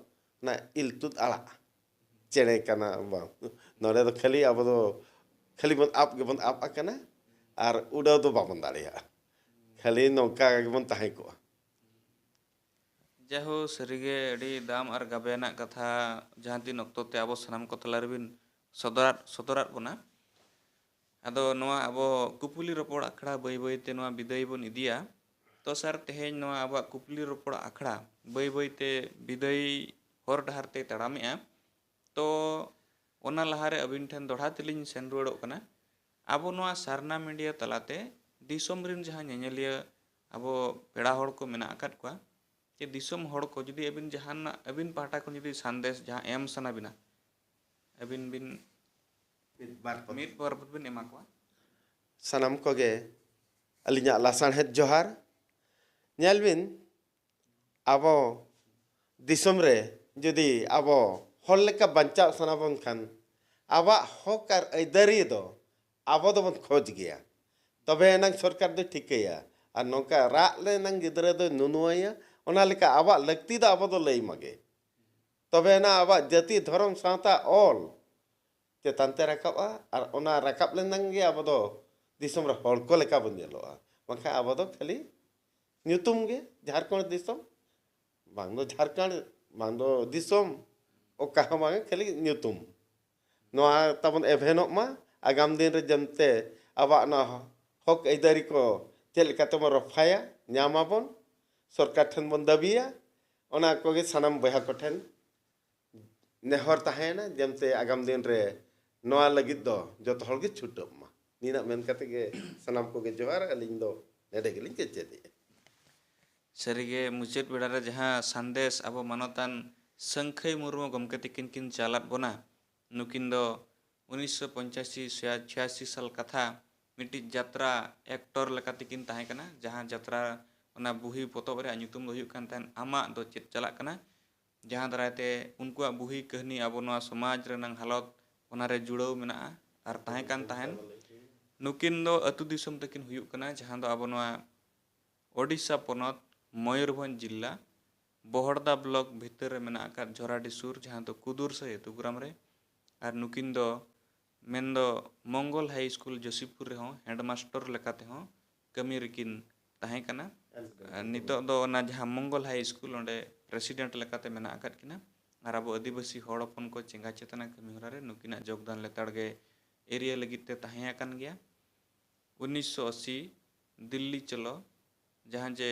ᱚᱱᱟ ᱤᱞᱛᱩᱫ ᱟᱲᱟᱜ ᱪᱮᱬᱮ ᱠᱟᱱᱟ ᱵᱚᱱ᱾ ᱱᱚᱰᱮ ᱫᱚ ᱠᱷᱟᱹᱞᱤ ᱟᱵᱚ ᱫᱚ ᱠᱷᱟᱹᱞᱤ ᱵᱚᱱ ᱟᱵ ᱜᱮᱵᱚᱱ ᱟᱵ ᱟᱠᱟᱱᱟ, ᱟᱨ ᱩᱰᱟᱹᱣ ᱫᱚ ᱵᱟᱵᱚᱱ ᱫᱟᱲᱮᱭᱟᱜᱼᱟ᱾ ᱠᱷᱟᱹᱞᱤ ᱱᱚᱝᱠᱟ ᱜᱮᱵᱚᱱ ᱛᱟᱦᱮᱸ ᱠᱚᱜᱼᱟ᱾ ᱡᱟᱭᱦᱳ, ᱥᱟᱹᱨᱤᱜᱮ ᱟᱹᱰᱤ ᱫᱟᱢ ᱟᱨ ᱜᱟᱵᱮᱭᱟᱱᱟᱜ ᱠᱟᱛᱷᱟ ᱡᱟᱦᱟᱸ ᱛᱤᱱ ᱚᱠᱛᱚ ᱛᱮ ᱟᱵᱚ ᱥᱟᱱᱟᱢ ᱠᱚ ᱛᱟᱞᱟ ᱨᱮᱵᱤᱱ ᱥᱚᱫᱚᱨᱟᱫ, ᱥᱚᱫᱚᱨᱟᱫ ᱵᱚᱱᱟ᱾ ᱟᱫᱚ ᱱᱚᱣᱟ ᱟᱵᱚ ᱠᱩᱯᱩᱞᱤ ᱨᱚᱯᱚᱲ ᱟᱠᱷᱲᱟ ᱵᱟᱹᱭ ᱵᱟᱹᱭ ᱛᱮ ᱱᱚᱣᱟ ᱵᱤᱫᱟᱹᱭ ᱵᱚᱱ ᱤᱫᱤᱭᱟ᱾ ᱛᱚ ᱥᱟᱨ, ᱛᱮᱦᱮᱧ ᱱᱚᱣᱟ ᱟᱵᱚᱣᱟᱜ ᱠᱩᱯᱩᱞᱤ ᱨᱚᱯᱚᱲ ᱟᱠᱷᱲᱟ ᱵᱟᱹᱭ ᱵᱟᱹᱭ ᱛᱮ ᱵᱤᱫᱟᱹᱭ ᱦᱚᱨ ᱰᱟᱦᱟᱨ ᱛᱮ ᱛᱟᱲᱟᱢᱮᱜᱼᱟ᱾ ᱛᱚ ᱚᱱᱟ ᱞᱟᱦᱟᱨᱮ ᱟᱹᱵᱤᱱ ᱴᱷᱮᱱ ᱫᱚᱦᱲᱟ ᱛᱮᱞᱤᱧ ᱥᱮᱱ ᱨᱩᱣᱟᱹᱲᱚᱜ ᱠᱟᱱᱟ᱾ ᱟᱵᱚ ᱱᱚᱣᱟ ᱥᱟᱨᱱᱟ ᱢᱤᱰᱤᱭᱟ ᱛᱟᱞᱟᱛᱮ ᱫᱤᱥᱚᱢ ᱨᱤᱱ ᱡᱟᱦᱟᱸ ᱧᱮᱧᱮᱞᱤᱭᱟᱹ ᱟᱵᱚ ᱯᱮᱲᱟ ᱦᱚᱲ ᱠᱚ ᱢᱮᱱᱟᱜ ᱟᱠᱟᱫ ᱠᱚᱣᱟ, ᱡᱮ ᱫᱤᱥᱚᱢ ᱦᱚᱲ ᱠᱚ ᱡᱩᱫᱤ ᱟᱹᱵᱤᱱ ᱡᱟᱦᱟᱱᱟᱜ ᱟᱹᱵᱤᱱ ᱯᱟᱦᱴᱟ ᱠᱷᱚᱱ ᱡᱩᱫᱤ ᱥᱟᱸᱫᱮᱥ ᱡᱟᱦᱟᱸ ᱮᱢ ᱥᱟᱱᱟ ᱵᱤᱱᱟ, ᱟᱹᱵᱤᱱ ᱵᱤᱱ ᱢᱤᱫ ᱵᱟᱨ ᱯᱚᱫ᱾ ᱢᱤᱫ ᱵᱟᱨ ᱯᱚᱫ ᱵᱤᱱ ᱮᱢᱟ ᱠᱚᱣᱟ᱾ ᱥᱟᱱᱟᱢ ᱠᱚᱜᱮ ᱟᱹᱞᱤᱧᱟᱜ ᱞᱟᱥᱟᱬᱦᱮᱫ ᱡᱚᱦᱟᱨ᱾ ᱧᱮᱞ ᱵᱤᱱ, ᱟᱵᱚ ᱫᱤᱥᱚᱢ ᱨᱮ ᱡᱩᱫᱤ ᱟᱵᱚ ᱦᱚᱲ ᱞᱮᱠᱟ ᱵᱟᱧᱪᱟᱣ ᱥᱟᱱᱟ ᱵᱚᱱ ᱠᱷᱟᱱ, ᱟᱵᱚᱣᱟᱜ ᱦᱚᱠ ᱟᱨ ᱟᱹᱭᱫᱟᱹᱨᱤ ᱫᱚ ᱟᱵᱚ ᱫᱚᱵᱚᱱ ᱠᱷᱚᱡᱽ ᱜᱮᱭᱟ᱾ ᱛᱚᱵᱮ ᱮᱱᱟᱝ ᱥᱚᱨᱠᱟᱨ ᱫᱚᱭ ᱴᱷᱤᱠᱟᱹᱭᱟ᱾ ᱟᱨ ᱱᱚᱝᱠᱟ ᱨᱟᱜ ᱞᱮᱱᱟᱝ ᱜᱤᱫᱽᱨᱟᱹ ᱫᱚᱭ ᱱᱩᱱᱩᱣᱟᱭᱟ᱾ ᱚᱱᱟ ᱞᱮᱠᱟ ᱟᱵᱚᱣᱟᱜ ᱞᱟᱹᱠᱛᱤ ᱫᱚ ᱟᱵᱚ ᱫᱚ ᱞᱟᱹᱭ ᱢᱟᱜᱮ᱾ ᱛᱚᱵᱮ ᱮᱱᱟ ᱟᱵᱚᱣᱟᱜ ᱡᱟᱹᱛᱤ, ᱫᱷᱚᱨᱚᱢ, ᱥᱟᱶᱛᱟ, ᱚᱞ ᱪᱮᱛᱟᱱ ᱛᱮ ᱨᱟᱠᱟᱵᱼᱟ᱾ ᱟᱨ ᱚᱱᱟ ᱨᱟᱠᱟᱵ ᱞᱮᱱᱟᱝ ᱜᱮ ᱟᱵᱚ ᱫᱚ ᱫᱤᱥᱚᱢ ᱨᱮ ᱦᱚᱲ ᱠᱚ ᱞᱮᱠᱟ ᱵᱚᱱ ᱧᱮᱞᱚᱜᱼᱟ᱾ ᱵᱟᱝᱠᱷᱟᱱ ᱟᱵᱚ ᱫᱚ ᱠᱷᱟᱹᱞᱤ ᱧᱩᱛᱩᱢ ᱜᱮ ᱡᱷᱟᱲᱠᱷᱚᱸᱰ ᱫᱤᱥᱚᱢ, ᱵᱟᱝ ᱫᱚ ᱡᱷᱟᱲᱠᱷᱚᱸᱰ, ᱵᱟᱝ ᱫᱚ ᱫᱤᱥᱚᱢ, ᱚᱠᱟ ᱦᱚᱸ ᱵᱟᱝ, ᱠᱷᱟᱹᱞᱤ ᱧᱩᱛᱩᱢ᱾ ᱱᱚᱣᱟ ᱛᱟᱵᱚᱱ ᱮᱵᱷᱮᱱᱚᱜ ᱢᱟ, ᱟᱜᱟᱢ ᱫᱤᱱ ᱨᱮ ᱡᱮᱢᱛᱮ ᱟᱵᱚᱣᱟᱜ ᱱᱚᱣᱟ ᱦᱚᱠ ᱟᱹᱭᱫᱟᱹᱨᱤ ᱠᱚ ᱪᱮᱫ ᱞᱮᱠᱟ ᱛᱮᱵᱚᱱ ᱨᱚᱯᱷᱟᱭᱟ, ᱧᱟᱢ ᱟᱵᱚᱱ, ᱥᱚᱨᱠᱟᱨ ᱴᱷᱮᱱ ᱵᱚᱱ ᱫᱟᱹᱵᱤᱭᱟ᱾ ᱚᱱᱟ ᱠᱚᱜᱮ ᱥᱟᱱᱟᱢ ᱵᱚᱭᱦᱟ ᱠᱚᱴᱷᱮᱱ ᱱᱮᱦᱚᱨ ᱛᱟᱦᱮᱸᱭᱮᱱᱟ, ᱡᱮᱢᱛᱮ ᱟᱜᱟᱢ ᱫᱤᱱ ᱨᱮ ᱱᱚᱣᱟ ᱞᱟᱹᱜᱤᱫ ᱫᱚ ᱡᱚᱛᱚ ᱦᱚᱲ ᱜᱮ ᱪᱷᱩᱴᱟᱹᱜ ᱢᱟ᱾ ᱱᱤᱱᱟᱹᱜ ᱢᱮᱱ ᱠᱟᱛᱮ ᱜᱮ ᱥᱟᱱᱟᱢ ᱠᱚᱜᱮ ᱡᱚᱦᱟᱨ, ᱟᱹᱞᱤᱧ ᱫᱚ ᱱᱮᱰᱮ ᱜᱮᱞᱤᱧ ᱠᱮᱪᱮᱫᱮᱜᱼᱟ᱾ ᱥᱟᱹᱨᱤᱜᱮ ᱢᱩᱪᱟᱹᱫ ᱵᱮᱲᱟ ᱨᱮ ᱡᱟᱦᱟᱸ ᱥᱟᱸᱫᱮᱥ ᱟᱵᱚ ᱢᱟᱱᱚᱛᱟᱱ ᱥᱟᱹᱝᱠᱷᱟᱹᱭ ᱢᱩᱨᱢᱩ ᱜᱚᱢᱠᱮ ᱛᱤᱠᱤᱱ ᱠᱤᱱ ᱪᱟᱞᱟᱫ ᱵᱚᱱᱟ, ᱱᱩᱠᱤᱱ ᱫᱚ ᱩᱱᱤᱥᱥᱚ ᱯᱚᱧᱪᱟᱥᱤ ᱥᱮ ᱪᱷᱤᱭᱟᱥᱤ ᱥᱟᱞ ᱠᱟᱛᱷᱟ ᱢᱤᱫᱴᱤᱡ ᱡᱟᱛᱨᱟ ᱮᱠᱴᱚᱨ ᱞᱮᱠᱟ ᱛᱮᱠᱤᱱ ᱛᱟᱦᱮᱸ ᱠᱟᱱᱟ, ᱡᱟᱦᱟᱸ ᱡᱟᱛᱨᱟ ᱚᱱᱟ ᱵᱩᱦᱤ ᱯᱚᱛᱚᱵ ᱨᱮᱭᱟᱜ ᱧᱩᱛᱩᱢ ᱫᱚ ᱦᱩᱭᱩᱜ ᱠᱟᱱ ᱛᱟᱦᱮᱸᱫ ᱟᱢᱟᱜ ᱫᱚ ᱪᱮᱫ ᱪᱟᱞᱟᱜ ᱠᱟᱱᱟ, ᱡᱟᱦᱟᱸ ᱫᱟᱨᱟᱭ ᱛᱮ ᱩᱱᱠᱩᱣᱟᱜ ᱵᱩᱦᱤ ᱠᱟᱹᱦᱱᱤ ᱟᱵᱚ ᱱᱚᱣᱟ ᱥᱚᱢᱟᱡᱽ ᱨᱮᱱᱟᱝ ᱦᱟᱞᱚᱛ ᱚᱱᱟᱨᱮ ᱡᱩᱲᱟᱹᱣ ᱢᱮᱱᱟᱜᱼᱟ ᱟᱨ ᱛᱟᱦᱮᱸ ᱠᱟᱱ ᱛᱟᱦᱮᱸᱱ᱾ ᱱᱩᱠᱤᱱ ᱫᱚ ᱟᱹᱛᱩ ᱫᱤᱥᱚᱢ ᱛᱟᱹᱠᱤᱱ ᱦᱩᱭᱩᱜ ᱠᱟᱱᱟ, ᱡᱟᱦᱟᱸ ᱫᱚ ᱟᱵᱚ ᱱᱚᱣᱟ ᱳᱰᱤᱥᱟ ᱯᱚᱱᱚᱛ ᱢᱚᱭᱩᱨᱵᱷᱚᱸᱡᱽ ᱡᱤᱞᱟ ᱵᱚᱦᱚᱲᱫᱟ ᱵᱞᱚᱠ ᱵᱷᱤᱛᱟᱹᱨ ᱨᱮ ᱢᱮᱱᱟᱜ ᱟᱠᱟᱫ ᱡᱷᱚᱨᱟᱰᱤ ᱥᱩᱨ, ᱡᱟᱦᱟᱸ ᱫᱚ ᱠᱩᱫᱩᱨᱥᱟᱹᱭ ᱟᱹᱛᱩ ᱜᱨᱟᱢ ᱨᱮ᱾ ᱟᱨ ᱱᱩᱠᱤᱱ ᱫᱚ ᱢᱮᱱᱫᱚ ᱢᱚᱝᱜᱚᱞ ᱦᱟᱭ ᱥᱠᱩᱞ ᱡᱳᱥᱤᱯᱩᱨ ᱨᱮᱦᱚᱸ ᱦᱮᱰᱢᱟᱥᱴᱚᱨ ᱞᱮᱠᱟ ᱛᱮᱦᱚᱸ ᱠᱟᱹᱢᱤ ᱨᱮᱠᱤᱱ ᱛᱟᱦᱮᱸ ᱠᱟᱱᱟ᱾ ᱟᱨ ᱱᱤᱛᱚᱜ ᱫᱚ ᱚᱱᱟ ᱡᱟᱦᱟᱸ ᱢᱚᱝᱜᱚᱞ ᱦᱟᱭ ᱥᱠᱩᱞ, ᱚᱸᱰᱮ ᱯᱨᱮᱥᱤᱰᱮᱱᱴ ᱞᱮᱠᱟᱛᱮ ᱢᱮᱱᱟᱜ ᱟᱠᱟᱫ ᱠᱤᱱᱟ᱾ ᱟᱨ ᱟᱵᱚ ᱟᱹᱫᱤᱵᱟᱹᱥᱤ ᱦᱚᱲ ᱦᱚᱯᱚᱱ ᱠᱚ ᱪᱮᱸᱜᱷᱟ ᱪᱮᱛᱟᱱᱟ ᱠᱟᱹᱢᱤ ᱦᱚᱨᱟ ᱨᱮ ᱱᱩᱠᱤᱱᱟᱜ ᱡᱳᱜᱽᱫᱟᱱ ᱞᱮᱛᱟᱲ ᱜᱮ ᱮᱨᱤᱭᱟ ᱞᱟᱹᱜᱤᱫ ᱛᱮ ᱛᱟᱦᱮᱸ ᱟᱠᱟᱱ ᱜᱮᱭᱟ᱾ ᱩᱱᱤᱥᱥᱚ ᱟᱥᱤ, ᱫᱤᱞᱞᱤ ᱪᱚᱞᱚ, ᱡᱟᱦᱟᱸ ᱡᱮ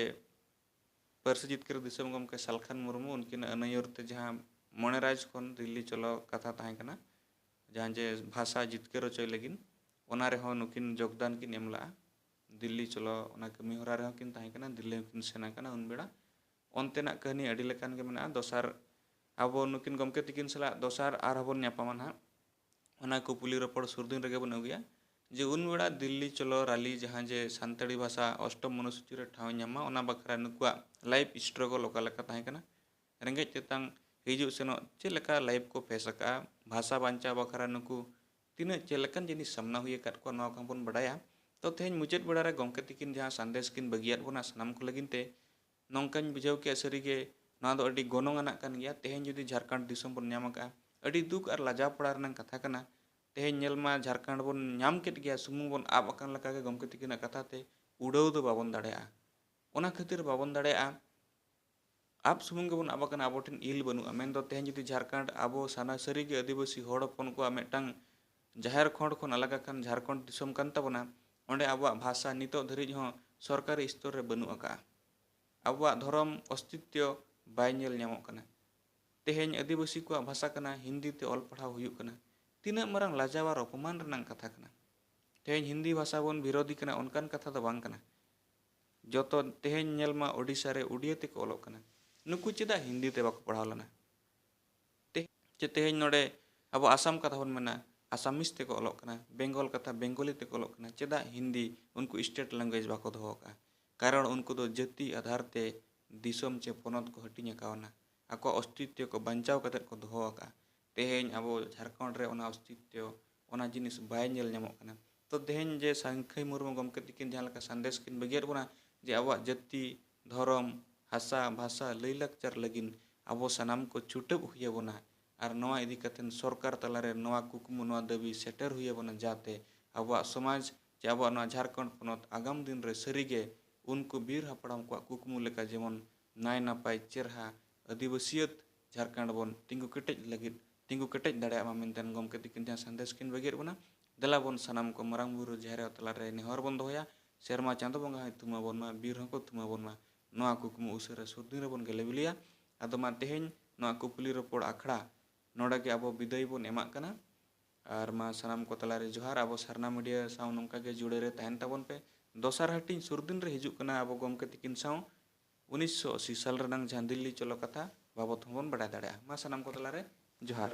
ᱯᱟᱹᱨᱥᱤ ᱡᱤᱛᱠᱟᱹᱨ ᱫᱤᱥᱚᱢ ᱜᱚᱢᱠᱮ ᱥᱟᱞᱠᱷᱟᱱ ᱢᱩᱨᱢᱩ ᱩᱱᱠᱤᱱᱟᱜ ᱟᱹᱱᱟᱹᱭᱩᱨ ᱛᱮ ᱡᱟᱦᱟᱸ ᱢᱚᱬᱮ ᱨᱟᱡᱽ ᱠᱷᱚᱱ ᱫᱤᱞᱞᱤ ᱪᱚᱞᱚ ᱠᱟᱛᱷᱟ ᱛᱟᱦᱮᱸ ᱠᱟᱱᱟ, ᱡᱟᱦᱟᱸ ᱡᱮ ᱵᱷᱟᱥᱟ ᱡᱤᱛᱠᱟᱹᱨ ᱦᱚᱪᱚᱭ ᱞᱟᱹᱜᱤᱫ, ᱚᱱᱟ ᱨᱮᱦᱚᱸ ᱱᱩᱠᱤᱱ ᱡᱳᱜᱽᱫᱟᱱ ᱠᱤᱱ ᱮᱢ ᱞᱟᱜᱼᱟ᱾ ᱫᱤᱞᱞᱤ ᱪᱚᱞᱚ ᱚᱱᱟ ᱠᱟᱹᱢᱤ ᱦᱚᱨᱟ ᱨᱮᱦᱚᱸ ᱠᱤᱱ ᱛᱟᱦᱮᱸ ᱠᱟᱱᱟ, ᱫᱤᱞᱞᱤ ᱦᱚᱸᱠᱤᱱ ᱥᱮᱱ ᱟᱠᱟᱱᱟ ᱩᱱ ᱵᱮᱲᱟ᱾ ᱚᱱᱛᱮᱱᱟᱜ ᱠᱟᱹᱦᱱᱤ ᱟᱹᱰᱤ ᱞᱮᱠᱟᱱ ᱜᱮ ᱢᱮᱱᱟᱜᱼᱟ᱾ ᱫᱚᱥᱟᱨ, ᱟᱵᱚ ᱱᱩᱠᱤᱱ ᱜᱚᱢᱠᱮ ᱛᱤᱠᱤᱱ ᱥᱟᱞᱟᱜ ᱫᱚᱥᱟᱨ ᱟᱨᱦᱚᱸ ᱵᱚᱱ ᱧᱟᱯᱟᱢᱟ ᱱᱟᱦᱟᱜ᱾ ᱚᱱᱟ ᱠᱩᱯᱩᱞᱤ ᱨᱚᱯᱚᱲ ᱥᱩᱨ ᱫᱤᱱ ᱨᱮᱜᱮ ᱵᱚᱱ ᱟᱹᱜᱩᱭᱟ, ᱡᱮ ᱩᱱ ᱵᱮᱲᱟ ᱫᱤᱞᱞᱤ ᱪᱚᱞᱚ ᱨᱟᱞᱤ, ᱡᱟᱦᱟᱸ ᱡᱮ ᱥᱟᱱᱛᱟᱲᱤ ᱵᱷᱟᱥᱟ ᱚᱥᱴᱚᱢ ᱚᱱᱩᱥᱩᱪᱤ ᱨᱮ ᱴᱷᱟᱶ ᱧᱟᱢᱟ, ᱚᱱᱟ ᱵᱟᱠᱷᱨᱟ ᱱᱩᱠᱩᱣᱟᱜ ᱞᱟᱭᱤᱯᱷ ᱥᱴᱨᱟᱜᱚᱞ ᱚᱠᱟ ᱞᱮᱠᱟ ᱛᱟᱦᱮᱸ ᱠᱟᱱᱟ, ᱨᱮᱸᱜᱮᱡ ᱛᱮᱛᱟᱝ, ᱦᱤᱡᱩᱜ ᱥᱮᱱᱚᱜ ᱪᱮᱫ ᱞᱮᱠᱟ ᱞᱟᱭᱤᱯᱷ ᱠᱚ ᱯᱷᱮᱥ ᱟᱠᱟᱫᱼᱟ, ᱵᱷᱟᱥᱟ ᱵᱟᱧᱪᱟᱣ ᱵᱟᱠᱷᱨᱟ ᱱᱩᱠᱩ ᱛᱤᱱᱟᱹᱜ ᱪᱮᱫ ᱞᱮᱠᱟᱱ ᱡᱤᱱᱤᱥ ᱥᱟᱢᱱᱟ ᱦᱩᱭ ᱟᱠᱟᱫ ᱠᱚᱣᱟ, ᱱᱚᱣᱟ ᱠᱚᱦᱚᱸ ᱵᱚᱱ ᱵᱟᱰᱟᱭᱟ᱾ ᱛᱚ ᱛᱮᱦᱮᱧ ᱢᱩᱪᱟᱹᱫ ᱵᱮᱲᱟ ᱨᱮ ᱜᱚᱢᱠᱮ ᱛᱤᱠᱤᱱ ᱡᱟᱦᱟᱸ ᱥᱟᱸᱫᱮᱥ ᱠᱤᱱ ᱵᱟᱹᱜᱤᱭᱟᱫ ᱵᱚᱱᱟ ᱥᱟᱱᱟᱢ ᱠᱚ ᱞᱟᱹᱜᱤᱫ ᱛᱮ, ᱱᱚᱝᱠᱟᱧ ᱵᱩᱡᱷᱟᱹᱣ ᱠᱮᱜᱼᱟ ᱥᱟᱹᱨᱤᱜᱮ ᱱᱚᱣᱟ ᱫᱚ ᱟᱹᱰᱤ ᱜᱚᱱᱚᱝ ᱟᱱᱟᱜ ᱠᱟᱱ ᱜᱮᱭᱟ᱾ ᱛᱮᱦᱮᱧ ᱡᱩᱫᱤ ᱡᱷᱟᱲᱠᱷᱚᱸᱰ ᱫᱤᱥᱚᱢ ᱵᱚᱱ ᱧᱟᱢ ᱟᱠᱟᱫᱼᱟ, ᱟᱹᱰᱤ ᱫᱩᱠ ᱟᱨ ᱞᱟᱡᱟᱣ ᱯᱟᱲᱟᱣ ᱨᱮᱱᱟᱜ ᱠᱟᱛᱷᱟ ᱠᱟᱱᱟ᱾ ᱛᱮᱦᱮᱧ ᱧᱮᱞ ᱢᱟ ᱡᱷᱟᱲᱠᱷᱚᱸᱰ ᱵᱚᱱ ᱧᱟᱢ ᱠᱮᱫ ᱜᱮᱭᱟ, ᱥᱩᱢᱩᱝ ᱵᱚᱱ ᱟᱵ ᱟᱠᱟᱱ ᱞᱮᱠᱟᱜᱮ ᱜᱚᱢᱠᱮ ᱛᱤᱠᱤᱱᱟᱜ ᱠᱟᱛᱷᱟ ᱛᱮ ᱩᱰᱟᱹᱣ ᱫᱚ ᱵᱟᱵᱚᱱ ᱫᱟᱲᱮᱭᱟᱜᱼᱟ᱾ ᱚᱱᱟ ᱠᱷᱟᱹᱛᱤᱨ ᱵᱟᱵᱚᱱ ᱫᱟᱲᱮᱭᱟᱜᱼᱟ, ᱟᱵ ᱥᱩᱢᱩᱝ ᱜᱮᱵᱚᱱ ᱟᱵ ᱟᱠᱟᱱᱟ, ᱟᱵᱚ ᱴᱷᱮᱱ ᱤᱞ ᱵᱟᱹᱱᱩᱜᱼᱟ᱾ ᱢᱮᱱᱫᱚ ᱛᱮᱦᱮᱧ ᱡᱩᱫᱤ ᱡᱷᱟᱲᱠᱷᱚᱸᱰ ᱟᱵᱚ ᱥᱟᱱᱟ ᱥᱟᱹᱨᱤᱜᱮ ᱟᱹᱫᱤᱵᱟᱹᱥᱤ ᱦᱚᱲ ᱦᱚᱯᱚᱱ ᱠᱚᱣᱟᱜ ᱢᱤᱫᱴᱟᱝ ᱡᱟᱦᱮᱨ ᱠᱷᱚᱸᱰ ᱠᱷᱚᱱ ᱟᱞᱟᱜᱽ ᱟᱠᱟᱱ ᱡᱷᱟᱲᱠᱷᱚᱸᱰ ᱫᱤᱥᱚᱢ ᱠᱟᱱ ᱛᱟᱵᱚᱱᱟ, ᱚᱸᱰᱮ ᱟᱵᱚᱣᱟᱜ ᱵᱷᱟᱥᱟ ᱱᱤᱛᱚᱜ ᱫᱷᱟᱹᱨᱤᱡ ᱦᱚᱸ ᱥᱚᱨᱠᱟᱨᱤ ᱥᱛᱚᱨ ᱨᱮ ᱵᱟᱹᱱᱩᱜ ᱟᱠᱟᱫᱼᱟ᱾ ᱟᱵᱚᱣᱟᱜ ᱫᱷᱚᱨᱚᱢ ᱚᱥᱛᱤᱛᱣᱚ ᱵᱟᱭ ᱧᱮᱞ ᱧᱟᱢᱚᱜ ᱠᱟᱱᱟ᱾ ᱛᱮᱦᱮᱧ ᱟᱹᱫᱤᱵᱟᱹᱥᱤ ᱠᱚᱣᱟᱜ ᱵᱷᱟᱥᱟ ᱠᱟᱱᱟ, ᱦᱤᱱᱫᱤ ᱛᱮ ᱚᱞ ᱯᱟᱲᱦᱟᱣ ᱦᱩᱭᱩᱜ ᱠᱟᱱᱟ᱾ ᱛᱤᱱᱟᱹᱜ ᱢᱟᱨᱟᱝ ᱞᱟᱡᱟᱣ ᱟᱨ ᱚᱯᱚᱢᱟᱱ ᱨᱮᱱᱟᱜ ᱠᱟᱛᱷᱟ ᱠᱟᱱᱟ᱾ ᱛᱮᱦᱮᱧ ᱦᱤᱱᱫᱤ ᱵᱷᱟᱥᱟ ᱵᱚᱱ ᱵᱤᱨᱳᱫᱷᱤ ᱠᱟᱱᱟ, ᱚᱱᱠᱟᱱ ᱠᱟᱛᱷᱟ ᱫᱚ ᱵᱟᱝ ᱠᱟᱱᱟ᱾ ᱡᱚᱛᱚ ᱛᱮᱦᱮᱧ ᱧᱮᱞ ᱢᱟ ᱳᱰᱤᱥᱟ ᱨᱮ ᱩᱰᱤᱭᱟᱹ ᱛᱮᱠᱚ ᱚᱞᱚᱜ ᱠᱟᱱᱟ᱾ ᱱᱩᱠᱩ ᱪᱮᱫᱟᱜ ᱦᱤᱱᱫᱤ ᱛᱮ ᱵᱟᱠᱚ ᱯᱟᱲᱦᱟᱣ ᱞᱮᱱᱟ? ᱛᱮ-, ᱪᱮ ᱛᱮᱦᱮᱧ ᱱᱚᱰᱮ ᱟᱵᱚ ᱟᱥᱟᱢ ᱠᱟᱛᱷᱟ ᱵᱚᱱ ᱢᱮᱱᱟ, ᱟᱥᱟᱢᱤᱥ ᱛᱮᱠᱚ ᱚᱞᱚᱜ ᱠᱟᱱᱟ, ᱵᱮᱝᱜᱚᱞ ᱠᱟᱛᱷᱟ ᱵᱮᱝᱜᱚᱞᱤ ᱛᱮᱠᱚ ᱚᱞᱚᱜ ᱠᱟᱱᱟ᱾ ᱪᱮᱫᱟᱜ ᱦᱤᱱᱫᱤ ᱩᱱᱠᱩ state language ᱵᱟᱠᱚ ᱫᱚᱦᱚ ᱟᱠᱟᱫᱼᱟ? ᱠᱟᱨᱚᱱ ᱩᱱᱠᱩ ᱫᱚ ᱡᱟᱹᱛᱤ ᱟᱫᱷᱟᱨ ᱛᱮ ᱫᱤᱥᱚᱢ ᱪᱮ ᱯᱚᱱᱚᱛ ᱠᱚ ᱦᱟᱹᱴᱤᱧ ᱟᱠᱟᱣᱱᱟ, ᱟᱠᱚᱣᱟᱜ ᱚᱥᱛᱤᱛᱣᱚ ᱠᱚ ᱵᱟᱧᱪᱟᱣ ᱠᱟᱛᱮᱫ ᱠᱚ ᱫᱚᱦᱚ ᱟᱠᱟᱫᱼᱟ᱾ ᱛᱮᱦᱮᱧ ᱟᱵᱚ ᱡᱷᱟᱲᱠᱷᱚᱸᱰ ᱨᱮ ᱚᱱᱟ ᱚᱥᱛᱤᱛᱣᱚ, ᱚᱱᱟ ᱡᱤᱱᱤᱥ ᱵᱟᱭ ᱧᱮᱞ ᱧᱟᱢᱚᱜ ᱠᱟᱱᱟ᱾ ᱛᱚ ᱛᱮᱦᱮᱧ ᱡᱮ ᱥᱟᱹᱝᱠᱷᱟᱹᱭ ᱢᱩᱨᱢᱩ ᱜᱚᱢᱠᱮ ᱛᱤᱠᱤᱱ ᱡᱟᱦᱟᱸ ᱞᱮᱠᱟ ᱥᱟᱸᱫᱮᱥ ᱠᱤᱱ ᱵᱟᱹᱜᱤᱭᱟᱫ ᱵᱚᱱᱟ, ᱡᱮ ᱟᱵᱚᱣᱟᱜ ᱡᱟᱹᱛᱤ, ᱫᱷᱚᱨᱚᱢ, ᱵᱷᱟᱥᱟ, ᱵᱷᱟᱥᱟ, ᱞᱟᱹᱭᱼᱞᱟᱠᱪᱟᱨ ᱞᱟᱹᱜᱤᱫ ᱟᱵᱚ ᱥᱟᱱᱟᱢ ᱠᱚ ᱪᱷᱩᱴᱟᱹᱣ ᱦᱩᱭ ᱟᱵᱚᱱᱟ᱾ ᱟᱨ ᱱᱚᱣᱟ ᱤᱫᱤ ᱠᱟᱛᱮᱫ ᱥᱚᱨᱠᱟᱨ ᱛᱟᱞᱟᱨᱮ ᱱᱚᱣᱟ ᱠᱩᱠᱢᱩ, ᱱᱚᱣᱟ ᱫᱟᱹᱵᱤ ᱥᱮᱴᱮᱨ ᱦᱩᱭ ᱟᱵᱚᱱᱟ, ᱡᱟᱛᱮ ᱟᱵᱚᱣᱟᱜ ᱥᱚᱢᱟᱡᱽ ᱪᱮ ᱟᱵᱚᱣᱟᱜ ᱱᱚᱣᱟ ᱡᱷᱟᱲᱠᱷᱚᱸᱰ ᱯᱚᱱᱚᱛ ᱟᱜᱟᱢ ᱫᱤᱱ ᱨᱮ ᱥᱟᱹᱨᱤᱜᱮ ᱩᱱᱠᱩ ᱵᱤᱨ ᱦᱟᱯᱲᱟᱢ ᱠᱚᱣᱟᱜ ᱠᱩᱠᱢᱩ ᱞᱮᱠᱟ ᱡᱮᱢᱚᱱ ᱱᱟᱭ ᱱᱟᱯᱟᱭ ᱪᱮᱨᱦᱟ ᱟᱹᱫᱤᱵᱟᱹᱥᱤᱭᱟᱹᱛ ᱡᱷᱟᱨᱠᱷᱚᱸᱰ ᱵᱚᱱ ᱛᱤᱸᱜᱩ ᱠᱮᱴᱮᱡ ᱞᱟᱹᱜᱤᱫ, ᱛᱤᱸᱜᱩ ᱠᱮᱴᱮᱡ ᱫᱟᱲᱮᱭᱟᱜ ᱢᱟ ᱢᱮᱱᱛᱮ ᱜᱚᱢᱠᱮ ᱛᱤᱠᱤᱱ ᱡᱟᱦᱟᱸ ᱥᱟᱸᱫᱮᱥ ᱠᱤᱱ ᱵᱟᱹᱜᱤᱭᱮᱫ ᱵᱚᱱᱟ, ᱫᱮᱞᱟ ᱵᱚᱱ ᱥᱟᱱᱟᱢ ᱠᱚ ᱢᱟᱨᱟᱝ ᱵᱩᱨᱩ ᱡᱟᱦᱮᱨ ᱟᱭᱳ ᱛᱟᱞᱟᱨᱮ ᱱᱮᱦᱚᱨ ᱵᱚᱱ ᱫᱚᱦᱚᱭᱟ, ᱥᱮᱨᱢᱟ ᱪᱟᱸᱫᱚ ᱵᱚᱸᱜᱟ ᱦᱚᱸᱭ ᱛᱷᱩᱢᱟᱹ ᱵᱚᱱ ᱢᱟ, ᱵᱤᱨ ᱦᱚᱸᱠᱚ ᱛᱷᱩᱢᱟᱹ ᱵᱚᱱ ᱢᱟ, ᱱᱚᱣᱟ ᱠᱩᱠᱢᱩ ᱩᱥᱟᱹᱨᱟ ᱥᱩᱨ ᱫᱤᱱ ᱨᱮᱵᱚᱱ ᱜᱮᱞᱮ ᱵᱤᱞᱤᱭᱟ᱾ ᱟᱫᱚ ᱢᱟ ᱛᱮᱦᱮᱧ ᱱᱚᱣᱟ ᱠᱩᱠᱞᱤ ᱨᱚᱯᱚᱲ ᱟᱠᱷᱲᱟ ᱱᱚᱰᱮ ᱜᱮ ᱟᱵᱚ ᱵᱤᱫᱟᱹᱭ ᱵᱚᱱ ᱮᱢᱟᱜ ᱠᱟᱱᱟ᱾ ᱟᱨ ᱢᱟ ᱥᱟᱱᱟᱢ ᱠᱚ ᱛᱟᱞᱟᱨᱮ ᱡᱚᱦᱟᱨ᱾ ᱟᱵᱚ ᱥᱟᱨᱱᱟ ᱢᱤᱰᱤᱭᱟ ᱥᱟᱶ ᱱᱚᱝᱠᱟ ᱜᱮ ᱡᱩᱲᱟᱹ ᱨᱮ ᱛᱟᱦᱮᱱ ᱛᱟᱵᱚᱱ ᱯᱮ᱾ ᱫᱚᱥᱟᱨ ᱦᱟᱹᱴᱤᱧ ᱥᱩᱨ ᱫᱤᱱ ᱨᱮ ᱦᱤᱡᱩᱜ ᱠᱟᱱᱟ ᱟᱵᱚ ᱜᱚᱢᱠᱮ ᱛᱤᱠᱤᱱ ᱥᱟᱶ ᱩᱱᱤᱥᱥᱚ ᱟᱥᱤ ᱥᱟᱞ ᱨᱮᱱᱟᱝ ᱡᱟᱦᱟᱸ ᱫᱤᱞᱞᱤ ᱪᱚᱞᱚ ᱠᱟᱛᱷᱟ ᱵᱟᱵᱚᱛ ᱦᱚᱸᱵᱚᱱ ᱵᱟᱲᱟᱭ ᱫᱟᱲᱮᱭᱟᱜᱼᱟ᱾ ᱢᱟ ᱥᱟᱱᱟᱢ ᱠᱚ ᱛᱟᱞᱟᱨᱮ ᱡᱚᱦᱟᱨ᱾